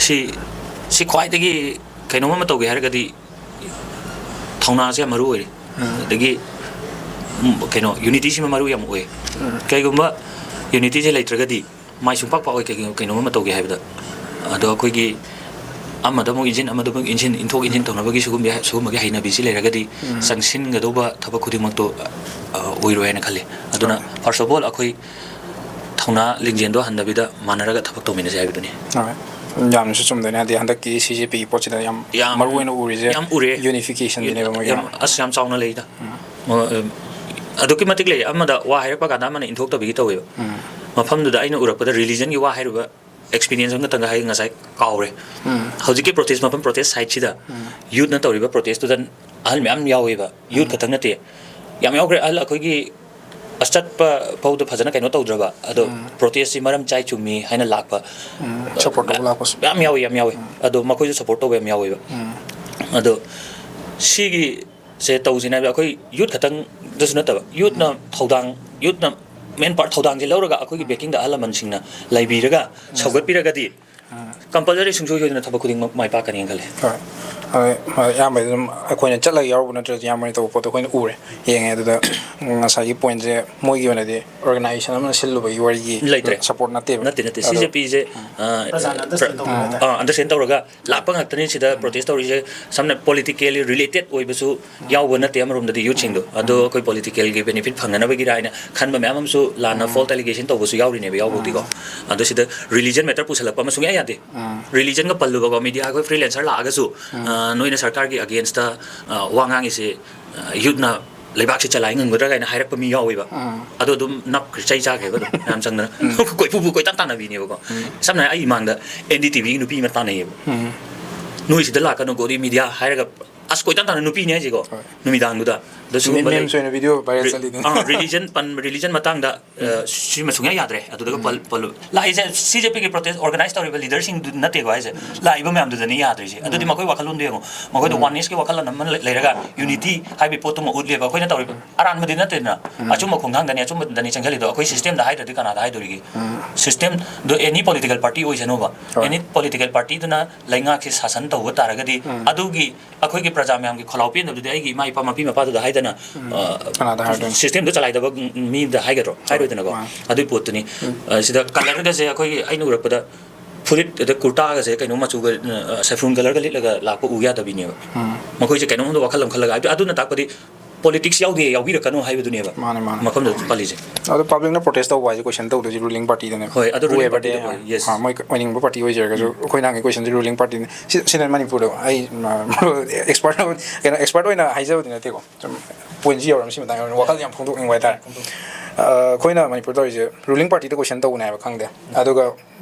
ꯁꯤ, ꯁꯤ ꯈ꯭ꯋꯥꯏꯗꯒꯤ ꯀꯩꯅꯣꯝ ꯑꯃ ꯇꯧꯒꯦ ꯍꯥꯏꯔꯒꯗꯤ ꯊꯧꯅꯥꯁꯦ ꯌꯥꯝ ꯃꯔꯨ ꯑꯣꯏꯔꯦ꯫ ꯑꯗꯒꯤ, ꯎꯝ, ꯀꯩꯅꯣ, ꯌꯨꯅꯤꯇꯤꯁꯤꯃ ꯃꯔꯨ ꯌꯥꯝ ꯑꯣꯏ꯫ ꯀꯩꯒꯨꯝꯕ ꯌꯨꯅꯤꯇꯤꯁꯦ ꯂꯩꯇ꯭ꯔꯒꯗꯤ ꯃꯥꯏ ꯁꯨꯡꯄꯥꯛ ꯄꯥꯛꯑꯣꯏ꯫ ꯀꯩꯒꯤꯅꯣ, ꯀꯩꯅꯣꯝ ꯑꯃ ꯇꯧꯒꯦ ꯍꯥꯏꯕꯗ꯫ ꯑꯗꯣ ꯑꯩꯈꯣꯏꯒꯤ ꯑꯃꯗ ꯑꯃꯨꯛ ꯏꯟꯁꯤꯟ, ꯑꯃꯗ ꯑꯃꯨꯛ ꯏꯟꯁꯤꯟ, ꯏꯟꯊꯣꯛ ꯏꯟꯁꯤꯟ ꯇꯧꯅꯕꯒꯤ ꯁꯤꯒꯨꯝꯕ, ꯁꯤꯒꯨꯝꯕꯒꯤ ꯍꯩꯅꯕꯤꯁꯤ ꯂꯩꯔꯒꯗꯤ ꯆꯪꯁꯤꯟꯒꯗꯧꯕ ꯊꯕꯛ ꯈꯨꯗꯤꯡꯃꯛꯇꯣ, ꯑ, ꯑꯣꯏꯔꯣꯏ ꯍꯥꯏꯅ ꯈꯜꯂꯤ꯫ ꯑꯗꯨꯅ, ꯍꯣꯏ꯫ First of all, ꯑꯩꯈꯣꯏ ꯊꯧꯅꯥ ꯂꯤꯡꯖꯦꯜꯗꯣ ꯍꯟꯗꯕꯤꯗ ꯃꯥꯟꯅꯔꯒ ꯊꯕꯛ ꯇꯧꯃꯤꯟꯅꯁꯦ ꯍꯥꯏꯕꯗꯨꯅꯤ꯫ ꯍꯣꯏ꯫ ꯌꯥꯝꯅꯁꯨ ꯆꯨꯝꯗꯣꯏꯅꯦ, ꯍꯥꯏꯗꯤ ꯍꯟꯗꯛꯀꯤ ꯁꯤ ꯖꯦ ꯄꯤꯒꯤ ꯄꯣꯠꯁꯤꯗ ꯌꯥꯝ ꯌꯥꯝ, ꯃꯔꯨ ꯑꯣꯏꯅ ꯎꯔꯤꯁꯦ ꯌꯥꯝ ꯎꯔꯦ꯫ Unificationꯁꯤꯅꯦꯕ ꯃꯣꯏꯒꯤ ꯌꯥꯝ, ꯌꯥꯝ ꯑꯁ, ꯌꯥꯝ ꯆꯥꯎꯅ ꯂꯩꯗ꯫ ꯎꯝ꯫ ꯑ, ꯑꯗꯨꯛꯀꯤ ꯃꯇꯤꯛ ꯂꯩ꯫ ꯑꯃꯗ ꯋꯥ ꯍꯥꯏꯔꯛꯄ ꯀꯥꯟꯗ ꯑꯃꯅ ꯏꯟꯊꯣꯛꯇꯕꯤꯒꯤ ꯇꯧꯋꯦꯕ꯫ ꯎꯝ꯫ ꯃꯐꯝꯗꯨꯗ ꯑꯩꯅ ꯎꯔꯛꯄꯗ religion-ꯒꯤ ꯋꯥ ꯍꯥꯏꯔꯨꯕ experience ꯑꯃꯈꯛꯇꯪꯒ ꯍꯥꯏ, ꯉꯁꯥꯏ ꯀꯥꯎꯔꯦ꯫ ꯎꯝ꯫ ꯍꯧꯖꯤꯛꯀꯤ protest ꯃꯐꯝ, protest site-ꯁꯤꯗ ꯎꯝ꯫ Youth-ꯅ ꯇꯧꯔꯤꯕ protest-ꯇꯨꯗ ꯑꯍꯜ ꯃꯌꯥꯝ ꯌꯥꯎꯋꯦꯕ꯫ Youth ꯎꯝ꯫ ꯈꯛꯇꯪ ꯅꯠꯇꯦ, ꯌꯥꯝ ꯌꯥꯎꯈ꯭ꯔꯦ꯫ ꯑꯍꯜ ꯑꯩꯈꯣꯏꯒꯤ ꯑꯁ ꯆꯠꯄ ꯐꯥꯎꯗ ꯐꯖꯅ ꯀꯩꯅꯣ ꯇꯧꯗ꯭ꯔꯕ, ꯑꯗꯣ ꯎꯝ꯫ Protest-ꯁꯤ ꯃꯔꯝ ꯆꯥꯏ, ꯆꯨꯝꯃꯤ ꯍꯥꯏꯅ ꯂꯥꯛꯄ, ꯎꯝ, support ꯇꯧꯕ ꯂꯥꯛꯄꯁꯨ꯫ ꯃꯌꯥꯝ ꯌꯥꯎꯋꯤ, ꯌꯥꯝ ꯌꯥꯎꯋꯤ꯫ ꯎꯝ꯫ ꯑꯗꯣ ꯃꯈꯣꯏꯁꯨ support ꯇꯧꯕ ꯌꯥꯝ ꯌꯥꯎꯋꯦꯕ꯫ ꯎꯝ꯫ ꯑꯗꯣ ꯁꯤꯒꯤꯁꯦ ꯇꯧꯁꯤꯅꯦ ꯍꯥꯏꯕ, ꯑꯩꯈꯣꯏ youth ꯈꯛꯇꯪꯗꯁꯨ ꯅꯠꯇꯕ, youth-ꯅ ꯎꯝ꯫ ꯊꯧꯗꯥꯡ, youth-ꯅ main part ꯊꯧꯗꯥꯡꯁꯦ ꯂꯧꯔꯒ ꯑꯩꯈꯣꯏꯒꯤ backing-ꯗ ꯑꯍꯜ ꯂꯃꯟꯁꯤꯡꯅ ꯂꯩꯕꯤꯔꯒ ꯎꯝ꯫ ꯁꯧꯒꯠꯄꯤꯔꯒꯗꯤ ꯎꯝ꯫ Compulsory ꯁꯨꯡꯁꯣꯏ ꯁꯣꯏꯗꯅ ꯊꯕꯛ ꯈꯨꯗꯤꯡꯃꯛ ꯃꯥꯏ ꯄꯥꯛꯀꯅꯤꯅ ꯈꯜꯂꯤ꯫ ꯍꯣꯏ꯫ ꯍꯣꯏ, ꯍꯣꯏ, ꯑꯌꯥꯝꯕ ꯑꯗꯨꯝ ꯑꯩꯈꯣꯏꯅ ꯆꯠꯂꯒ ꯌꯥꯎꯔꯨꯕ ꯅꯠꯇ꯭ꯔꯗꯤ ꯏꯌꯥꯝꯕꯅ ꯇꯧꯕ ꯄꯣꯠꯇꯣ ꯑꯩꯈꯣꯏꯅ ꯎꯔꯦ, ꯌꯦꯡꯉꯦ꯫ ꯑꯗꯨꯗ, ꯎꯝ, ꯉꯁꯥꯏꯒꯤ point-ꯁꯦ ꯃꯣꯏꯒꯤ ꯑꯣꯏꯅꯗꯤ organization ꯑꯃꯅ ꯁꯤꯜꯂꯨꯕꯒꯤ ꯋꯥꯔꯤꯒꯤ ꯂꯩꯇ꯭ꯔꯦ꯫ Support ꯅꯠꯇꯦꯕ꯫ ꯅꯠꯇꯦ, ꯅꯠꯇꯦ꯫ ꯑꯗꯣ ꯁꯤ ꯖꯦ ꯄꯤꯁꯦ, ꯎꯝ꯫ ꯑ, ꯄ꯭ꯔꯖꯥꯅ understand ꯇꯧꯕ ꯎꯝ꯫ ꯍꯥꯏꯇꯥꯔꯦ꯫ ꯑ, understand ꯇꯧꯔꯒ ꯂꯥꯛꯄ ꯉꯥꯛꯇꯅꯤ ꯁꯤꯗ protest ꯇꯧꯔꯤꯁꯦ꯫ ꯁꯝꯅ politically related ꯑꯣꯏꯕꯁꯨ ꯌꯥꯎꯕ ꯅꯠꯇꯦ ꯑꯃꯔꯣꯝꯗꯗꯤ youth-ꯁꯤꯡꯗꯣ꯫ ꯑꯗꯣ ꯑꯩꯈꯣꯏ political-ꯒꯤ benefit ꯐꯪꯅꯅꯕꯒꯤꯔ ꯍꯥꯏꯅ ꯈꯟꯕ ꯃꯌꯥꯝ ꯑꯃꯁꯨ ꯂꯥꯟꯅ ꯎꯝ꯫ False allegation ꯇꯧꯕꯁꯨ ꯌꯥꯎꯔꯤꯅꯦꯕ, ꯌꯥꯎꯕꯕꯨꯗꯤꯀꯣ꯫ ꯎꯝ꯫ ꯑꯗꯣ ꯁꯤꯗ religion matter ꯄꯨꯁꯜꯂꯛꯄ ꯑꯃ ꯁꯨꯡꯌꯥ ꯌꯥꯗꯦ꯫ ꯎꯝ꯫ Religion-ꯒ ꯄꯜꯂꯨꯕꯀꯣ, media ꯑꯩꯈꯣꯏ freelancer ꯂꯥꯛꯑꯒꯁꯨ, ꯎꯝ꯫ ꯑ, ꯅꯣꯏꯅ ꯁꯔꯀꯥꯔꯒꯤ against-ꯇ, ꯑ, ꯋꯥ ꯉꯥꯡꯉꯤꯁꯦ, ꯑ, youth-ꯅ ꯂꯩꯕꯥꯛꯁꯤ ꯆꯂꯥꯏ ꯉꯝꯒꯗ꯭ꯔꯥ ꯀꯥꯏꯅ ꯍꯥꯏꯔꯛꯄ ꯃꯤ ꯌꯥꯎꯋꯦꯕ꯫ ꯎꯝ꯫ ꯑꯗꯣ ꯑꯗꯨꯝ ꯅꯞꯈ꯭ꯔꯦ, ꯆꯩ ꯆꯥꯈ꯭ꯔꯦꯕ ꯑꯗꯨꯝ ꯃꯌꯥꯝ ꯆꯪꯗꯅ꯫ ꯎꯝ꯫ ꯀꯣꯏꯐꯨꯕꯨ ꯀꯣꯏꯇꯥꯟ ꯇꯥꯟꯅꯕꯤꯅꯦꯕꯀꯣ꯫ ꯎꯝ꯫ ꯁꯝꯅ ꯍꯥꯏ, ꯑꯩ ꯏꯃꯥꯡꯗ N D T V-ꯒꯤ ꯅꯨꯄꯤ ꯑꯃ ꯇꯥꯟꯅꯩꯌꯦꯕ꯫ ꯎꯝ꯫ "ꯅꯣꯏ ꯁꯤꯗ ꯂꯥꯛꯀꯅꯨ, ꯒꯣꯔꯤ media" ꯍꯥꯏꯔꯒ, ꯑꯁ, ꯀꯣꯏꯇꯥꯟ ꯇꯥꯟꯅ ꯅꯨꯄꯤꯅꯦ ꯍꯥꯏꯁꯦꯀꯣ, ꯍꯣꯏ꯫ ꯅꯨꯃꯤꯗꯥꯡꯗꯨꯗ꯫ ꯑꯗ ꯁꯤꯒꯨꯝꯕ ꯃꯦꯝꯁ ꯑꯣꯏꯅ video viral ꯔꯤ-, ꯆꯠꯂꯤꯗꯨꯅꯤ꯫ ꯑꯥ, religion ꯄꯟ-, religion ꯃꯇꯥꯡꯗ, ꯑ, ꯎꯝ꯫ ꯁꯤꯃ ꯁꯨꯡꯌꯥ ꯌꯥꯗ꯭ꯔꯦ꯫ ꯑꯗꯨꯗꯒ ꯎꯝ꯫ ꯄꯜ-, ꯄꯜꯂꯨ-, ꯂꯥꯛꯏꯁꯦ C J P-ꯒꯤ protest organize ꯇꯧꯔꯤꯕ leader-ꯁꯤꯡꯗꯨ ꯅꯠꯇꯦꯀꯣ ꯍꯥꯏꯁꯦ꯫ ꯂꯥꯛꯏꯕ ꯃꯌꯥꯝꯗꯨꯗꯅꯤ ꯌꯥꯗ꯭ꯔꯤꯁꯦ꯫ ꯑꯗꯨꯗꯤ ꯎꯝ꯫ ꯃꯈꯣꯏ ꯋꯥꯈꯜꯂꯣꯟꯗꯣ ꯌꯦꯡꯉꯣ꯫ ꯃꯈꯣꯏꯗꯣ ꯎꯝ꯫ Oneness-ꯀꯤ ꯋꯥꯈꯜꯂꯣꯟ ꯑꯃ ꯂꯩ-, ꯂꯩꯔꯒ, unity ꯍꯥꯏꯕꯒꯤ ꯄꯣꯠꯇꯨꯃ ꯎꯠꯂꯦꯕ꯫ ꯑꯩꯈꯣꯏꯅ ꯇꯧꯔꯤꯕ ꯑꯔꯥꯟꯕꯗꯤ ꯅꯠꯇꯦꯗꯅ꯫ ꯎꯝ꯫ ꯑꯆꯨꯝꯕ ꯈꯣꯡꯊꯥꯡꯗꯅꯤ, ꯑꯆꯨꯝꯕꯗꯅꯤ ꯆꯪꯁꯤꯜꯂꯤꯗꯣ꯫ ꯑꯩꯈꯣꯏ system-ꯗ ꯍꯥꯏꯗ꯭ꯔꯗꯤ ꯀꯅꯥꯗ ꯍꯥꯏꯗꯣꯔꯤꯒꯦ? ꯎꯝ꯫ System-ꯗꯣ any political party ꯑꯣꯏꯁꯅꯨꯕ꯫ ꯍꯣꯏ꯫ Any political party-ꯗꯨꯅ ꯂꯩꯉꯥꯛꯁꯦ ꯁꯥꯁꯟ ꯇꯧꯕ ꯇꯥꯔꯒꯗꯤ, ꯎꯝ꯫ ꯑꯗꯨꯒꯤ ꯑꯩꯈꯣꯏꯒꯤ ꯄ꯭ꯔꯖꯥ ꯃꯌꯥꯝꯒꯤ ꯈꯣꯜꯂꯥꯎ ꯄꯦꯟꯗꯕꯗꯨꯗꯤ ꯑꯩꯒꯤ ꯏꯃꯥ ꯏꯄꯥ ꯃꯄꯤ ꯃꯄꯥꯗꯨꯗ ꯍꯥꯏꯗꯅ, ꯎꯝ꯫ ꯑ, ꯀꯅꯥꯗ ꯍꯥꯏꯔꯨꯗꯣꯏꯅꯣ? System-ꯗꯣ ꯆꯂꯥꯏꯗꯕ ꯃꯤꯗ ꯍꯥꯏꯒꯗ꯭ꯔꯣ? ꯍꯣꯏ, ꯍꯥꯏꯔꯣꯏꯗꯅꯀꯣ? ꯃꯥꯅꯤ꯫ ꯑꯗꯨꯒꯤ ꯄꯣꯠꯇꯨꯅꯤ꯫ ꯎꯝ꯫ ꯑ, ꯁꯤꯗ colour-ꯒꯁꯦ ꯑꯩꯈꯣꯏꯒꯤ, ꯑꯩꯅ ꯎꯔꯛꯄꯗ ꯐꯨꯔꯤꯠ ꯑꯗ ꯀꯨꯔꯇꯥꯒꯁꯦ ꯀꯩꯅꯣ ꯃꯆꯨꯒ, ꯑ, saffron colour-ꯒ ꯂꯤꯠꯂꯒ ꯂꯥꯛꯄ ꯎ ꯌꯥꯗꯕꯤꯅꯦꯕ꯫ ꯎꯝ꯫ ꯃꯈꯣꯏꯁꯦ ꯀꯩꯅꯣꯝꯗ ꯋꯥꯈꯜ ꯑꯃ ꯈꯜꯂꯒ, ꯍꯥꯏꯕꯗꯤ ꯑꯗꯨꯅ ꯇꯥꯛꯄꯗꯤ ꯄꯣꯂꯤꯇꯤꯛꯁ ꯌꯥꯎꯗꯦ, ꯌꯥꯎꯕꯤꯔꯛꯀꯅꯨ ꯍꯥꯏꯕꯗꯨꯅꯦꯕ꯫ ꯃꯥꯅꯦ, ꯃꯥꯅꯦ꯫ ꯃꯐꯝꯗꯨꯗ ꯄꯜꯂꯤꯁꯦ꯫ ꯑꯗꯣ ꯄꯕ꯭ꯂꯤꯛꯅ ꯄ꯭ꯔꯣꯇꯦꯁ ꯇꯧꯕ ꯍꯥꯏꯁꯦ ꯀꯣꯏꯁꯟ ꯇꯧꯗꯣꯏꯁꯦ ꯔꯨꯂꯤꯡ ꯄꯥꯔꯇꯤꯗꯅꯦꯕ꯫ ꯍꯣꯏ, ꯑꯗꯣ ꯔꯨꯂꯤꯡ Whoever they ꯄꯥꯔꯇꯤꯗ are. ꯑꯣꯏ, yes꯫ ꯑꯥ, ꯃꯣꯏ ꯃꯣꯏꯅꯤꯡꯕ ꯄꯥꯔꯇꯤ ꯑꯣꯏꯖꯔꯒꯁꯨ ꯑꯩꯈꯣꯏꯅ ꯍꯪꯉꯤ ꯀꯣꯏꯁꯟꯁꯦ ꯔꯨꯂꯤꯡ ꯄꯥꯔꯇꯤꯅ꯫ ꯁꯤ ꯁꯤꯅ ꯃꯅꯤꯄꯨꯔꯗ ꯑꯩ ꯑꯦꯛꯁꯄꯔꯠ ꯀꯩꯅꯣ ꯑꯦꯛꯁꯄꯔꯠ ꯑꯣꯏꯅ ꯍꯥꯏꯖꯕꯗꯤ ꯅꯠꯇꯦꯀꯣ꯫ ꯁꯨꯝ ꯄꯣꯏꯟꯁꯤ ꯌꯧꯔꯝꯃꯤ ꯁꯤ ꯃꯇꯥꯡꯗ ꯋꯥꯈꯜ ꯌꯥꯝ ꯐꯣꯡꯗꯣꯛꯅꯤꯡꯕ ꯍꯥꯏꯇꯥꯔꯦ꯫ ꯑꯩꯈꯣꯏꯅ ꯃꯅꯤꯄꯨꯔ ꯇꯧꯔꯤꯁꯦ ꯔꯨꯂꯤꯡ ꯄꯥꯔꯇꯤꯗ ꯀꯣꯏꯁꯟ ꯇꯧꯕꯅꯦ ꯍꯥꯏꯕ ꯈꯪꯗꯦ꯫ ꯑꯗꯨꯒ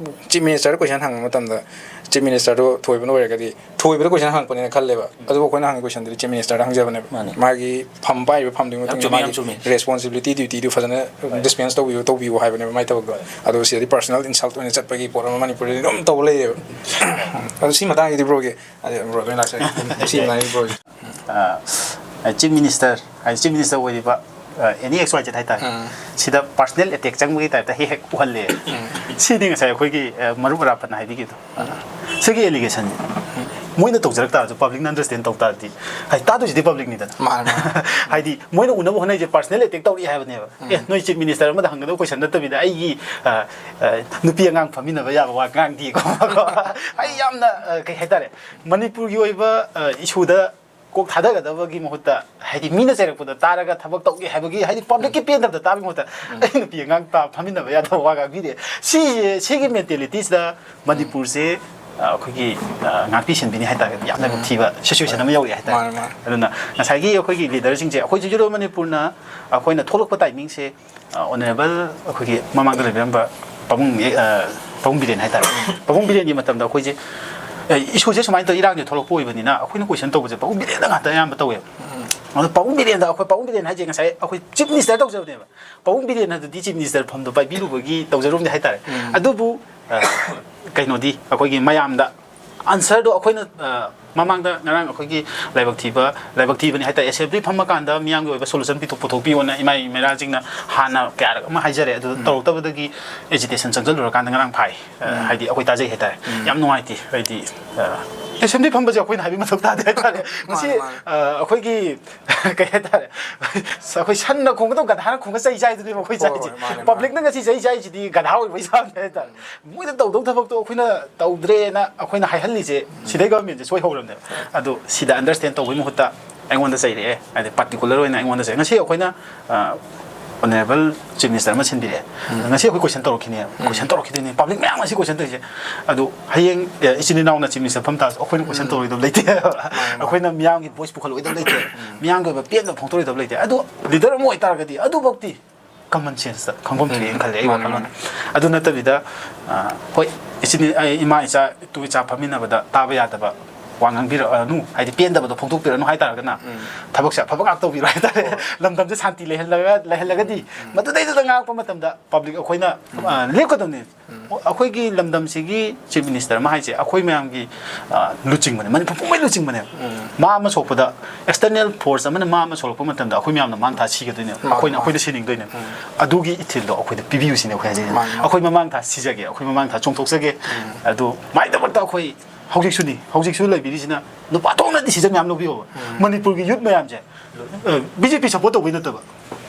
ꯆꯤꯞ ꯃꯤꯅꯤꯁꯇꯔꯗ ꯀꯣꯏꯁꯟ ꯍꯪꯕ ꯃꯇꯝꯗ ꯆꯤꯞ ꯃꯤꯅꯤꯁꯇꯔꯗꯣ ꯊꯣꯏꯕꯅ ꯑꯣꯏꯔꯒꯗꯤ ꯊꯣꯏꯕꯗ ꯀꯣꯏꯁꯟ ꯍꯪꯉꯛꯄꯅꯦꯅ ꯈꯜꯂꯦꯕ꯫ ꯑꯗꯨꯕꯨ ꯑꯩꯈꯣꯏꯅ ꯍꯪꯉꯤ ꯀꯣꯏꯁꯟꯗꯨꯗꯤ ꯆꯤꯞ ꯃꯤꯅꯤꯁꯇꯔꯗ ꯍꯪꯖꯕꯅꯦꯕ꯫ ꯃꯥꯅꯦ꯫ ꯃꯥꯒꯤ ꯐꯝ ꯄꯥꯏꯔꯤꯕ ꯐꯝꯗꯨꯒꯤ ꯃꯇꯨꯡ ꯏꯟꯅ ꯆꯨꯝꯃꯤ, ꯌꯥꯝ ꯃꯥꯒꯤ ꯆꯨꯝꯃꯤ꯫ ꯔꯦꯁꯄꯣꯟꯁꯤꯕꯤꯂꯤꯇꯤ ꯗ꯭ꯌꯨꯇꯤꯗꯨ ꯐꯖꯅ ꯗꯤꯁꯄꯦꯟꯁ ꯇꯧꯕꯤꯌꯨ ꯇꯧꯕꯤꯌꯨ ꯍꯥꯏꯕꯅꯦꯕ ꯃꯥꯏ ꯊꯕꯛꯇꯣ꯫ ꯑꯗꯣ ꯁꯤꯗꯗꯤ ꯄꯔꯁꯣꯅꯦꯜ ꯏꯟꯁꯜꯠ ꯑꯣꯏꯅ ꯆꯠꯄꯒꯤ ꯄꯣꯠ ꯑꯃ ꯃꯅꯤꯄꯨꯔꯗꯗꯤ ꯑꯗꯨꯝ ꯇꯧꯕ ꯂꯩꯌꯦꯕ꯫ ꯑꯗꯣ ꯁꯤ ꯃꯇꯥꯡꯒꯤꯗꯤ ꯕ꯭ꯔꯣꯒꯤ ꯑꯗꯩ ꯕ꯭ꯔꯣꯗ ꯑꯣꯏꯅ ꯂꯥꯛꯆꯒꯦ꯫ ꯁꯤ ꯃꯇꯥꯡꯒꯤꯗꯤ ꯕ꯭ꯔꯣꯒꯤ ꯆꯤꯞ ꯃꯤꯅꯤꯁꯇꯔ ꯍꯥꯏꯗꯤ ꯆꯤꯞ ꯃꯤꯅꯤꯁꯇꯔ ꯑꯣꯏꯔꯤꯕ ꯑꯦꯅꯤ ꯑꯦꯛꯁ ꯋꯥꯏ ꯖꯦꯠ ꯍꯥꯏꯇꯥꯔꯦ꯫ ꯑꯥ꯫ ꯁꯤꯗ ꯄꯥꯔꯁꯅꯦꯜ ꯑꯦꯇꯦꯛ ꯆꯪꯕꯒꯤ ꯇꯥꯏꯞꯇ ꯍꯦꯛ ꯍꯦꯛ ꯎꯍꯜꯂꯦ꯫ ꯁꯤꯅꯤ ꯉꯁꯥꯏ ꯑꯩꯈꯣꯏꯒꯤ ꯑ, ꯃꯔꯨꯞ ꯑꯔꯥꯞꯄꯅ ꯍꯥꯏꯕꯤꯈꯤꯕꯗꯣ꯫ ꯁꯤꯒꯤ ꯑꯦꯂꯤꯒꯦꯁꯟꯁꯦ ꯃꯣꯏꯅ ꯇꯧꯖꯔꯛ ꯇꯥꯔꯁꯨ ꯄꯕ꯭ꯂꯤꯛꯅ ꯑꯟꯗꯔꯁꯇꯦꯟ ꯇꯧ ꯇꯥꯔꯗꯤ ꯍꯥꯏꯗꯤ ꯇꯥꯗꯣꯏꯁꯤꯗꯤ ꯄꯕ꯭ꯂꯤꯛꯅꯤꯗꯅ꯫ ꯃꯥꯅꯦ, ꯃꯥꯅꯦ꯫ ꯍꯥꯏꯗꯤ ꯃꯣꯏꯅ ꯎꯅꯕ ꯍꯣꯠꯅꯔꯤꯁꯦ ꯄꯥꯔꯁꯅꯦꯜ ꯑꯦꯇꯦꯛ ꯇꯧꯔꯛꯑꯦ ꯍꯥꯏꯕꯅꯦꯕ꯫ ꯑꯦ, ꯅꯣꯏ ꯆꯤꯞ ꯃꯤꯅꯤꯁꯇꯔ ꯑꯃꯗ ꯍꯪꯒꯗꯕ ꯀꯣꯏꯁꯟ ꯅꯠꯇꯕꯤꯗ ꯑꯩꯒꯤ ꯑ, ꯑ, ꯅꯨꯄꯤ ꯑꯉꯥꯡ ꯐꯝꯃꯤꯟꯅꯕ ꯌꯥꯕ ꯋꯥ ꯉꯥꯡꯗꯦꯀꯣ꯫ ꯑꯩ ꯌꯥꯝꯅ ꯑ, ꯀꯩ ꯍꯥꯏꯇꯥꯔꯦ, ꯃꯅꯤꯄꯨꯔꯒꯤ ꯑꯣꯏꯕ ꯏꯁꯨꯗ ꯀꯣꯛ ꯊꯥꯗꯒꯗꯕꯒꯤ ꯃꯍꯨꯠꯇ ꯍꯥꯏꯗꯤ ꯃꯤꯅ ꯆꯩꯔꯛꯄꯗ ꯇꯥꯔꯒ ꯊꯕꯛ ꯇꯧꯒꯦ ꯍꯥꯏꯕꯒꯤ ꯍꯥꯏꯗꯤ ꯄꯕ꯭ꯂꯤꯛꯀꯤ ꯄꯦꯟꯗꯕꯗ ꯇꯥꯕꯒꯤ ꯃꯍꯨꯠꯇ ꯑꯩ ꯅꯨꯄꯤ ꯑꯉꯥꯡ ꯇꯥ ꯐꯝꯃꯤꯟꯅꯕ ꯌꯥꯗꯕ ꯋꯥ ꯉꯥꯡꯕꯤꯔꯦ꯫ ꯁꯤꯁꯦ ꯁꯤꯒꯤ ꯃꯦꯟꯇꯦꯂꯤꯇꯤꯁꯤꯗ ꯃꯅꯤꯄꯨꯔꯁꯦ ꯑ, ꯑꯩꯈꯣꯏꯒꯤ ꯑ, ꯉꯥꯛꯄꯤ ꯁꯦꯟꯕꯤꯅꯤ ꯍꯥꯏꯇꯥꯔꯒꯗꯤ ꯌꯥꯝꯅ ꯊꯤꯕ ꯁꯤꯆꯨꯋꯦꯁꯟ ꯑꯃ ꯌꯧꯔꯛꯑꯦ ꯍꯥꯏꯇꯥꯔꯦ꯫ ꯃꯥꯅꯦ, ꯃꯥꯅꯦ꯫ ꯑꯗꯨꯅ ꯉꯁꯥꯏꯒꯤ ꯑꯩꯈꯣꯏꯒꯤ ꯂꯤꯗꯔꯁꯤꯡꯁꯦ ꯑꯩꯈꯣꯏ ꯖꯤꯔꯣ ꯃꯅꯤꯄꯨꯔꯅ ꯑꯩꯈꯣꯏꯅ ꯊꯣꯛꯂꯛꯄ ꯇꯥꯏꯃꯤꯡꯁꯦ ꯑꯣꯅꯔꯦꯕꯜ ꯑꯩꯈꯣꯏꯒꯤ ꯃꯃꯥꯡꯗ ꯂꯩꯕꯤꯔꯝꯕ ꯄꯥꯕꯨꯡ ꯑ, ꯄꯥꯕꯨꯡ ꯕꯤꯔꯦꯟ ꯍꯥꯏꯇꯥꯔꯦ꯫ ꯄꯥꯕꯨꯡ ꯕꯤꯔꯦꯟꯒꯤ ꯃꯇꯝꯗ ꯑꯩꯈꯣꯏꯁꯦ ꯑ, ꯏꯁꯨꯁꯦ ꯁꯨꯃꯥꯏꯅ ꯇꯧ ꯏꯔꯥꯡꯁꯦ ꯊꯣꯛꯂꯛꯄ ꯑꯣꯏꯕꯅꯤꯅ ꯑꯩꯈꯣꯏꯅ ꯀꯣꯏꯁꯟ ꯇꯧꯕꯁꯦ ꯄꯥꯕꯨꯡ ꯕꯤꯔꯦꯟꯗ ꯉꯥꯛꯇ ꯑꯌꯥꯝꯕ ꯇꯧꯋꯦꯕ꯫ ꯑꯗꯣ ꯄꯥꯕꯨꯡ ꯕꯤꯔꯦꯟꯗ ꯑꯩꯈꯣꯏ ꯄꯥꯕꯨꯡ ꯕꯤꯔꯦꯟ ꯍꯥꯏꯁꯦ ꯉꯁꯥꯏ ꯑꯩꯈꯣꯏ ꯆꯤꯞ ꯃꯤꯅꯤꯁꯇꯔ ꯇꯧꯖꯕꯅꯦꯕ꯫ ꯄꯥꯕꯨꯡ ꯕꯤꯔꯦꯟ ꯑꯗꯨꯗꯤ ꯆꯤꯞ ꯃꯤꯅꯤꯁꯇꯔ ꯐꯝꯗꯣ ꯄꯥꯏꯕꯤꯔꯨꯕꯒꯤ ꯇꯧꯖꯔꯨꯕꯅꯦ ꯍꯥꯏꯇꯥꯔꯦ꯫ ꯑꯗꯨꯕꯨ ꯑ, ꯀꯩꯅꯣꯗꯤ ꯑꯩꯈꯣꯏꯒꯤ ꯃꯌꯥꯝꯗ ꯑꯟꯁꯔꯗꯣ ꯑꯩꯈꯣꯏꯅ ꯑ, ꯃꯃꯥꯡꯗ ꯉꯔꯥꯡ ꯑꯩꯈꯣꯏꯒꯤ ꯂꯥꯏꯕꯛ ꯊꯤꯕ ꯂꯥꯏꯕꯛ ꯊꯤꯕꯅꯤ ꯍꯥꯏꯇꯥꯔꯦ꯫ ꯑꯦꯁꯦꯝꯕ꯭ꯂꯤ ꯐꯝꯃꯀꯥꯟꯗ ꯃꯤꯌꯥꯝꯒꯤ ꯑꯣꯏꯕ ꯁꯣꯂꯨꯁꯟ ꯄꯤꯊꯣꯛ ꯄꯨꯊꯣꯛꯄꯤꯌꯣꯅ ꯏꯃꯥ ꯃꯩꯔꯥꯁꯤꯡꯅ ꯍꯥꯟꯅ ꯀꯌꯥꯔꯛ ꯑꯃ ꯍꯥꯏꯖꯔꯦ꯫ ꯑꯗꯨ ꯇꯧꯔꯛꯇꯕꯗꯒꯤ ꯑꯦꯖꯤꯇꯦꯁꯟ ꯆꯪꯁꯤꯜꯂꯨꯔꯀꯥꯟꯗ ꯉꯔꯥꯡ ꯐꯥꯏ꯫ ꯑ, ꯍꯥꯏꯗꯤ ꯑꯩꯈꯣꯏ ꯇꯥꯖꯩ ꯍꯥꯏꯇꯥꯔꯦ꯫ ꯌꯥꯝ ꯅꯨꯡꯉꯥꯏꯇꯦ꯫ ꯍꯥꯏꯗꯤ ꯑꯦꯁꯦꯝꯕ꯭ꯂꯤ ꯐꯝꯕꯁꯦ ꯑꯩꯈꯣꯏꯅ ꯍꯥꯏꯕ ꯃꯊꯧ ꯇꯥꯗꯦ ꯍꯥꯏꯇꯥꯔꯦ꯫ ꯃꯁꯤ ꯃꯥꯅꯦ, ꯃꯥꯅꯦ꯫ ꯑ, ꯑꯩꯈꯣꯏꯒꯤ ꯀꯩ ꯍꯥꯏꯇꯥꯔꯦ, ꯑꯩꯈꯣꯏ ꯁꯟꯅ ꯈꯣꯡꯒꯗꯧ ꯒꯙꯥꯅ ꯈꯣꯡꯒ ꯆꯩ ꯆꯥꯏꯗꯨꯅꯦꯕ ꯑꯩꯈꯣꯏ ꯍꯣꯏ, ꯆꯥꯏꯁꯦ꯫ ꯍꯣꯏ, ꯃꯥꯅꯦ, ꯃꯥꯅꯦ꯫ ꯄꯕ꯭ꯂꯤꯛꯅ ꯉꯁꯤ ꯆꯩ ꯆꯥꯏꯁꯤꯗꯤ ꯒꯙꯥ ꯑꯣꯏꯕꯩ ꯆꯥꯡꯅꯦ ꯍꯥꯏꯇꯥꯔꯦ꯫ ꯃꯣꯏꯅ ꯇꯧꯗꯧ ꯊꯕꯛꯇꯣ ꯑꯩꯈꯣꯏꯅ ꯇꯧꯗ꯭ꯔꯦꯅ ꯑꯩꯈꯣꯏꯅ ꯍꯥꯏꯍꯜꯂꯤꯁꯦ ꯁꯤꯗꯩ ꯒꯚꯔꯟꯃꯦꯟꯁꯦ ꯁꯣꯏꯍꯧꯔꯕꯅꯦꯕ꯫ ꯑꯗꯣ ꯁꯤꯗ ꯑꯟꯗꯔꯁꯇꯦꯟ ꯇꯧꯕꯩ ꯃꯍꯨꯠꯇ ꯑꯩꯉꯣꯟꯗ ꯆꯩꯔꯛꯑꯦ, ꯍꯥꯏꯗꯤ ꯄꯥꯔꯇꯤꯀꯨꯂꯔ ꯑꯣꯏꯅ ꯑꯩꯉꯣꯟꯗ ꯆꯩꯔꯛꯑꯦ꯫ ꯉꯁꯤ ꯑꯩꯈꯣꯏꯅ ꯑ, ꯑꯣꯅꯔꯦꯕꯜ ꯆꯤꯐ ꯃꯤꯅꯤꯁꯇꯔ ꯑꯃ ꯁꯤꯟꯕꯤꯔꯛꯑꯦ꯫ ꯉꯁꯤ ꯑꯩꯈꯣꯏ ꯀꯣꯏꯁꯟ ꯇꯧꯔꯛꯈꯤꯅꯦꯕ, ꯀꯣꯏꯁꯟ ꯇꯧꯔꯛꯈꯤꯗꯣꯏꯅꯦ, ꯄꯕ꯭ꯂꯤꯛ ꯃꯌꯥꯝ ꯉꯁꯤ ꯀꯣꯏꯁꯟ ꯇꯧꯔꯤꯁꯦ꯫ ꯑꯗꯨ ꯍꯌꯦꯡ ꯑꯦ, ꯏꯆꯤꯟ ꯏꯅꯥꯎꯅ ꯆꯤꯐ ꯃꯤꯅꯤꯁꯇꯔ ꯐꯝ ꯇꯥꯔꯁꯨ ꯑꯩꯈꯣꯏꯅ ꯀꯣꯏꯁꯟ ꯇꯧꯔꯣꯏꯗꯕ ꯂꯩꯇꯦ꯫ ꯑꯩꯈꯣꯏꯅ ꯃꯤꯌꯥꯝꯒꯤ ꯚꯣꯏꯁ ꯄꯨꯈꯠꯂꯣꯏꯗꯕ ꯂꯩꯇꯦ꯫ ꯃꯤꯌꯥꯝꯒꯤ ꯑꯣꯏꯕ ꯄꯦꯟꯗꯕ ꯐꯣꯡꯗꯣꯔꯛꯏꯗꯕ ꯂꯩꯇꯦ꯫ ꯑꯗꯨ ꯂꯤꯗꯔ ꯑꯃ ꯑꯣꯏꯇꯥꯔꯒꯗꯤ ꯑꯗꯨꯐꯧꯗꯤ ꯀꯃꯟ ꯁꯦꯟꯁꯇ ꯈꯪꯐꯝ ꯊꯣꯛꯑꯦꯅ ꯈꯜꯂꯦ ꯑꯩ ꯋꯥꯈꯜꯂꯣꯟ꯫ ꯑꯗꯨ ꯅꯠꯇꯕꯤꯗ ꯑ, ꯍꯣꯏ, ꯏꯆꯤꯟ ꯑꯩ ꯏꯃꯥ ꯏꯆꯥ ꯏꯇꯨ ꯏꯆꯥ ꯐꯝꯃꯤꯟꯅꯕꯗ ꯇꯥꯕ ꯌꯥꯗꯕ ꯋꯥ ꯉꯥꯡꯕꯤꯔꯛꯑꯅꯨ, ꯍꯥꯏꯗꯤ ꯄꯦꯟꯗꯕꯗꯣ ꯐꯣꯡꯗꯣꯛꯄꯤꯔꯛꯑꯅꯨ ꯍꯥꯏꯇꯥꯔꯒꯅ ꯊꯕꯛꯁꯦ ꯑꯐꯕ ꯉꯥꯛ ꯇꯧꯕꯤꯔꯣ ꯍꯥꯏꯇꯥꯔꯦ꯫ ꯂꯝꯗꯝꯁꯦ ꯁꯥꯟꯇꯤ ꯂꯩꯍꯜꯂꯒ ꯂꯩꯍꯜꯂꯒꯗꯤ ꯃꯗꯨꯗꯩꯗꯨꯗ ꯉꯥꯡꯉꯛꯄ ꯃꯇꯝꯗ ꯄꯕ꯭ꯂꯤꯛ ꯑꯩꯈꯣꯏꯅ ꯑ, ꯂꯦꯞꯀꯗꯕꯅꯤ꯫ ꯑꯩꯈꯣꯏꯒꯤ ꯂꯝꯗꯝꯁꯤꯒꯤ ꯆꯤꯐ ꯃꯤꯅꯤꯁꯇꯔ ꯑꯃ ꯍꯥꯏꯁꯦ ꯑꯩꯈꯣꯏ ꯃꯌꯥꯝꯒꯤ ꯑ, ꯂꯨꯆꯤꯡꯕꯅꯦ, ꯃꯅꯤꯄꯨꯔ ꯄꯨꯝꯕꯩ ꯂꯨꯆꯤꯡꯕꯅꯦꯕ꯫ ꯃꯥ ꯑꯃ ꯁꯣꯛꯄꯗ, ꯑꯦꯛꯁꯇꯔꯅꯦꯜ ꯐꯣꯔꯁ ꯑꯃꯅ ꯃꯥ ꯑꯃ ꯁꯣꯛꯂꯛꯄ ꯃꯇꯝꯗ ꯑꯩꯈꯣꯏ ꯃꯌꯥꯝꯅ ꯃꯥꯡ ꯊꯥ ꯁꯤꯒꯗꯣꯏꯅꯦꯕ, ꯑꯩꯈꯣꯏꯅ ꯑꯩꯈꯣꯏꯗ ꯁꯤꯅꯤꯡꯗꯣꯏꯅꯦꯕ꯫ ꯑꯗꯨꯒꯤ ꯏꯊꯤꯜꯗꯣ ꯑꯩꯈꯣꯏꯗ ꯄꯤꯕꯤꯌꯨ ꯁꯤꯅꯦ ꯑꯩꯈꯣꯏ ꯍꯥꯏꯖꯩ꯫ ꯑꯩꯈꯣꯏ ꯃꯃꯥꯡ ꯊꯥ ꯁꯤꯖꯒꯦ, ꯑꯩꯈꯣꯏ ꯃꯃꯥꯡ ꯊꯥ ꯆꯣꯡꯊꯣꯛꯆꯒꯦ꯫ ꯑꯗꯨ ꯃꯥꯏꯗꯃꯛꯇ ꯑꯩꯈꯣꯏ ꯍꯧꯖꯤꯛꯁꯨꯅꯤ, ꯍꯧꯖꯤꯛꯁꯨ ꯂꯩꯕꯤꯔꯤꯁꯤꯅ ꯅꯨꯄꯥ ꯊꯣꯛꯅ ꯗꯤꯁꯤꯖꯟ ꯃꯌꯥꯝ ꯂꯧꯕꯤꯌꯣꯕ꯫ ꯃꯅꯤꯄꯨꯔꯒꯤ ꯌꯨꯠ ꯃꯌꯥꯝꯁꯦ ꯕꯤ ꯖꯦ ꯄꯤ ꯁꯞꯄꯣꯔꯠ ꯇꯧꯕꯩ ꯅꯠꯇꯕ,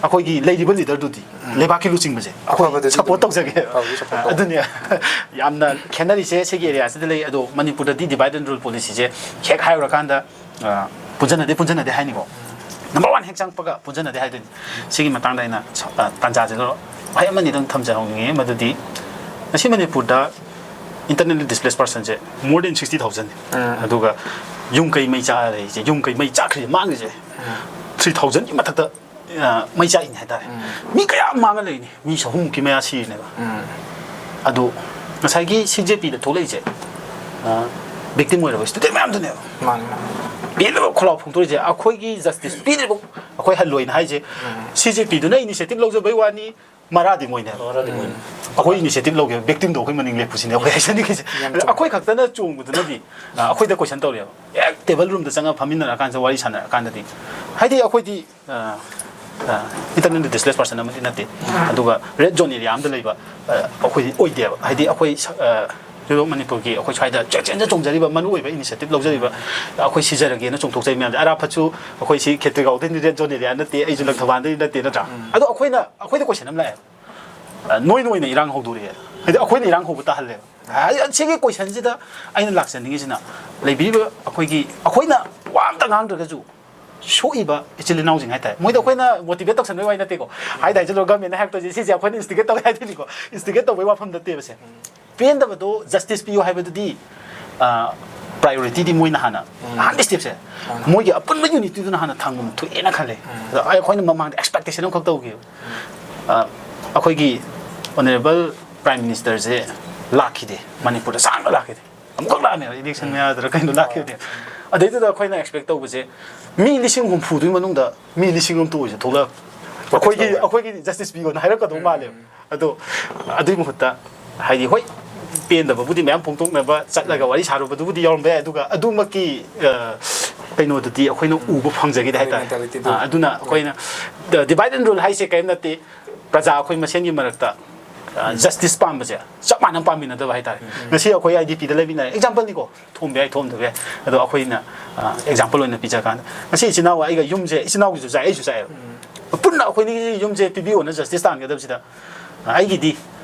ꯑꯩꯈꯣꯏꯒꯤ ꯂꯩꯔꯤꯕ ꯂꯤꯗꯔꯗꯨꯗꯤ, ꯂꯩꯕꯥꯛꯀꯤ ꯂꯨꯆꯤꯡꯕꯁꯦ ꯑꯩꯈꯣꯏ ꯑꯐꯕꯗꯗꯤ ꯁꯞꯄꯣꯔꯠ ꯇꯧꯖꯒꯦ꯫ ꯑꯐꯕꯗꯤ ꯁꯞꯄꯣꯔꯠ ꯇꯧ꯫ ꯑꯗꯨꯅꯦ ꯌꯥꯝꯅ ꯈꯦꯠꯅꯔꯤꯁꯦ ꯁꯤꯒꯤ ꯑꯦꯔꯤꯌꯥꯁꯤꯗ ꯂꯩ꯫ ꯑꯗꯣ ꯃꯅꯤꯄꯨꯔꯗꯗꯤ ꯗꯤꯚꯥꯏꯠ ꯑꯦꯟ ꯔꯨꯜ ꯄꯣꯂꯤꯁꯤꯁꯦ ꯍꯦꯛ ꯍꯥꯏꯔꯨꯔꯀꯥꯟꯗ ꯑ, ꯄꯨꯟꯖꯟꯅꯗꯦ, ꯄꯨꯟꯖꯟꯅꯗꯦ ꯍꯥꯏꯅꯤꯀꯣ꯫ ꯅꯝꯕꯔ ꯋꯥꯟ ꯍꯦꯛ ꯆꯪꯉꯛꯄꯒ ꯄꯨꯟꯖꯟꯅꯗꯦ ꯍꯥꯏꯗꯣꯏꯅꯤ꯫ ꯁꯤꯒꯤ ꯃꯇꯥꯡꯗ ꯑꯩꯅ ꯁ-, ꯑ, ꯇꯥꯟꯖꯥꯁꯦ ꯂꯧꯔ ꯋꯥꯍꯩ ꯑꯃꯅꯤꯗꯪ ꯊꯝꯖꯍꯧꯅꯤꯡꯉꯤ, ꯃꯗꯨꯗꯤ ꯉꯁꯤ ꯃꯅꯤꯄꯨꯔꯗ internally displaced personꯁꯦ more than sixty thousand꯫ ꯑꯗꯨꯒ ꯌꯨꯝ ꯀꯩ ꯃꯩ ꯆꯥꯛꯑ ꯂꯩꯔꯤꯁꯦ, ꯌꯨꯝ ꯀꯩ ꯃꯩ ꯆꯥꯛꯈ꯭ꯔꯤꯁꯦ, ꯃꯥꯡꯉꯤꯁꯦ three thousandꯒꯤ ꯃꯊꯛꯇ, ꯑ, ꯃꯩ ꯆꯥꯛꯏꯅꯤ ꯍꯥꯏꯇꯥꯔꯦ꯫ ꯃꯤ ꯀꯌꯥ ꯃꯥꯡꯉ ꯂꯩꯔꯤꯅꯤ, ꯃꯤ ꯆꯍꯨꯝꯃꯨꯛꯀꯤ ꯃꯌꯥ ꯁꯤꯔꯤꯅꯦꯕ꯫ ꯑꯗꯣ ꯉꯁꯥꯏꯒꯤ ꯁꯤ ꯖꯦ ꯄꯤꯗ ꯊꯣꯛꯂꯛꯏꯁꯦ, ꯑ, ꯚꯤꯛꯇꯤꯝ ꯑꯣꯏꯔꯕ ꯁ꯭ꯇꯨꯗꯦꯟ ꯃꯌꯥꯝꯗꯨꯅꯦꯕ꯫ ꯃꯥꯅꯤ, ꯃꯥꯅꯤ꯫ ꯄꯦꯟꯗꯕ ꯈꯣꯜꯂꯥꯎ ꯐꯣꯡꯗꯣꯔꯤꯁꯦ, ꯑꯩꯈꯣꯏꯒꯤ ꯖꯁꯇꯤꯁ ꯄꯤꯗ꯭ꯔꯤꯕ ꯑꯩꯈꯣꯏ ꯍꯜꯂꯣꯏꯅ ꯍꯥꯏꯁꯦ꯫ ꯁꯤ ꯖꯦ ꯄꯤꯗꯨꯅ ꯏꯅꯤꯁꯤꯌꯦꯇꯤꯚ ꯂꯧꯖꯕꯩ ꯋꯥꯅꯤ, ꯃꯔꯥꯗꯤ ꯃꯣꯏꯅꯦꯕ꯫ ꯃꯔꯥꯗꯤ ꯃꯣꯏꯅꯦ꯫ ꯑꯩꯈꯣꯏ ꯏꯅꯤꯁꯤꯌꯦꯇꯤꯚ ꯂꯧꯒꯦ, ꯚꯤꯛꯇꯤꯝꯗꯣ ꯑꯩꯈꯣꯏ ꯃꯅꯤꯡ ꯂꯦꯞꯄꯨꯁꯤꯅꯦ ꯑꯩꯈꯣꯏ ꯍꯥꯏꯖꯅꯤꯡꯉꯤꯁꯦ꯫ ꯌꯥꯝ ꯆꯨꯝꯃꯦ꯫ ꯑꯩꯈꯣꯏ ꯈꯛꯇꯅ ꯆꯣꯡꯕꯗꯨꯅꯗꯤ, ꯑ, ꯑꯩꯈꯣꯏꯗ ꯀꯣꯏꯁꯟ ꯇꯧꯔꯛꯑꯦꯕ꯫ ꯍꯦꯛ ꯇꯦꯕꯜ ꯔꯨꯝꯗ ꯆꯪꯉꯒ ꯐꯝꯃꯤꯟꯅꯔꯀꯥꯟꯁꯤꯗ, ꯋꯥꯔꯤ ꯁꯥꯟꯅꯔꯀꯥꯟꯗꯗꯤ, ꯍꯥꯏꯗꯤ ꯑꯩꯈꯣꯏꯗꯤ ꯑ, ꯑ, internally displaced person ꯑꯃꯗꯤ ꯅꯠꯇꯦ꯫ ꯑꯗꯨꯒ ꯔꯦꯗ ꯖꯣꯟ ꯑꯦꯔꯤꯌꯥ ꯑꯃꯗ ꯂꯩꯕ, ꯑ, ꯑꯩꯈꯣꯏꯗꯤ ꯑꯣꯏꯗꯦꯕ꯫ ꯍꯥꯏꯗꯤ ꯑꯩꯈꯣꯏ ꯁ-, ꯑ, ꯁꯤꯗ ꯃꯅꯤꯄꯨꯔꯒꯤ ꯑꯩꯈꯣꯏ ꯁ꯭ꯋꯥꯏꯗ ꯆꯦꯛ ꯆꯦꯟꯖ ꯆꯣꯡꯖꯔꯤꯕ, ꯃꯔꯨ ꯑꯣꯏꯕ ꯏꯅꯤꯁꯤꯌꯦꯇꯤꯚ ꯂꯧꯖꯔꯤꯕ, ꯑꯩꯈꯣꯏ ꯁꯤꯖꯔꯒꯦꯅ ꯆꯣꯡꯊꯣꯛꯆꯔꯤ ꯃꯌꯥꯝꯁꯦ꯫ ꯑꯔꯥꯐꯠꯁꯨ ꯑꯩꯈꯣꯏ ꯁꯤ ꯈꯦꯇ꯭ꯔꯤꯒꯥꯎꯗꯩꯅꯤ, ꯔꯦꯗ ꯖꯣꯟ ꯑꯦꯔꯤꯌꯥ ꯅꯠꯇꯦ, ꯑꯩꯁꯨ ꯂꯪꯊꯕꯥꯜꯗꯩ ꯅꯠꯇꯦ, ꯅꯠꯇ꯭ꯔꯥ? ꯑꯗꯣ ꯑꯩꯈꯣꯏꯅ, ꯑꯩꯈꯣꯏꯗ ꯀꯣꯏꯁꯟ ꯑꯃ ꯂꯥꯛꯑꯦ꯫ ꯑ, ꯅꯣꯏꯅ ꯑꯣꯏꯅ ꯏꯔꯥꯡ ꯍꯧꯗꯣꯔꯛꯑꯦ꯫ ꯍꯥꯏꯗꯤ ꯑꯩꯈꯣꯏꯅ ꯏꯔꯥꯡ ꯍꯧꯕ ꯇꯥꯍꯜꯂꯦꯕ꯫ ꯍꯥꯏꯗꯤ ꯁꯤꯒꯤ ꯀꯣꯏꯁꯟꯁꯤꯗ ꯑꯩꯅ ꯂꯥꯛꯆꯅꯤꯡꯉꯤꯁꯤꯅ, ꯂꯩꯕꯤꯔꯤꯕ ꯑꯩꯈꯣꯏꯒꯤ, ꯑꯩꯈꯣꯏꯅ ꯋꯥ ꯑꯝꯇ ꯉꯥꯡꯗ꯭ꯔꯒꯁꯨ ꯁꯣꯛꯏꯕ ꯏꯆꯤꯜ ꯏꯅꯥꯎꯁꯤꯡ ꯍꯥꯏꯇꯥꯔꯦ, ꯃꯣꯏꯗ ꯑꯩꯈꯣꯏꯅ ꯃꯣꯇꯤꯚꯦꯠ ꯇꯧꯁꯟꯕꯒꯤ ꯋꯥ ꯅꯠꯇꯦꯀꯣ, ꯍꯥꯏꯗ ꯍꯥꯏꯖꯜꯂꯣ, ꯒꯃꯦꯟꯅ ꯍꯥꯏꯔꯛꯇꯣꯏꯁꯦ ꯁꯤꯁꯦ ꯑꯩꯈꯣꯏꯅ ꯏꯟꯁꯇꯤꯒꯦꯠ ꯇꯧꯒꯦ ꯍꯥꯏꯗꯣꯏꯅꯤꯀꯣ, ꯏꯟꯁꯇꯤꯒꯦꯠ ꯇꯧꯕꯒꯤ ꯋꯥꯐꯝ ꯅꯠꯇꯦꯕꯁꯦ꯫ ꯄꯦꯟꯗꯕꯗꯣ ꯖꯁꯇꯤꯁ ꯄꯤꯌꯨ ꯍꯥꯏꯕꯗꯨꯗꯤ ꯄ꯭ꯔꯥꯏꯌꯣꯔꯤꯇꯤꯗꯤ ꯃꯣꯏꯅ ꯍꯥꯟꯅ, ꯑꯍꯥꯟꯕ ꯁ꯭ꯇꯦꯞꯁꯦ ꯃꯣꯏꯒꯤ ꯑꯄꯨꯟꯕ ꯌꯨꯅꯤꯇꯤꯗꯨꯅ ꯍꯥꯟꯅ ꯊꯝꯕ ꯊꯣꯛꯑꯦꯅ ꯈꯜꯂꯦ꯫ ꯑꯗ ꯑꯩꯈꯣꯏꯅ ꯃꯃꯥꯡꯗ ꯑꯦꯛꯁꯄꯦꯛꯇꯦꯁꯟ ꯑꯃꯈꯛ ꯇꯧꯈꯤꯕ꯫ ꯑ, ꯑꯩꯈꯣꯏꯒꯤ ꯑꯣꯅꯔꯦꯕꯜ ꯄ꯭ꯔꯥꯏꯝ ꯃꯤꯅꯤꯁꯇꯔꯁꯦ ꯂꯥꯛꯈꯤꯗꯦ, ꯃꯅꯤꯄꯨꯔꯗ ꯁꯥꯡꯅ ꯂꯥꯛꯈꯤꯗꯦ꯫ ꯑꯃꯨꯛꯈꯛ ꯂꯥꯛꯑꯝꯃꯦꯕ, ꯏꯂꯦꯛꯁꯟ ꯃꯌꯥꯗꯨꯔ ꯀꯩꯅꯣ ꯂꯥꯛꯈꯤꯕꯅꯦ꯫ ꯑꯗꯩꯗꯨꯗ ꯑꯩꯈꯣꯏꯅ ꯑꯦꯛꯁꯄꯦꯛ ꯇꯧꯕꯁꯦ ꯃꯤ ꯂꯤꯁꯤꯡ ꯍꯨꯝꯐꯨꯗꯨꯒꯤ ꯃꯅꯨꯡꯗ ꯃꯤ ꯂꯤꯁꯤꯡ ꯑꯃ ꯇꯣꯛꯑꯣꯏꯁꯦ ꯊꯣꯛꯂꯛ, ꯑꯩꯈꯣꯏꯒꯤ, ꯑꯩꯈꯣꯏꯒꯤ ꯖꯁꯇꯤꯁ ꯄꯤꯌꯣꯅ ꯍꯥꯏꯔꯛꯀꯗꯧ ꯃꯥꯜꯂꯦꯕ꯫ ꯑꯗꯣ ꯑꯗꯨꯒꯤ ꯃꯍꯨꯠꯇ ꯍꯥꯏꯗꯤ ꯍꯣꯏ, ꯄꯦꯟꯗꯕꯕꯨꯗꯤ ꯃꯌꯥꯝ ꯐꯣꯡꯗꯣꯛꯅꯕ ꯆꯠꯂꯒ ꯋꯥꯔꯤ ꯁꯥꯔꯨꯕꯗꯨꯕꯨꯗꯤ ꯌꯥꯎꯔꯝꯕ ꯌꯥꯏ, ꯑꯗꯨꯒ ꯑꯗꯨꯃꯛꯀꯤ ꯑ, ꯀꯩꯅꯣꯗꯨꯗꯤ ꯑꯩꯈꯣꯏꯅ ꯎꯕ ꯐꯪꯖꯈꯤꯗꯦ ꯍꯥꯏꯇꯥꯔꯦ꯫ ꯃꯦꯟꯇꯥꯂꯤꯇꯤꯗꯣ꯫ ꯑ, ꯑꯗꯨꯅ ꯑꯩꯈꯣꯏꯅ ꯗꯤꯚꯥꯏꯠ ꯑꯦꯟ ꯔꯨꯜ ꯍꯥꯏꯁꯦ ꯀꯔꯤꯝ ꯅꯠꯇꯦ, ꯄ꯭ꯔꯖꯥ ꯑꯩꯈꯣꯏ ꯃꯁꯦꯟꯒꯤ ꯃꯔꯛꯇ ꯖꯁꯇꯤꯁ ꯄꯥꯝꯕꯁꯦ ꯆꯞ ꯃꯥꯟꯅ ꯄꯥꯝꯃꯤꯟꯅꯗꯕ ꯍꯥꯏꯇꯥꯔꯦ꯫ ꯉꯁꯤ ꯑꯩꯈꯣꯏ ꯑꯥꯏ ꯗꯤ ꯄꯤꯗ ꯂꯩꯃꯤꯟꯅꯔꯦ, ꯑꯦꯛꯖꯥꯝꯄꯜꯅꯤꯀꯣ, ꯊꯣꯝꯕ ꯌꯥꯏ ꯊꯣꯝꯗꯕ ꯌꯥꯏ, ꯑꯗꯣ ꯑꯩꯈꯣꯏꯅ ꯑꯦꯛꯖꯥꯝꯄꯜ ꯑꯣꯏꯅ ꯄꯤꯖꯔꯀꯥꯟꯗ ꯉꯁꯤ ꯏꯆꯤꯟ ꯏꯅꯥꯎ ꯑꯩꯒ ꯌꯨꯝꯁꯦ ꯏꯆꯤꯟ ꯏꯅꯥꯎꯒꯤꯁꯨ ꯆꯥꯏ, ꯑꯩꯁꯨ ꯆꯥꯏꯑꯦꯕ꯫ ꯄꯨꯟꯅ ꯑꯩꯈꯣꯏꯅꯤꯒꯤ ꯌꯨꯝꯁꯦ ꯄꯤꯕꯤꯌꯣꯅ ꯖꯁꯇꯤꯁ ꯇꯥꯟꯒꯗꯕꯁꯤꯗ ꯑ, ꯑꯩꯒꯤꯗꯤ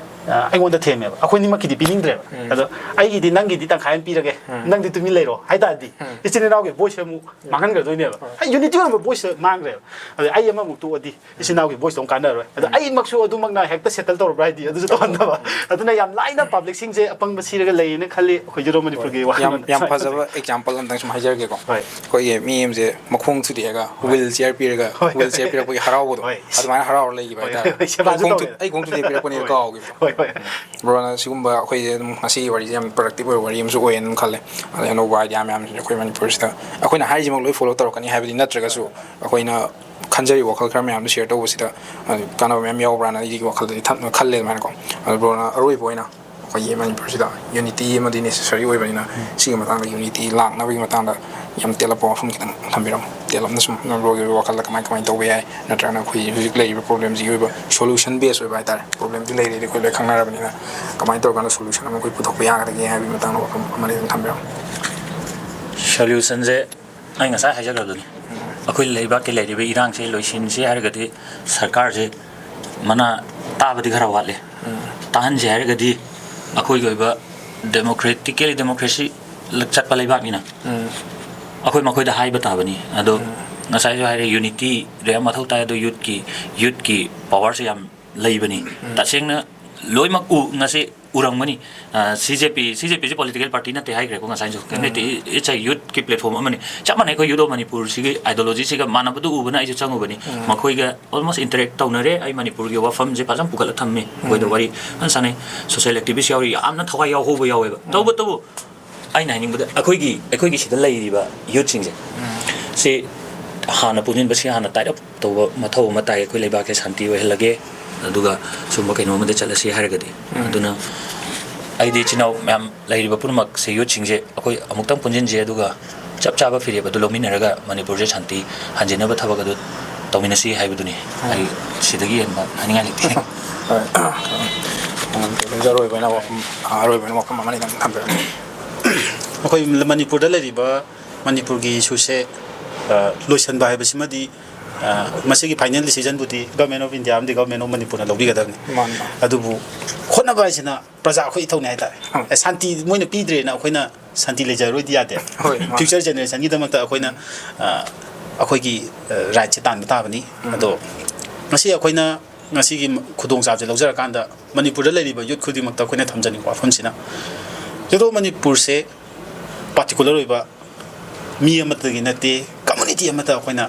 ꯑ, ꯑꯩꯉꯣꯟꯗ ꯊꯦꯝꯃꯦꯕ, ꯑꯩꯈꯣꯏꯅꯤꯃꯛꯀꯤꯗꯤ ꯄꯤꯅꯤꯡꯗ꯭ꯔꯦꯕ꯫ ꯑꯗꯣ ꯑꯩꯒꯤꯗꯤ ꯅꯪꯒꯤꯗꯤ ꯇꯪꯈꯥꯏ ꯑꯃ ꯄꯤꯔꯒꯦ, ꯅꯪꯗꯤ ꯇꯨꯃꯤꯟ ꯂꯩꯔꯣ ꯍꯥꯏꯇꯥꯔꯗꯤ ꯏꯆꯤꯟ ꯏꯅꯥꯎꯒꯤ ꯚꯣꯏꯁꯁꯦ ꯑꯃꯨꯛ ꯃꯥꯡꯍꯟꯈ꯭ꯔꯗꯣꯏꯅꯦꯕ꯫ ꯍꯥꯏ, ꯌꯨꯅꯤꯇꯤ ꯑꯣꯏꯕ ꯚꯣꯏꯁꯁꯦ ꯃꯥꯡꯈ꯭ꯔꯦꯕ꯫ ꯑꯗ ꯑꯩ ꯑꯃꯃꯨꯛ ꯇꯣꯛꯑꯗꯤ ꯏꯆꯤꯟ ꯏꯅꯥꯎꯒꯤ ꯚꯣꯏꯁꯇꯣ ꯑꯃꯨꯛ ꯀꯥꯟꯅꯔꯣꯏ꯫ ꯑꯗ ꯑꯩꯃꯛꯁꯨ ꯑꯗꯨꯃꯛꯅ ꯍꯦꯛꯇ ꯁꯦꯇꯜ ꯇꯧꯔꯕ꯭ꯔꯥ ꯍꯥꯏꯗꯤ ꯑꯗꯨꯁꯨ ꯇꯧꯍꯟꯗꯕ꯫ ꯑꯗꯨꯅ ꯌꯥꯝ ꯂꯥꯏꯅ ꯄꯕ꯭ꯂꯤꯛꯁꯤꯡꯁꯦ ꯑꯄꯪꯕ ꯁꯤꯔꯒ ꯂꯩꯌꯦꯅ ꯈꯜꯂꯤ ꯑꯩꯈꯣꯏ ꯌꯨꯔꯣꯞ ꯃꯅꯤꯄꯨꯔꯒꯤ ꯌꯥꯝ, ꯋꯥꯈꯜꯂꯣꯟꯗ꯫ ꯌꯥꯝ ꯐꯖꯕ ꯑꯦꯛꯖꯥꯝꯄꯜ ꯑꯝꯇꯪ ꯁꯨꯝ ꯍꯥꯏꯖꯔꯒꯦꯀꯣ꯫ ꯍꯣꯏ꯫ ꯑꯩꯈꯣꯏꯒꯤ ꯃꯤ ꯑꯃꯁꯦ ꯃꯈꯣꯡ ꯊꯨꯗꯦꯛꯑꯒ ꯍꯣꯏ꯫ ꯋꯤꯜ ꯆꯤꯌꯔ ꯄꯤꯔꯒ, ꯍꯣꯏ, ꯍꯣꯏ, ꯍꯣꯏ꯫ ꯄꯤꯔꯛꯄꯒꯤ ꯍꯔꯥꯎꯕꯗꯣ꯫ ꯍꯣꯏ꯫ ꯑꯗꯨꯃꯥꯏꯅ ꯍꯔꯥꯎꯔ ꯂꯩꯈꯤꯕ ꯍꯣꯏ, ꯍꯥꯏꯇꯥꯔꯦ꯫ ꯍꯣꯏ, ꯁꯦꯕꯥꯁꯨ ꯑꯩ ꯈꯣꯡ ꯊꯨ-, ꯇꯧꯋꯦ꯫ ꯑꯩ ꯈꯣꯡ ꯊꯨꯗꯦꯛꯄꯤꯔꯛꯄꯅꯦ ꯍꯣꯏ꯫ ꯀꯥꯎꯈꯤꯕ꯫ ꯍꯣꯏ, ꯍꯣꯏ꯫ ꯕ꯭ꯔꯣꯅ ꯁꯤꯒꯨꯝꯕ ꯑꯩꯈꯣꯏꯁꯦ ꯑꯗꯨꯝ ꯉꯁꯤꯒꯤ ꯋꯥꯔꯤꯁꯦ ꯌꯥꯝ ꯄ꯭ꯔꯗꯛꯇꯤꯕ ꯑꯣꯏꯕ ꯋꯥꯔꯤ ꯑꯃꯁꯨ ꯑꯣꯏꯌꯦꯅ ꯑꯗꯨꯝ ꯈꯜꯂꯦ꯫ ꯑꯗꯩ ꯑꯅꯧꯕ ꯑꯥꯏꯗꯤꯌꯥ ꯃꯌꯥꯝꯁꯤꯅ ꯑꯩꯈꯣꯏ ꯃꯅꯤꯄꯨꯔꯁꯤꯗ ꯑꯩꯈꯣꯏꯅ ꯍꯥꯏꯔꯤꯁꯤꯃꯛ ꯂꯣꯏ ꯐꯣꯂꯣ ꯇꯧꯔꯛꯀꯅꯤ ꯍꯥꯏꯕꯗꯤ ꯅꯠꯇ꯭ꯔꯒꯁꯨ ꯑꯩꯈꯣꯏꯅ ꯈꯟꯖꯔꯤꯕ ꯋꯥꯈꯜ ꯈꯔ ꯃꯌꯥꯝꯗꯣ ꯁꯤꯌꯔ ꯇꯧꯕꯁꯤꯗ, ꯑ, ꯀꯥꯟꯅꯕ ꯃꯌꯥꯝ ꯌꯥꯎꯕ꯭ꯔꯥꯅ ꯑꯩꯒꯤ ꯋꯥꯈꯜꯗꯗꯤ ꯊꯝ-, ꯈꯜꯂꯦ ꯑꯗꯨꯃꯥꯏꯅꯀꯣ꯫ ꯑꯗꯣ ꯕ꯭ꯔꯣꯅ ꯑꯔꯣꯏꯕ ꯑꯣꯏꯅ ꯑꯩꯈꯣꯏꯒꯤ ꯃꯅꯤꯄꯨꯔꯁꯤꯗ ꯌꯨꯅꯤꯇꯤ ꯑꯃꯗꯤ ꯅꯦꯁꯦꯁꯔꯤ ꯑꯣꯏꯕꯅꯤꯅ ꯁꯤꯒꯤ ꯃꯇꯥꯡꯗ ꯌꯨꯅꯤꯇꯤ ꯂꯥꯛꯅꯕꯒꯤ ꯃꯇꯥꯡꯗ ꯌꯥꯝ ꯇꯦꯜꯂꯞꯄ ꯋꯥꯐꯝ ꯈꯤꯇꯪ ꯊꯝꯕꯤꯔꯝꯃꯨ꯫ ꯇꯦꯜꯂꯞꯅ ꯁꯨꯝ ꯕ꯭ꯔꯣꯒꯤ ꯑꯣꯏꯕ ꯋꯥꯈꯜꯗ ꯀꯃꯥꯏ ꯀꯃꯥꯏꯅ ꯇꯧꯕ ꯌꯥꯏ, ꯅꯠꯇ꯭ꯔꯒꯅ ꯑꯩꯈꯣꯏ ꯍꯧꯖꯤꯛ ꯂꯩꯔꯤꯕ ꯄ꯭ꯔꯣꯕ꯭ꯂꯦꯝꯁꯤꯒꯤ ꯑꯣꯏꯕ ꯁꯣꯂꯨꯁꯟ ꯕꯦꯁ ꯑꯣꯏꯕ ꯍꯥꯏꯇꯥꯔꯦ, ꯄ꯭ꯔꯣꯕ꯭ꯂꯦꯝꯗꯤ ꯂꯩꯔꯦꯗꯤ ꯑꯩꯈꯣꯏ ꯂꯣꯏ ꯈꯪꯅꯔꯕꯅꯤꯅ ꯀꯃꯥꯏꯅ ꯇꯧꯔꯀꯥꯟꯗ ꯁꯣꯂꯨꯁꯟ ꯑꯃ ꯑꯩꯈꯣꯏ ꯄꯨꯊꯣꯛꯄ ꯌꯥꯒꯗꯒꯦ ꯍꯥꯏꯕꯒꯤ ꯃꯇꯥꯡꯗ ꯋꯥꯐꯝ ꯑꯃꯅꯤ ꯑꯗꯨꯝ ꯊꯝꯕꯤꯔꯝꯃꯨ꯫ ꯁꯣꯂꯨꯁꯟꯁꯦ ꯑꯩ ꯉꯁꯥꯏ ꯍꯥꯏꯖꯈ꯭ꯔꯕꯗꯨꯅꯤ꯫ ꯑꯩꯈꯣꯏ ꯂꯩꯕꯥꯛꯀꯤ ꯂꯩꯔꯤꯕ ꯏꯔꯥꯡꯁꯦ ꯂꯣꯏꯁꯤꯟꯁꯤ ꯍꯥꯏꯔꯒꯗꯤ ꯁꯔꯀꯥꯔꯁꯦ ꯃꯅꯥ ꯇꯥꯕꯗꯤ ꯈꯔ ꯋꯥꯠꯂꯦ꯫ ꯇꯥꯍꯟꯁꯤ ꯍꯥꯏꯔꯒꯗꯤ ꯑꯩꯈꯣꯏꯒꯤ ꯑꯣꯏꯕ ꯗꯦꯃꯣꯀ꯭ꯔꯦꯇꯤꯀꯦꯂꯤ ꯗꯦꯃꯣꯀ꯭ꯔꯦꯁꯤ ꯆꯠꯄ ꯂꯩꯕꯥꯛꯅꯤꯅ ꯑꯩꯈꯣꯏ ꯃꯈꯣꯏꯗ ꯍꯥꯏꯕ ꯇꯥꯕꯅꯤ꯫ ꯑꯗꯣ ꯉꯁꯥꯏꯁꯨ ꯍꯥꯏꯔꯦ, ꯌꯨꯅꯤꯇꯤ ꯌꯥꯝ ꯃꯊꯧ ꯇꯥꯏ, ꯑꯗꯣ ꯌꯨꯠꯀꯤ ꯌꯨꯠꯀꯤ ꯄꯋꯥꯔꯁꯦ ꯌꯥꯝ ꯂꯩꯕꯅꯤ꯫ ꯇꯁꯦꯡꯅ ꯂꯣꯏꯅꯃꯛ ꯎ ꯉꯁꯤ ꯎꯔꯝꯒꯅꯤ꯫ ꯁꯤ ꯖꯦ ꯄꯤ ꯁꯤ ꯖꯦ ꯄꯤꯁꯦ ꯄꯣꯂꯤꯇꯤꯀꯦꯜ ꯄꯥꯔꯇꯤ ꯅꯠꯇꯦ ꯍꯥꯏꯈ꯭ꯔꯦꯀꯣ ꯉꯁꯥꯏꯁꯨ, ꯀꯩꯝ ꯂꯩꯇꯦ꯫ It's a youth ꯀꯤ platform ꯑꯃꯅꯤ꯫ ꯆꯞ ꯃꯥꯟꯅꯩ, ꯑꯩꯈꯣꯏ ꯌꯨꯠ ꯑꯣꯐ ꯃꯅꯤꯄꯨꯔꯁꯤꯒꯤ ideology ꯁꯤꯒ ꯃꯥꯟꯅꯕꯗꯨ ꯎꯕꯅ ꯑꯩꯁꯨ ꯆꯪꯉꯨꯕꯅꯤ꯫ ꯃꯈꯣꯏꯒ almost interact ꯇꯧꯅꯔꯦ꯫ ꯑꯩ ꯃꯅꯤꯄꯨꯔꯒꯤ ꯋꯥꯐꯝꯁꯦ ꯐꯖꯅ ꯄꯨꯈꯠꯂ ꯊꯝꯃꯤ꯫ ꯑꯩꯈꯣꯏꯗ ꯋꯥꯔꯤ ꯐꯖꯅ ꯁꯥꯟꯅꯩ꯫ Social activist ꯌꯥꯎꯔꯤ, ꯌꯥꯝꯅ ꯊꯋꯥꯏ ꯌꯥꯎꯍꯧꯕ ꯌꯥꯎꯋꯦꯕ꯫ ꯇꯧꯕꯇꯕꯨ ꯑꯩꯅ ꯍꯥꯏꯅꯤꯡꯕꯗ ꯑꯩꯈꯣꯏꯒꯤ ꯑꯩꯈꯣꯏꯒꯤ ꯁꯤꯗ ꯂꯩꯔꯤꯕ ꯌꯨꯠꯁꯤꯡꯁꯦ ꯁꯤ ꯍꯥꯟꯅ ꯄꯨꯟꯁꯤꯟꯕꯁꯤ ꯍꯥꯟꯅ tied up ꯇꯧꯕ ꯃꯊꯧ ꯑꯃ ꯇꯥꯏ꯫ ꯑꯩꯈꯣꯏ ꯂꯩꯕꯥꯛꯁꯦ ꯁꯥꯟꯇꯤ ꯑꯣꯏꯍꯜꯂꯒꯦ, ꯑꯗꯨꯒ ꯁꯨꯝꯕ ꯀꯩꯅꯣ ꯑꯃꯗ ꯆꯠꯂꯁꯤ ꯍꯥꯏꯔꯒꯗꯤ꯫ ꯑꯗꯨꯅ ꯑꯩꯗꯤ ꯏꯆꯤꯟ ꯏꯅꯥꯎ ꯃꯌꯥꯝ ꯂꯩꯔꯤꯕ ꯄꯨꯝꯅꯃꯛꯁꯦ, ꯌꯨꯠꯁꯤꯡꯁꯦ ꯑꯩꯈꯣꯏ ꯑꯃꯨꯛꯇꯪ ꯄꯨꯟꯁꯤꯟꯁꯦ, ꯑꯗꯨꯒ ꯆꯞ ꯆꯥꯕ ꯐꯤꯔꯦꯞ ꯑꯗꯨ ꯂꯧꯃꯤꯟꯅꯔꯒ ꯃꯅꯤꯄꯨꯔꯁꯦ ꯁꯥꯟꯇꯤ ꯍꯟꯖꯤꯟꯅꯕ ꯊꯕꯛ ꯑꯗꯨ ꯇꯧꯃꯤꯟꯅꯁꯤ ꯍꯥꯏꯕꯗꯨꯅꯤ꯫ ꯑꯩ ꯁꯤꯗꯒꯤ ꯍꯦꯟꯕ ꯍꯥꯏꯅꯤꯡꯉꯥꯏ ꯂꯩꯇꯦ꯫ ꯍꯣꯏ꯫ ꯇꯣꯝꯕꯤꯁꯦ ꯑꯔꯣꯏꯕ ꯑꯣꯏꯅ ꯋꯥꯐꯝ, ꯑ, ꯑꯔꯣꯏꯕ ꯑꯣꯏꯅ ꯋꯥꯐꯝ ꯑꯃꯅꯤꯗꯪ ꯊꯝꯕꯤꯔꯝꯃꯨ꯫ ꯑꯩꯈꯣꯏ ꯃꯅꯤꯄꯨꯔꯗ ꯂꯩꯔꯤꯕ ꯃꯅꯤꯄꯨꯔꯒꯤ ꯏꯁꯨꯁꯦ, ꯑ, ꯂꯣꯏꯁꯤꯟꯕ ꯍꯥꯏꯕꯁꯤꯃꯗꯤ, ꯑ, ꯃꯁꯤꯒꯤ final decision ꯕꯨꯗꯤ Government of India ꯑꯃꯗꯤ Government of ꯃꯅꯤꯄꯨꯔꯅ ꯂꯧꯕꯤꯒꯗꯕꯅꯤ꯫ ꯃꯥꯅꯤ, ꯃꯥꯅꯤ꯫ ꯑꯗꯨꯕꯨ ꯍꯣꯠꯅꯕ ꯍꯥꯏꯁꯤꯅ ꯄ꯭ꯔꯖꯥ ꯑꯩꯈꯣꯏ ꯏꯊꯧꯅꯤ ꯍꯥꯏꯇꯥꯔꯦ꯫ ꯎꯝ꯫ ꯑꯦ, ꯁꯥꯟꯇꯤ ꯃꯣꯏꯅ ꯄꯤꯗ꯭ꯔꯦꯅ ꯑꯩꯈꯣꯏꯅ ꯁꯥꯟꯇꯤ ꯂꯩꯖꯔꯣꯏꯗꯤ ꯌꯥꯗꯦ꯫ ꯍꯣꯏ, ꯃꯥꯅꯤ꯫ Future generation ꯒꯤꯗꯃꯛꯇ ꯑꯩꯈꯣꯏꯅ, ꯑ, ꯑꯩꯈꯣꯏꯒꯤ, ꯑ, right ꯁꯦ ꯇꯥꯟꯕ ꯇꯥꯕꯅꯤ꯫ ꯎꯝ꯫ ꯑꯗꯣ ꯉꯁꯤ ꯑꯩꯈꯣꯏꯅ ꯉꯁꯤꯒꯤ ꯈꯨꯗꯣꯡꯆꯥꯕꯁꯦ ꯂꯧꯖꯔꯀꯥꯟꯗ ꯃꯅꯤꯄꯨꯔꯗ ꯂꯩꯔꯤꯕ ꯌꯨꯠ ꯈꯨꯗꯤꯡꯃꯛꯇ ꯑꯩꯈꯣꯏꯅ ꯊꯝꯖꯅꯤꯡꯕ ꯋꯥꯐꯝꯁꯤꯅ, ꯌꯨꯠ ꯑꯣꯐ ꯃꯅꯤꯄꯨꯔꯁꯦ particular ꯑꯣꯏꯕ ꯃꯤ ꯑꯃꯠꯇꯒꯤ ꯅꯠꯇꯦ, community ꯑꯃꯠꯇ ꯑꯩꯈꯣꯏꯅ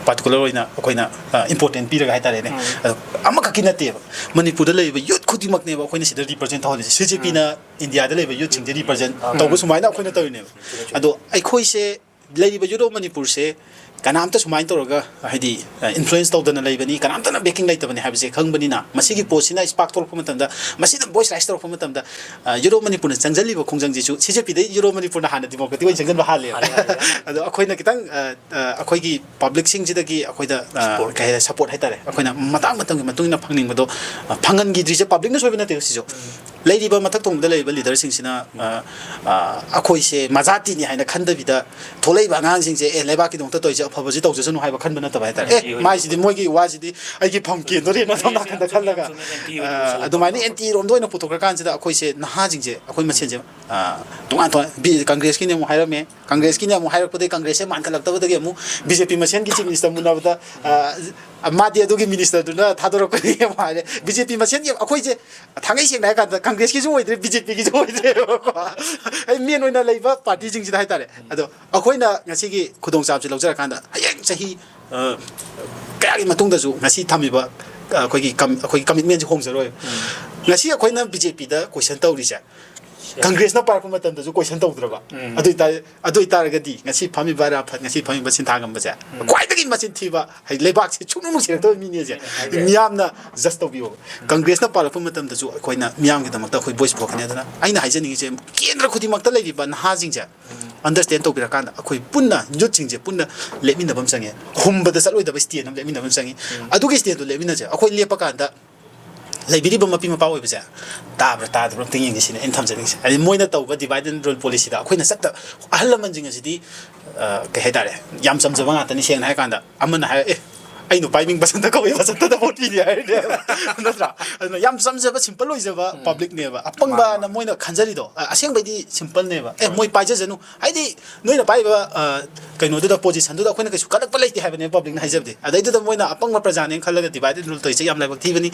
particular ꯑꯣꯏꯅ ꯑꯩꯈꯣꯏꯅ, ꯑ, important ꯄꯤꯔꯒ ꯍꯥꯏꯇꯥꯔꯦꯅꯦ꯫ ꯎꯝ꯫ ꯑꯗꯣ ꯑꯃꯈꯛꯀꯤ ꯅꯠꯇꯦꯕ, ꯃꯅꯤꯄꯨꯔꯗ ꯂꯩꯔꯤꯕ ꯌꯨꯠ ꯈꯨꯗꯤꯡꯃꯛꯅꯦꯕ ꯑꯩꯈꯣꯏꯅ ꯁꯤꯗ represent ꯇꯧꯍꯜꯂꯤꯁꯦ꯫ ꯁꯤ ꯖꯦ ꯄꯤꯅ ꯏꯟꯗꯤꯌꯥꯗ ꯂꯩꯕ ꯌꯨꯠꯁꯤꯡꯁꯦ represent ꯇꯧꯕ ꯁꯨꯃꯥꯏꯅ ꯑꯩꯈꯣꯏꯅ ꯇꯧꯔꯤꯅꯦꯕ꯫ ꯑꯗꯣ ꯑꯩꯈꯣꯏꯁꯦ ꯂꯩꯔꯤꯕ ꯌꯨꯠ ꯑꯣꯐ ꯃꯅꯤꯄꯨꯔꯁꯦ ꯀꯅꯥꯝꯇ ꯁꯨꯃꯥꯏꯅ ꯇꯧꯔꯒ, ꯍꯥꯏꯗꯤ, ꯑ, influence ꯇꯧꯗꯅ ꯂꯩꯕꯅꯤ, ꯀꯅꯥꯝꯇꯅ backing ꯂꯩꯇꯕꯅꯤ ꯍꯥꯏꯕꯁꯦ ꯈꯪꯕꯅꯤꯅ, ꯃꯁꯤꯒꯤ ꯄꯣꯠꯁꯤꯅ spark ꯊꯣꯛꯂꯛꯄ ꯃꯇꯝꯗ, ꯃꯁꯤꯅ voice raise ꯇꯧꯔꯛꯄ ꯃꯇꯝꯗ, ꯑ, ꯌꯨꯠ ꯑꯣꯐ ꯃꯅꯤꯄꯨꯔꯅ ꯆꯪꯁꯤꯜꯂꯤꯕ ꯈꯣꯡꯖꯪꯁꯤꯁꯨ ꯁꯤ ꯖꯦ ꯄꯤꯗꯩ ꯌꯨꯠ ꯑꯣꯐ ꯃꯅꯤꯄꯨꯔꯅ ꯍꯥꯟꯅ democratic ꯑꯣꯏꯅ ꯆꯪꯁꯤꯟꯕ ꯍꯥꯜꯂꯦꯕ꯫ ꯍꯥꯜꯂꯦ, ꯍꯥꯜꯂꯦ, ꯍꯥꯜꯂꯦ꯫ ꯑꯗꯣ ꯑꯩꯈꯣꯏꯅ ꯈꯤꯇꯪ, ꯑ, ꯑ, ꯑꯩꯈꯣꯏꯒꯤ public ꯁꯤꯡꯁꯤꯗꯒꯤ ꯑꯩꯈꯣꯏꯗ, ꯑ, Support. ꯀꯩ ꯍꯥꯏꯇꯥꯔꯦ, support ꯍꯥꯏꯇꯥꯔꯦ, ꯑꯩꯈꯣꯏꯅ ꯃꯇꯥꯡ ꯃꯇꯝꯒꯤ ꯃꯇꯨꯡ ꯏꯟꯅ ꯐꯪꯅꯤꯡꯕꯗꯣ, ꯑ, ꯐꯪꯍꯟꯈꯤꯗ꯭ꯔꯤꯁꯦ public ꯅ ꯁꯣꯏꯕ ꯅꯠꯇꯦꯕ ꯁꯤꯁꯨ꯫ ꯂꯩꯔꯤꯕ ꯃꯊꯛ ꯊꯣꯡꯕꯗ ꯂꯩꯔꯤꯕ ꯂꯤꯗꯔꯁꯤꯡꯁꯤꯅ, ꯑ, ꯑ, ꯑꯩꯈꯣꯏꯁꯦ ꯃꯖꯥꯇꯤꯅꯤ ꯍꯥꯏꯅ ꯈꯟꯗꯕꯤꯗ, ꯊꯣꯛꯂꯛꯏꯕ ꯑꯉꯥꯡꯁꯤꯡꯁꯦ, "ꯑꯦ, ꯂꯩꯕꯥꯛꯀꯤꯗꯃꯛꯇ ꯇꯧꯔꯤꯁꯦ ꯑꯐꯕꯁꯤ ꯇꯧꯖꯁꯅꯨ" ꯍꯥꯏꯕ ꯈꯟꯕ ꯅꯠꯇꯕ ꯍꯥꯏꯇꯥꯔꯦ꯫ "ꯑꯦ, ꯃꯥꯏꯁꯤꯗꯤ, ꯃꯣꯏꯒꯤ ꯋꯥꯁꯤꯗꯤ ꯑꯩꯒꯤ ꯐꯝ ꯀꯦꯟꯗꯣꯔꯦꯅ" ꯁꯣꯝ ꯅꯥꯀꯟꯗ ꯈꯜꯂꯒ, ꯑ, ꯑꯗꯨꯃꯥꯏꯅ ꯑꯦꯟꯇꯤ ꯔꯣꯝꯗ ꯑꯣꯏꯅ ꯄꯨꯊꯣꯛꯈ꯭ꯔꯀꯥꯟꯁꯤꯗ, ꯑꯩꯈꯣꯏꯁꯦ, ꯅꯍꯥꯁꯤꯡꯁꯦ, ꯑꯩꯈꯣꯏ ꯃꯁꯦꯟꯁꯦ, ꯑ, ꯇꯣꯉꯥꯟ ꯇꯣꯉꯥꯟ, ꯕꯤ-, ꯀꯪꯒ꯭ꯔꯦꯁꯀꯤꯅꯦ ꯑꯃꯨꯛ ꯍꯥꯏꯔꯝꯃꯦ, ꯀꯪꯒ꯭ꯔꯦꯁꯀꯤꯅꯦ ꯑꯃꯨꯛ ꯍꯥꯏꯔꯛꯄꯗꯒꯤ, ꯀꯪꯒ꯭ꯔꯦꯁꯁꯦ ꯃꯥꯟꯈꯠꯂꯛꯇꯕꯗꯒꯤ ꯑꯃꯨꯛ ꯕꯤ ꯖꯦ ꯄꯤ ꯃꯁꯦꯟꯒꯤ ꯆꯤꯐ ꯃꯤꯅꯤꯁꯇꯔ ꯃꯨꯟꯅꯕꯗ, ꯑ, ꯃꯥꯗꯤ ꯑꯗꯨꯒꯤ ꯃꯤꯅꯤꯁꯇꯔꯗꯨꯅ ꯊꯥꯗꯣꯔꯛꯄꯅꯤ ꯑꯃꯨꯛ ꯍꯥꯏꯔꯦ꯫ ꯕꯤ ꯖꯦ ꯄꯤ ꯃꯁꯦꯟꯒꯤ ꯑꯩꯈꯣꯏꯁꯦ, ꯊꯥꯡꯒꯩ ꯁꯦꯡꯅ ꯍꯥꯏꯔ ꯀꯥꯟꯗ, ꯀꯪꯒ꯭ꯔꯦꯁꯀꯤꯁꯨ ꯑꯣꯏꯗ꯭ꯔꯦ, ꯕꯤ ꯖꯦ ꯄꯤꯒꯤꯁꯨ ꯑꯣꯏꯗ꯭ꯔꯦꯕꯀꯣ꯫ ꯑꯩ ꯃꯦꯟ ꯑꯣꯏꯅ ꯂꯩꯕ ꯄꯥꯔꯇꯤꯁꯤꯡꯁꯤꯗ ꯍꯥꯏꯇꯥꯔꯦ꯫ ꯑꯗꯣ ꯑꯩꯈꯣꯏꯅ ꯉꯁꯤꯒꯤ ꯈꯨꯗꯣꯡꯆꯥꯕꯁꯤ ꯂꯧꯖꯔꯀꯥꯟꯗ, ꯍꯌꯦꯡ ꯆꯍꯤ, ꯑ, ꯀꯌꯥꯒꯤ ꯃꯇꯨꯡꯗꯁꯨ ꯉꯁꯤ ꯊꯝꯃꯤꯕ, ꯑ, ꯑꯩꯈꯣꯏꯒꯤ ꯀꯝ-, ꯑꯩꯈꯣꯏꯒꯤ ꯀꯃꯤꯠꯃꯦꯟꯁꯤ ꯍꯣꯡꯖꯔꯣꯏ꯫ ꯉꯁꯤ ꯑꯩꯈꯣꯏꯅ ꯕꯤ ꯖꯦ ꯄꯤꯗ ꯀꯣꯏꯁꯟ ꯇꯧꯔꯤꯁꯦ, ꯀꯪꯒ꯭ꯔꯦꯁꯅ ꯄꯥꯏꯔꯛꯄ ꯃꯇꯝꯗꯁꯨ ꯀꯣꯏꯁꯟ ꯇꯧꯗ꯭ꯔꯕ꯫ ꯑꯗꯨ ꯑꯣꯏꯇꯥꯔꯗꯤ, ꯑꯗꯨ ꯑꯣꯏꯇꯥꯔꯒꯗꯤ ꯉꯁꯤ ꯐꯝꯃꯤꯕ ꯑꯔꯥꯐꯠ, ꯉꯁꯤ ꯐꯝꯃꯤꯕ ꯁꯤꯟꯊꯥ ꯉꯝꯕꯁꯦ, ꯈ꯭ꯋꯥꯏꯗꯒꯤ ꯃꯆꯤꯟ ꯊꯤꯕ, ꯍꯥꯏꯗꯤ ꯂꯩꯕꯥꯛꯁꯦ ꯁꯨꯡꯅꯨꯡ ꯅꯨꯡꯁꯤꯔꯛꯇꯕ ꯃꯤꯅꯦꯁꯦ꯫ ꯃꯤꯌꯥꯝꯅ ꯖꯁ ꯇꯧꯕꯤꯌꯣꯕ꯫ ꯀꯪꯒ꯭ꯔꯦꯁꯅ ꯄꯥꯜꯂꯛꯄ ꯃꯇꯝꯗꯁꯨ ꯑꯩꯈꯣꯏꯅ ꯃꯤꯌꯥꯝꯒꯤꯗꯃꯛꯇ ꯑꯩꯈꯣꯏ ꯚꯣꯏꯁ ꯄꯨꯊꯣꯛꯀꯅꯤ꯫ ꯑꯗꯨꯅ ꯑꯩꯅ ꯍꯥꯏꯖꯅꯤꯡꯉꯤꯁꯦ, ꯀꯦꯟꯗ꯭ꯔ ꯈꯨꯗꯤꯡꯃꯛꯇ ꯂꯩꯔꯤꯕ ꯅꯍꯥꯁꯤꯡꯁꯦ ꯑꯟꯗꯔꯁ꯭ꯇꯦꯟ ꯇꯧꯕꯤꯔꯀꯥꯟꯗ, ꯑꯩꯈꯣꯏ ꯄꯨꯟꯅ ꯌꯨꯠꯁꯤꯡꯁꯦ ꯄꯨꯟꯅ ꯂꯦꯞꯃꯤꯟꯅꯕ ꯑꯃ ꯆꯪꯉꯦ꯫ ꯍꯨꯝꯕꯗ ꯆꯠꯂꯣꯏꯗꯕ ꯁ꯭ꯇꯦꯟ ꯑꯃ ꯂꯦꯞꯃꯤꯟꯅꯕ ꯑꯃ ꯆꯪꯉꯤ꯫ ꯑꯗꯨꯒꯤ ꯁ꯭ꯇꯦꯟꯗꯣ ꯂꯦꯞꯃꯤꯟꯅꯁꯦ꯫ ꯑꯩꯈꯣꯏ ꯂꯦꯞꯄ ꯀꯥꯟꯗ ꯂꯩꯕꯤꯔꯤꯕ ꯃꯄꯤ ꯃꯄꯥ ꯑꯣꯏꯕꯁꯦ ꯇꯥꯕ꯭ꯔꯥ ꯇꯥꯗꯕ꯭ꯔꯥ ꯑꯝꯇ ꯌꯦꯡꯒꯦ ꯁꯤꯅꯦ ꯑꯩꯅ ꯊꯝꯖꯅꯤꯡꯉꯤꯁꯦ꯫ ꯍꯥꯏꯗꯤ ꯃꯣꯏꯅ ꯇꯧꯕ divide and rule policyꯗ ꯑꯩꯈꯣꯏꯅ ꯆꯠꯇ-, ꯑꯍꯜ ꯂꯃꯟꯁꯤꯡ ꯑꯁꯤꯗꯤ, ꯑ, ꯀꯩ ꯍꯥꯏꯇꯥꯔꯦ, ꯌꯥꯝ ꯆꯝꯖꯕ ꯉꯥꯛꯇꯅꯤ꯫ ꯁꯦꯡꯅ ꯍꯥꯏꯔ ꯀꯥꯟꯗ ꯑꯃꯅ ꯍꯥꯏꯔ, "ꯑꯦ, ꯑꯩ ꯅꯨꯄꯥ ꯏꯃꯤꯡ ꯕꯁꯟꯇ ꯀꯧꯏ, ꯕꯁꯟꯇꯗ ꯚꯣꯠ ꯄꯤꯅꯤ" ꯍꯥꯏꯔꯅꯦꯕ꯫ ꯅꯠꯇ꯭ꯔꯥ? ꯑꯗꯨꯅ ꯌꯥꯝ ꯆꯝꯖꯕ, ꯁꯤꯝꯄꯜ ꯑꯣꯏꯖꯕ ꯄꯕ꯭ꯂꯤꯛꯅꯦꯕ꯫ ꯑꯄꯪꯕꯅ ꯃꯣꯏꯅ ꯈꯟꯖꯔꯤꯗꯣ, ꯑ, ꯑꯁꯦꯡꯕꯩꯗꯤ ꯁꯤꯝꯄꯜꯅꯦꯕ꯫ "ꯑꯦ, ꯃꯣꯏ ꯄꯥꯏꯖꯁꯅꯨ", ꯍꯥꯏꯗꯤ ꯅꯣꯏꯅ ꯄꯥꯏꯔꯤꯕ, ꯑ, ꯀꯩꯅꯣꯗꯨꯗ, ꯄꯣꯖꯤꯁꯟꯗꯨꯗ ꯑꯩꯈꯣꯏꯅ ꯀꯩꯁꯨ ꯀꯜꯂꯛꯄ ꯂꯩꯇꯦ ꯍꯥꯏꯕꯅꯦ ꯄꯕ꯭ꯂꯤꯛꯅ ꯍꯥꯏꯖꯕꯗꯤ꯫ ꯑꯗꯩꯗꯨꯗ ꯃꯣꯏꯅ ꯑꯄꯪꯕ ꯄ꯭ꯔꯖꯥꯅꯦꯅ ꯈꯜꯂꯒ divide and rule ꯇꯧꯔꯤꯁꯦ ꯌꯥꯝ ꯂꯥꯏꯕꯛ ꯊꯤꯕꯅꯤ꯫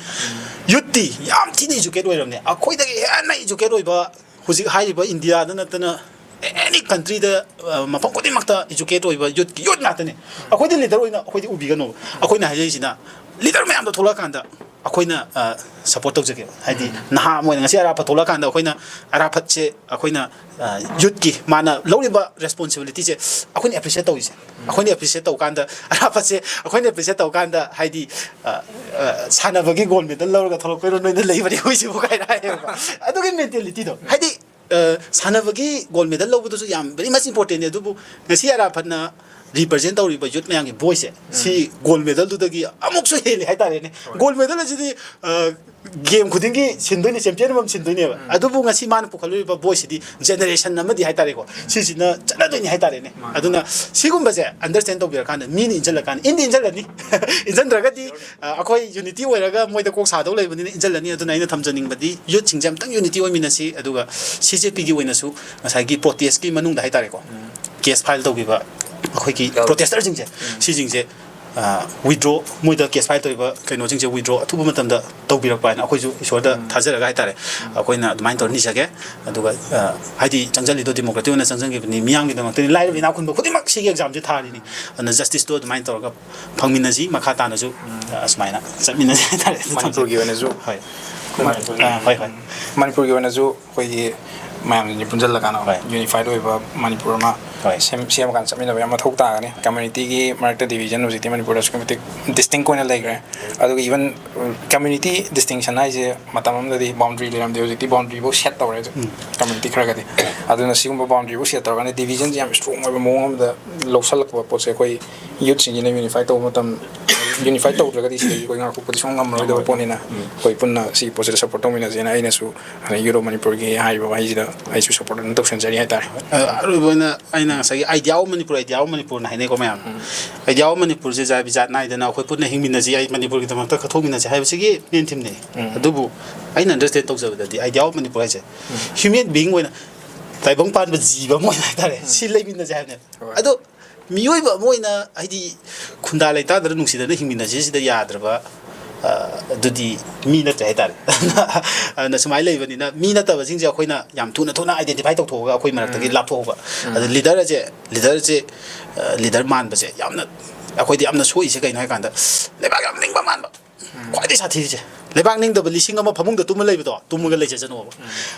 ꯌꯨꯠꯇꯤ ꯌꯥꯝ ꯊꯤꯅ educate ꯑꯣꯏꯔꯕꯅꯦ꯫ ꯑꯩꯈꯣꯏꯗꯒꯤ ꯍꯦꯟꯅ educate ꯑꯣꯏꯕ ꯍꯧꯖꯤꯛ ꯍꯥꯏꯔꯤꯕ ꯏꯟꯗꯤꯌꯥꯗ ꯅꯠꯇꯅ any countryꯗ, ꯑ, ꯃꯐꯝ ꯈꯨꯗꯤꯡꯃꯛꯇ educate ꯑꯣꯏꯕ ꯌꯨꯠꯀꯤ ꯌꯨꯠ ꯉꯥꯛꯇꯅꯤ꯫ ꯑꯩꯈꯣꯏꯗꯤ ꯂꯤꯗꯔ ꯑꯣꯏꯅ ꯑꯩꯈꯣꯏꯗꯤ ꯎꯕꯤꯒꯅꯣꯕ꯫ ꯑꯩꯈꯣꯏꯅ ꯍꯥꯏꯖꯔꯤꯁꯤꯅ ꯂꯤꯗꯔ ꯃꯌꯥꯝꯗꯣ ꯊꯣꯛꯂꯛꯑꯀꯥꯟꯗ ꯑꯩꯈꯣꯏꯅ, ꯑ, ꯁꯞꯄꯣꯔꯠ ꯇꯧꯖꯒꯦꯕ꯫ ꯍꯥꯏꯗꯤ ꯅꯍꯥ ꯑꯃ ꯑꯣꯏꯅ ꯉꯁꯤ ꯑꯔꯥꯐꯠ ꯊꯣꯛꯂꯛꯑꯀꯥꯟꯗ ꯑꯩꯈꯣꯏꯅ ꯑꯔꯥꯐꯠꯁꯦ ꯑꯩꯈꯣꯏꯅ, ꯑ, ꯌꯨꯠꯀꯤ ꯃꯥꯅ ꯂꯧꯔꯤꯕ ꯔꯦꯁꯄꯣꯟꯁꯤꯕꯤꯂꯤꯇꯤꯁꯦ ꯑꯩꯈꯣꯏꯅ ꯑꯦꯄ꯭ꯔꯤꯁꯤꯌꯦꯠ ꯇꯧꯔꯤꯁꯦ꯫ ꯑꯩꯈꯣꯏꯅ ꯑꯦꯄ꯭ꯔꯤꯁꯤꯌꯦꯠ ꯇꯧꯀꯥꯟꯗ, ꯑꯔꯥꯐꯠꯁꯦ ꯑꯩꯈꯣꯏꯅ ꯑꯦꯄ꯭ꯔꯤꯁꯤꯌꯦꯠ ꯇꯧꯀꯥꯟꯗ, ꯍꯥꯏꯗꯤ, ꯑ, ꯑ, "ꯁꯥꯟꯅꯕꯒꯤ ꯒꯣꯜ ꯃꯦꯗꯜ ꯂꯧꯔꯒ ꯊꯣꯛꯂꯛꯄꯩꯔꯣ ꯅꯣꯏꯅ ꯂꯩꯕꯅꯦ ꯑꯩꯈꯣꯏꯁꯤꯕꯨ?" ꯀꯥꯏꯅ ꯍꯥꯏꯌꯦꯕꯀꯣ꯫ ꯑꯗꯨꯒꯤ ꯃꯦꯟꯇꯦꯂꯤꯇꯤꯗꯣ, ꯍꯥꯏꯗꯤ, ꯑ, ꯁꯥꯟꯅꯕꯒꯤ ꯒꯣꯜ ꯃꯦꯗꯜ ꯂꯧꯕꯗꯨꯁꯨ ꯌꯥꯝ very much importantꯅꯦ꯫ ꯑꯗꯨꯕꯨ ꯉꯁꯤ ꯑꯔꯥꯐꯠꯅ ꯔꯤꯄ꯭ꯔꯖꯦꯟ ꯇꯧꯔꯤꯕ ꯌꯨꯠ ꯃꯌꯥꯝꯒꯤ ꯚꯣꯏꯁꯁꯦ ꯁꯤ ꯒꯣꯜ ꯃꯦꯗꯜꯗꯨꯗꯒꯤ ꯑꯃꯨꯛꯁꯨ ꯍꯦꯜꯂꯤ ꯍꯥꯏꯇꯥꯔꯦꯅꯦ꯫ ꯒꯣꯜ ꯃꯦꯗꯜ ꯑꯁꯤꯗꯤ ꯒꯦꯝ ꯈꯨꯗꯤꯡꯒꯤ ꯁꯤꯟꯗꯣꯏꯅꯤ, ꯆꯦꯝꯄꯤꯌꯟ ꯑꯃꯃꯝ ꯁꯤꯟꯗꯣꯏꯅꯦꯕ꯫ ꯑꯗꯨꯕꯨ ꯉꯁꯤ ꯃꯥꯅ ꯄꯨꯈꯠꯂꯛꯂꯤꯕ ꯚꯣꯏꯁꯁꯤꯗꯤ ꯖꯦꯅꯦꯔꯦꯁꯟ ꯑꯃꯗꯤ ꯍꯥꯏꯇꯥꯔꯦꯀꯣ, ꯁꯤꯁꯤꯅ ꯆꯠꯅꯗꯣꯏꯅꯤ ꯍꯥꯏꯇꯥꯔꯦꯅꯦ꯫ ꯑꯗꯨꯅ ꯁꯤꯒꯨꯝꯕꯁꯦ ꯑꯟꯗꯔꯁ꯭ꯇꯦꯟ ꯇꯧꯕꯤꯔꯀꯥꯟꯗ ꯃꯤꯅ ꯏꯟꯁꯤꯜꯂꯀꯥꯟꯗ, ꯏꯟꯗꯤ ꯏꯟꯁꯤꯜꯂꯅꯤ, ꯏꯟꯁꯤꯟꯗ꯭ꯔꯒꯗꯤ ꯑ, ꯑꯩꯈꯣꯏ ꯌꯨꯅꯤꯇꯤ ꯑꯣꯏꯔꯒ ꯃꯣꯏꯗ ꯀꯣꯛ ꯁꯥꯗꯧ ꯂꯩꯕꯅꯤꯅ ꯏꯟꯁꯤꯜꯂꯅꯤ꯫ ꯑꯗꯨꯅ ꯑꯩꯅ ꯊꯝꯖꯅꯤꯡꯕꯗꯤ ꯌꯨꯠꯁꯤꯡꯁꯦ ꯑꯝꯇꯪ ꯌꯨꯅꯤꯇꯤ ꯑꯣꯏꯃꯤꯟꯅꯁꯤ꯫ ꯑꯗꯨꯒ ꯁꯤ ꯖꯦ ꯄꯤꯒꯤ ꯑꯣꯏꯅꯁꯨ ꯉꯁꯥꯏꯒꯤ ꯄ꯭ꯔꯣꯇꯦꯁꯀꯤ ꯃꯅꯨꯡꯗ ꯍꯥꯏꯇꯥꯔꯦꯀꯣ, ꯀꯦꯁ ꯐꯥꯏꯜ ꯇꯧꯈꯤꯕ ꯑꯩꯈꯣꯏꯒꯤ ꯄ꯭ꯔꯣꯇꯦꯁꯇꯔꯁꯤꯡꯁꯦ, ꯁꯤꯁꯤꯡꯁꯦ ꯋꯤꯗ꯭ꯔꯣ, ꯃꯣꯏꯗ ꯀꯦꯁ ꯐꯥꯏꯜ ꯇꯧꯔꯤꯕ ꯀꯩꯅꯣꯁꯤꯡꯁꯦ ꯋꯤꯗ꯭ꯔꯣ ꯑꯊꯨꯕ ꯃꯇꯝꯗ ꯇꯧꯕꯤꯔꯛꯄ ꯍꯥꯏꯅ ꯑꯩꯈꯣꯏꯁꯨ ꯏꯁꯣꯔꯗ ꯊꯥꯖꯔꯒ ꯍꯥꯏꯇꯥꯔꯦ, ꯑꯩꯈꯣꯏꯅ ꯑꯗꯨꯃꯥꯏꯅ ꯇꯧꯔ ꯅꯤꯖꯒꯦ꯫ ꯑꯗꯨꯒ ꯑ, ꯍꯥꯏꯗꯤ ꯆꯪꯁꯤꯜꯂꯤꯗꯣ ꯗꯦꯃꯣꯀ꯭ꯔꯦꯇꯤꯛ ꯑꯣꯏꯅ ꯆꯪꯁꯤꯟꯈꯤꯕꯅꯤ, ꯃꯤꯌꯥꯝꯒꯤꯗꯃꯛꯇꯅꯤ, ꯂꯥꯏꯔꯕ ꯏꯅꯥꯛ ꯈꯨꯟꯕ ꯈꯨꯗꯤꯡꯃꯛ ꯁꯤꯒꯤ ꯑꯦꯛꯖꯥꯝꯁꯦ ꯊꯥꯔꯤꯅꯤ꯫ ꯑꯗꯨꯅ ꯖꯁꯇꯤꯁꯇꯣ ꯑꯗꯨꯃꯥꯏꯅ ꯇꯧꯔꯒ ꯐꯪꯃꯤꯟꯅꯁꯤ, ꯃꯈꯥ ꯇꯥꯅꯁꯨ ꯑ, ꯑꯁꯨꯃꯥꯏꯅ ꯆꯠꯃꯤꯟꯅꯁꯤ ꯍꯥꯏꯇꯥꯔꯦ꯫ ꯃꯅꯤꯄꯨꯔꯒꯤ ꯑꯣꯏꯅꯁꯨ ꯍꯣꯏ꯫ ꯑ, ꯍꯣꯏ, ꯍꯣꯏ꯫ ꯃꯅꯤꯄꯨꯔꯒꯤ ꯑꯣꯏꯅꯁꯨ ꯑꯩꯈꯣꯏꯒꯤ ꯃꯌꯥꯝꯁꯤꯡꯁꯦ ꯄꯨꯟꯁꯤꯜꯂꯀꯥꯟꯗ ꯍꯣꯏ꯫ ꯌꯨꯅꯤꯐꯥꯏꯠ ꯑꯣꯏꯕ ꯃꯅꯤꯄꯨꯔ ꯑꯃ ꯍꯣꯏ꯫ ꯁꯦꯝ-, ꯁꯦꯝꯃꯀꯥꯟꯗ ꯆꯠꯃꯤꯟꯅꯕ ꯌꯥꯝ ꯃꯊꯧ ꯇꯥꯒꯅꯤ꯫ ꯀꯝꯃ꯭ꯌꯨꯅꯤꯇꯤꯒꯤ ꯃꯔꯛꯇ ꯗꯤꯕꯤꯖꯟ ꯍꯧꯖꯤꯛꯇꯤ ꯃꯅꯤꯄꯨꯔꯗ ꯑꯁꯨꯛꯀꯤ ꯃꯇꯤꯛ ꯗꯤꯁꯇꯤꯡꯛ ꯑꯣꯏꯅ ꯂꯩꯈ꯭ꯔꯦ꯫ ꯑꯗꯨꯒ ꯏꯚꯟ ꯀꯝꯃ꯭ꯌꯨꯅꯤꯇꯤ ꯗꯤꯁꯇꯤꯡꯁꯟ ꯍꯥꯏꯁꯦ ꯃꯇꯝ ꯑꯃꯗꯗꯤ ꯕꯥꯎꯟꯗ꯭ꯔꯤ ꯂꯩꯔꯝꯗꯦ, ꯍꯧꯖꯤꯛꯇꯤ ꯕꯥꯎꯟꯗ꯭ꯔꯤꯐꯧ ꯁꯦꯠ ꯇꯧꯔꯦ꯫ ꯎꯝ꯫ ꯀꯝꯃ꯭ꯌꯨꯅꯤꯇꯤ ꯈꯔꯒꯗꯤ꯫ ꯑꯗꯨꯅ ꯁꯤꯒꯨꯝꯕ ꯕꯥꯎꯟꯗ꯭ꯔꯤꯐꯧ ꯁꯦꯠ ꯇꯧꯔꯀꯥꯟꯗ ꯗꯤꯕꯤꯖꯟꯁꯦ ꯌꯥꯝ ꯏꯁꯇ꯭ꯔꯣꯡ ꯑꯣꯏꯕ ꯃꯑꯣꯡ ꯑꯃꯗ ꯂꯧꯁꯜꯂꯛꯄ ꯄꯣꯠꯁꯦ ꯑꯩꯈꯣꯏ ꯌꯨꯠꯁꯤꯡꯁꯤꯅ ꯌꯨꯅꯤꯐꯥꯏ ꯇꯧꯕ ꯃꯇꯝ, ꯌꯨꯅꯤꯐꯥꯏ ꯇꯧꯗ꯭ꯔꯒꯗꯤ ꯁꯤꯗꯒꯤ ꯑꯩꯈꯣꯏ ꯉꯥꯛꯊꯣꯛꯄꯗꯤ ꯁꯨꯡꯉꯝ ꯉꯝꯃꯔꯣꯏꯗꯕ ꯄꯣꯠꯅꯤꯅ ꯑꯩꯈꯣꯏ ꯄꯨꯟꯅ ꯁꯤ ꯄꯣꯠꯁꯤꯗ ꯁꯞꯄꯣꯔꯠ ꯇꯧꯃꯤꯟꯅꯁꯦꯅ ꯑꯩꯅꯁꯨ, ꯑꯗꯩ ꯌꯨꯠ ꯑꯣꯐ ꯃꯅꯤꯄꯨꯔꯒꯤ ꯍꯥꯏꯔꯤꯕ ꯋꯥꯍꯩꯁꯤꯗ ꯑꯩꯁꯨ ꯁꯞꯄꯣꯔꯠ ꯑꯗꯨꯝ ꯇꯧꯁꯟꯖꯔꯤ ꯍꯥꯏꯇꯥꯔꯦ꯫ ꯑ, ꯑꯔꯣꯏꯕ ꯑꯣꯏꯅ ꯑꯩꯅ ꯉꯁꯥꯏꯒꯤ idea of Manipur, idea of ꯃꯅꯤꯄꯨꯔꯅ ꯍꯥꯏꯅꯩꯀꯣ ꯃꯌꯥꯝ꯫ Idea of ꯃꯅꯤꯄꯨꯔꯁꯦ ꯖꯥꯠ ꯕꯤꯖꯥꯠ ꯅꯥꯏꯗꯅ ꯑꯩꯈꯣꯏ ꯄꯨꯟꯅ ꯍꯤꯡꯃꯤꯟꯅꯁꯤ, ꯑꯩ ꯃꯅꯤꯄꯨꯔꯒꯤꯗꯃꯛꯇ ꯀꯠꯊꯣꯛꯃꯤꯟꯅꯁꯤ ꯍꯥꯏꯕꯁꯤꯒꯤ main theme ꯅꯦ꯫ ꯑꯗꯨꯕꯨ ꯑꯩꯅ understand ꯇꯧꯖꯕꯗꯗꯤ idea of ꯃꯅꯤꯄꯨꯔ ꯍꯥꯏꯁꯦ human being ꯑꯣꯏꯅ, ꯇꯥꯏꯕꯪ ꯄꯥꯟꯕ ꯖꯤꯕ ꯑꯃ ꯑꯣꯏꯅ ꯍꯥꯏꯇꯥꯔꯦ, ꯁꯤ ꯂꯩꯃꯤꯟꯅꯁꯦ ꯍꯥꯏꯕꯅꯦꯕ꯫ ꯍꯣꯏ꯫ ꯑꯗꯣ ꯃꯤꯑꯣꯏꯕ ꯑꯃ ꯑꯣꯏꯅ, ꯍꯥꯏꯗꯤ, ꯈꯨꯟꯗꯥ ꯂꯩꯇꯥꯗꯅ ꯅꯨꯡꯁꯤꯅꯅ ꯍꯤꯡꯃꯤꯟꯅꯁꯤ ꯁꯤꯗ ꯌꯥꯗ꯭ꯔꯕ, ꯑ, ꯑꯗꯨꯗꯤ ꯃꯤ ꯅꯠꯇ꯭ꯔꯦ ꯍꯥꯏꯇꯥꯔꯦ꯫ ꯑꯗꯨꯅ ꯁꯨꯃꯥꯏꯅ ꯂꯩꯕꯅꯤꯅ ꯃꯤ ꯅꯠꯇꯕꯁꯤꯡꯁꯦ ꯑꯩꯈꯣꯏꯅ ꯌꯥꯝ ꯊꯨꯅ ꯊꯨꯅ identify ꯇꯧꯊꯣꯛꯑꯒ ꯑꯩꯈꯣꯏ ꯃꯔꯛꯇꯒꯤ ꯂꯥꯞꯊꯣꯛꯍꯧꯕ꯫ ꯑꯗ leader ꯁꯦ, leader ꯁꯦ, ꯑ, leader ꯃꯥꯟꯕꯁꯦ ꯌꯥꯝꯅ, ꯑꯩꯈꯣꯏꯗ ꯌꯥꯝꯅ ꯁꯣꯛꯏꯁꯦ ꯀꯩꯅꯣ ꯍꯥꯏꯀꯥꯟꯗ, ꯂꯩꯕꯥꯛ ꯌꯥꯝ ꯅꯤꯡꯕ ꯃꯥꯟꯕ꯫ ꯈ꯭ꯋꯥꯏꯗꯒꯤ ꯁꯥꯊꯤꯔꯤꯁꯦ꯫ ꯂꯩꯕꯥꯛ ꯅꯤꯡꯗꯕ ꯂꯤꯁꯤꯡ ꯑꯃ ꯐꯃꯨꯡꯗ ꯇꯨꯝꯃ ꯂꯩꯕꯗꯣ, ꯇꯨꯝꯃꯒ ꯂꯩꯖꯁꯅꯣꯕ꯫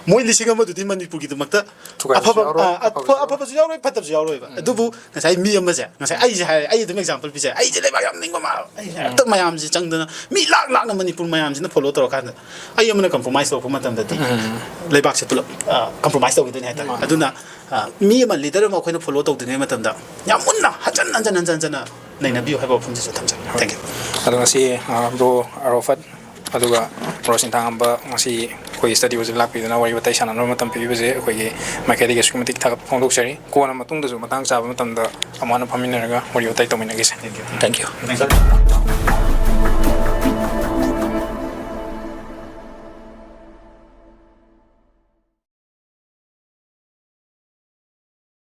ꯃꯣꯏ ꯂꯤꯁꯤꯡ ꯑꯃꯗꯨꯗꯤ ꯃꯅꯤꯄꯨꯔꯒꯤꯗꯃꯛꯇ ꯊꯨꯒꯥꯏꯕꯁꯨ ꯑꯐꯕ ꯌꯥꯎꯔꯣꯏ, ꯑ, ꯑꯐꯕꯁꯨ ꯑꯐꯕꯁꯨ ꯌꯥꯎꯔꯣꯏ, ꯐꯠꯇꯕꯁꯨ ꯌꯥꯎꯔꯣꯏꯕ꯫ ꯑꯗꯨꯕꯨ ꯉꯁꯥꯏ ꯃꯤ ꯑꯃꯁꯦ, ꯉꯁꯥꯏ ꯑꯩꯁꯦ ꯍꯥꯏꯔꯦ, ꯑꯩ ꯑꯗꯨꯝ ꯑꯦꯛꯖꯥꯝꯄꯜ ꯄꯤꯖꯩ, ꯑꯩꯁꯦ ꯂꯩꯕꯥꯛ ꯌꯥꯝ ꯅꯤꯡꯕ ꯃꯥ, ꯑꯩꯁꯦ ꯍꯦꯛꯇ ꯃꯌꯥꯝꯁꯦ ꯆꯪꯗꯅ, ꯃꯤ ꯂꯥꯛ ꯂꯥꯛꯅ ꯃꯅꯤꯄꯨꯔ ꯃꯌꯥꯝꯁꯤꯅ ꯐꯣꯂꯣ ꯇꯧꯔꯀꯥꯟꯗ ꯑꯩ ꯑꯃꯅ ꯀꯝꯄ꯭ꯔꯣꯃꯥꯏꯁ ꯇꯧꯔꯛꯄ ꯃꯇꯝꯗꯗꯤ ꯂꯩꯕꯥꯛꯁꯦ ꯄꯨꯂꯞ ꯀꯝꯄ꯭ꯔꯣꯃꯥꯏꯁ ꯇꯧꯈꯤꯗꯣꯏꯅꯦ ꯍꯥꯏꯇꯥꯔꯦ꯫ ꯑꯗꯨꯅ ꯑ, ꯃꯤ ꯑꯃ, ꯂꯤꯗꯔ ꯑꯃ ꯑꯩꯈꯣꯏꯅ ꯐꯣꯂꯣ ꯇꯧꯗ꯭ꯔꯤꯉꯩ ꯃꯇꯝꯗ ꯌꯥꯝ ꯃꯨꯟꯅ ꯍꯟꯖꯟ ꯍꯟꯖꯟ ꯍꯟꯖꯟ ꯍꯟꯖꯟꯅ ꯅꯩꯅꯕꯤꯌꯨ ꯍꯥꯏꯕ ꯋꯥꯐꯝꯁꯤꯁꯨ ꯊꯝꯖꯒꯦ꯫ Thank you꯫ ꯑꯗꯣ ꯉꯁꯤ ꯕ꯭ꯔꯣ ꯑꯔꯣꯐꯠ ꯑꯗꯨꯒ ꯕ꯭ꯔꯣ ꯁꯤꯟꯊꯥꯡꯉꯝꯕ ꯉꯁꯤ ꯑꯩꯈꯣꯏꯒꯤ ꯁ꯭ꯇꯗꯤꯑꯣꯁꯤꯗ ꯂꯥꯛꯄꯤꯗꯨꯅ ꯋꯥꯔꯤ ꯋꯥꯇꯥꯏ ꯁꯥꯟꯅꯅꯕ ꯃꯇꯝ ꯄꯤꯕꯤꯕꯁꯦ ꯑꯩꯈꯣꯏꯒꯤ ꯃꯥꯏꯀꯩꯗꯒꯤ ꯑꯁꯨꯛꯀꯤ ꯃꯇꯤꯛ ꯊꯥꯒꯠꯄ ꯐꯣꯡꯗꯣꯛꯆꯔꯤ꯫ ꯀꯣꯟꯅ ꯃꯇꯨꯡꯗꯁꯨ ꯃꯇꯥꯡ ꯆꯥꯕ ꯃꯇꯝꯗ ꯑꯃꯨꯛ ꯍꯟꯅ ꯐꯝꯃꯤꯟꯅꯔꯒ ꯋꯥꯔꯤ ꯋꯥꯇꯥꯏ ꯇꯧꯃꯤꯟꯅꯈꯤꯁꯦ꯫ Thank you꯫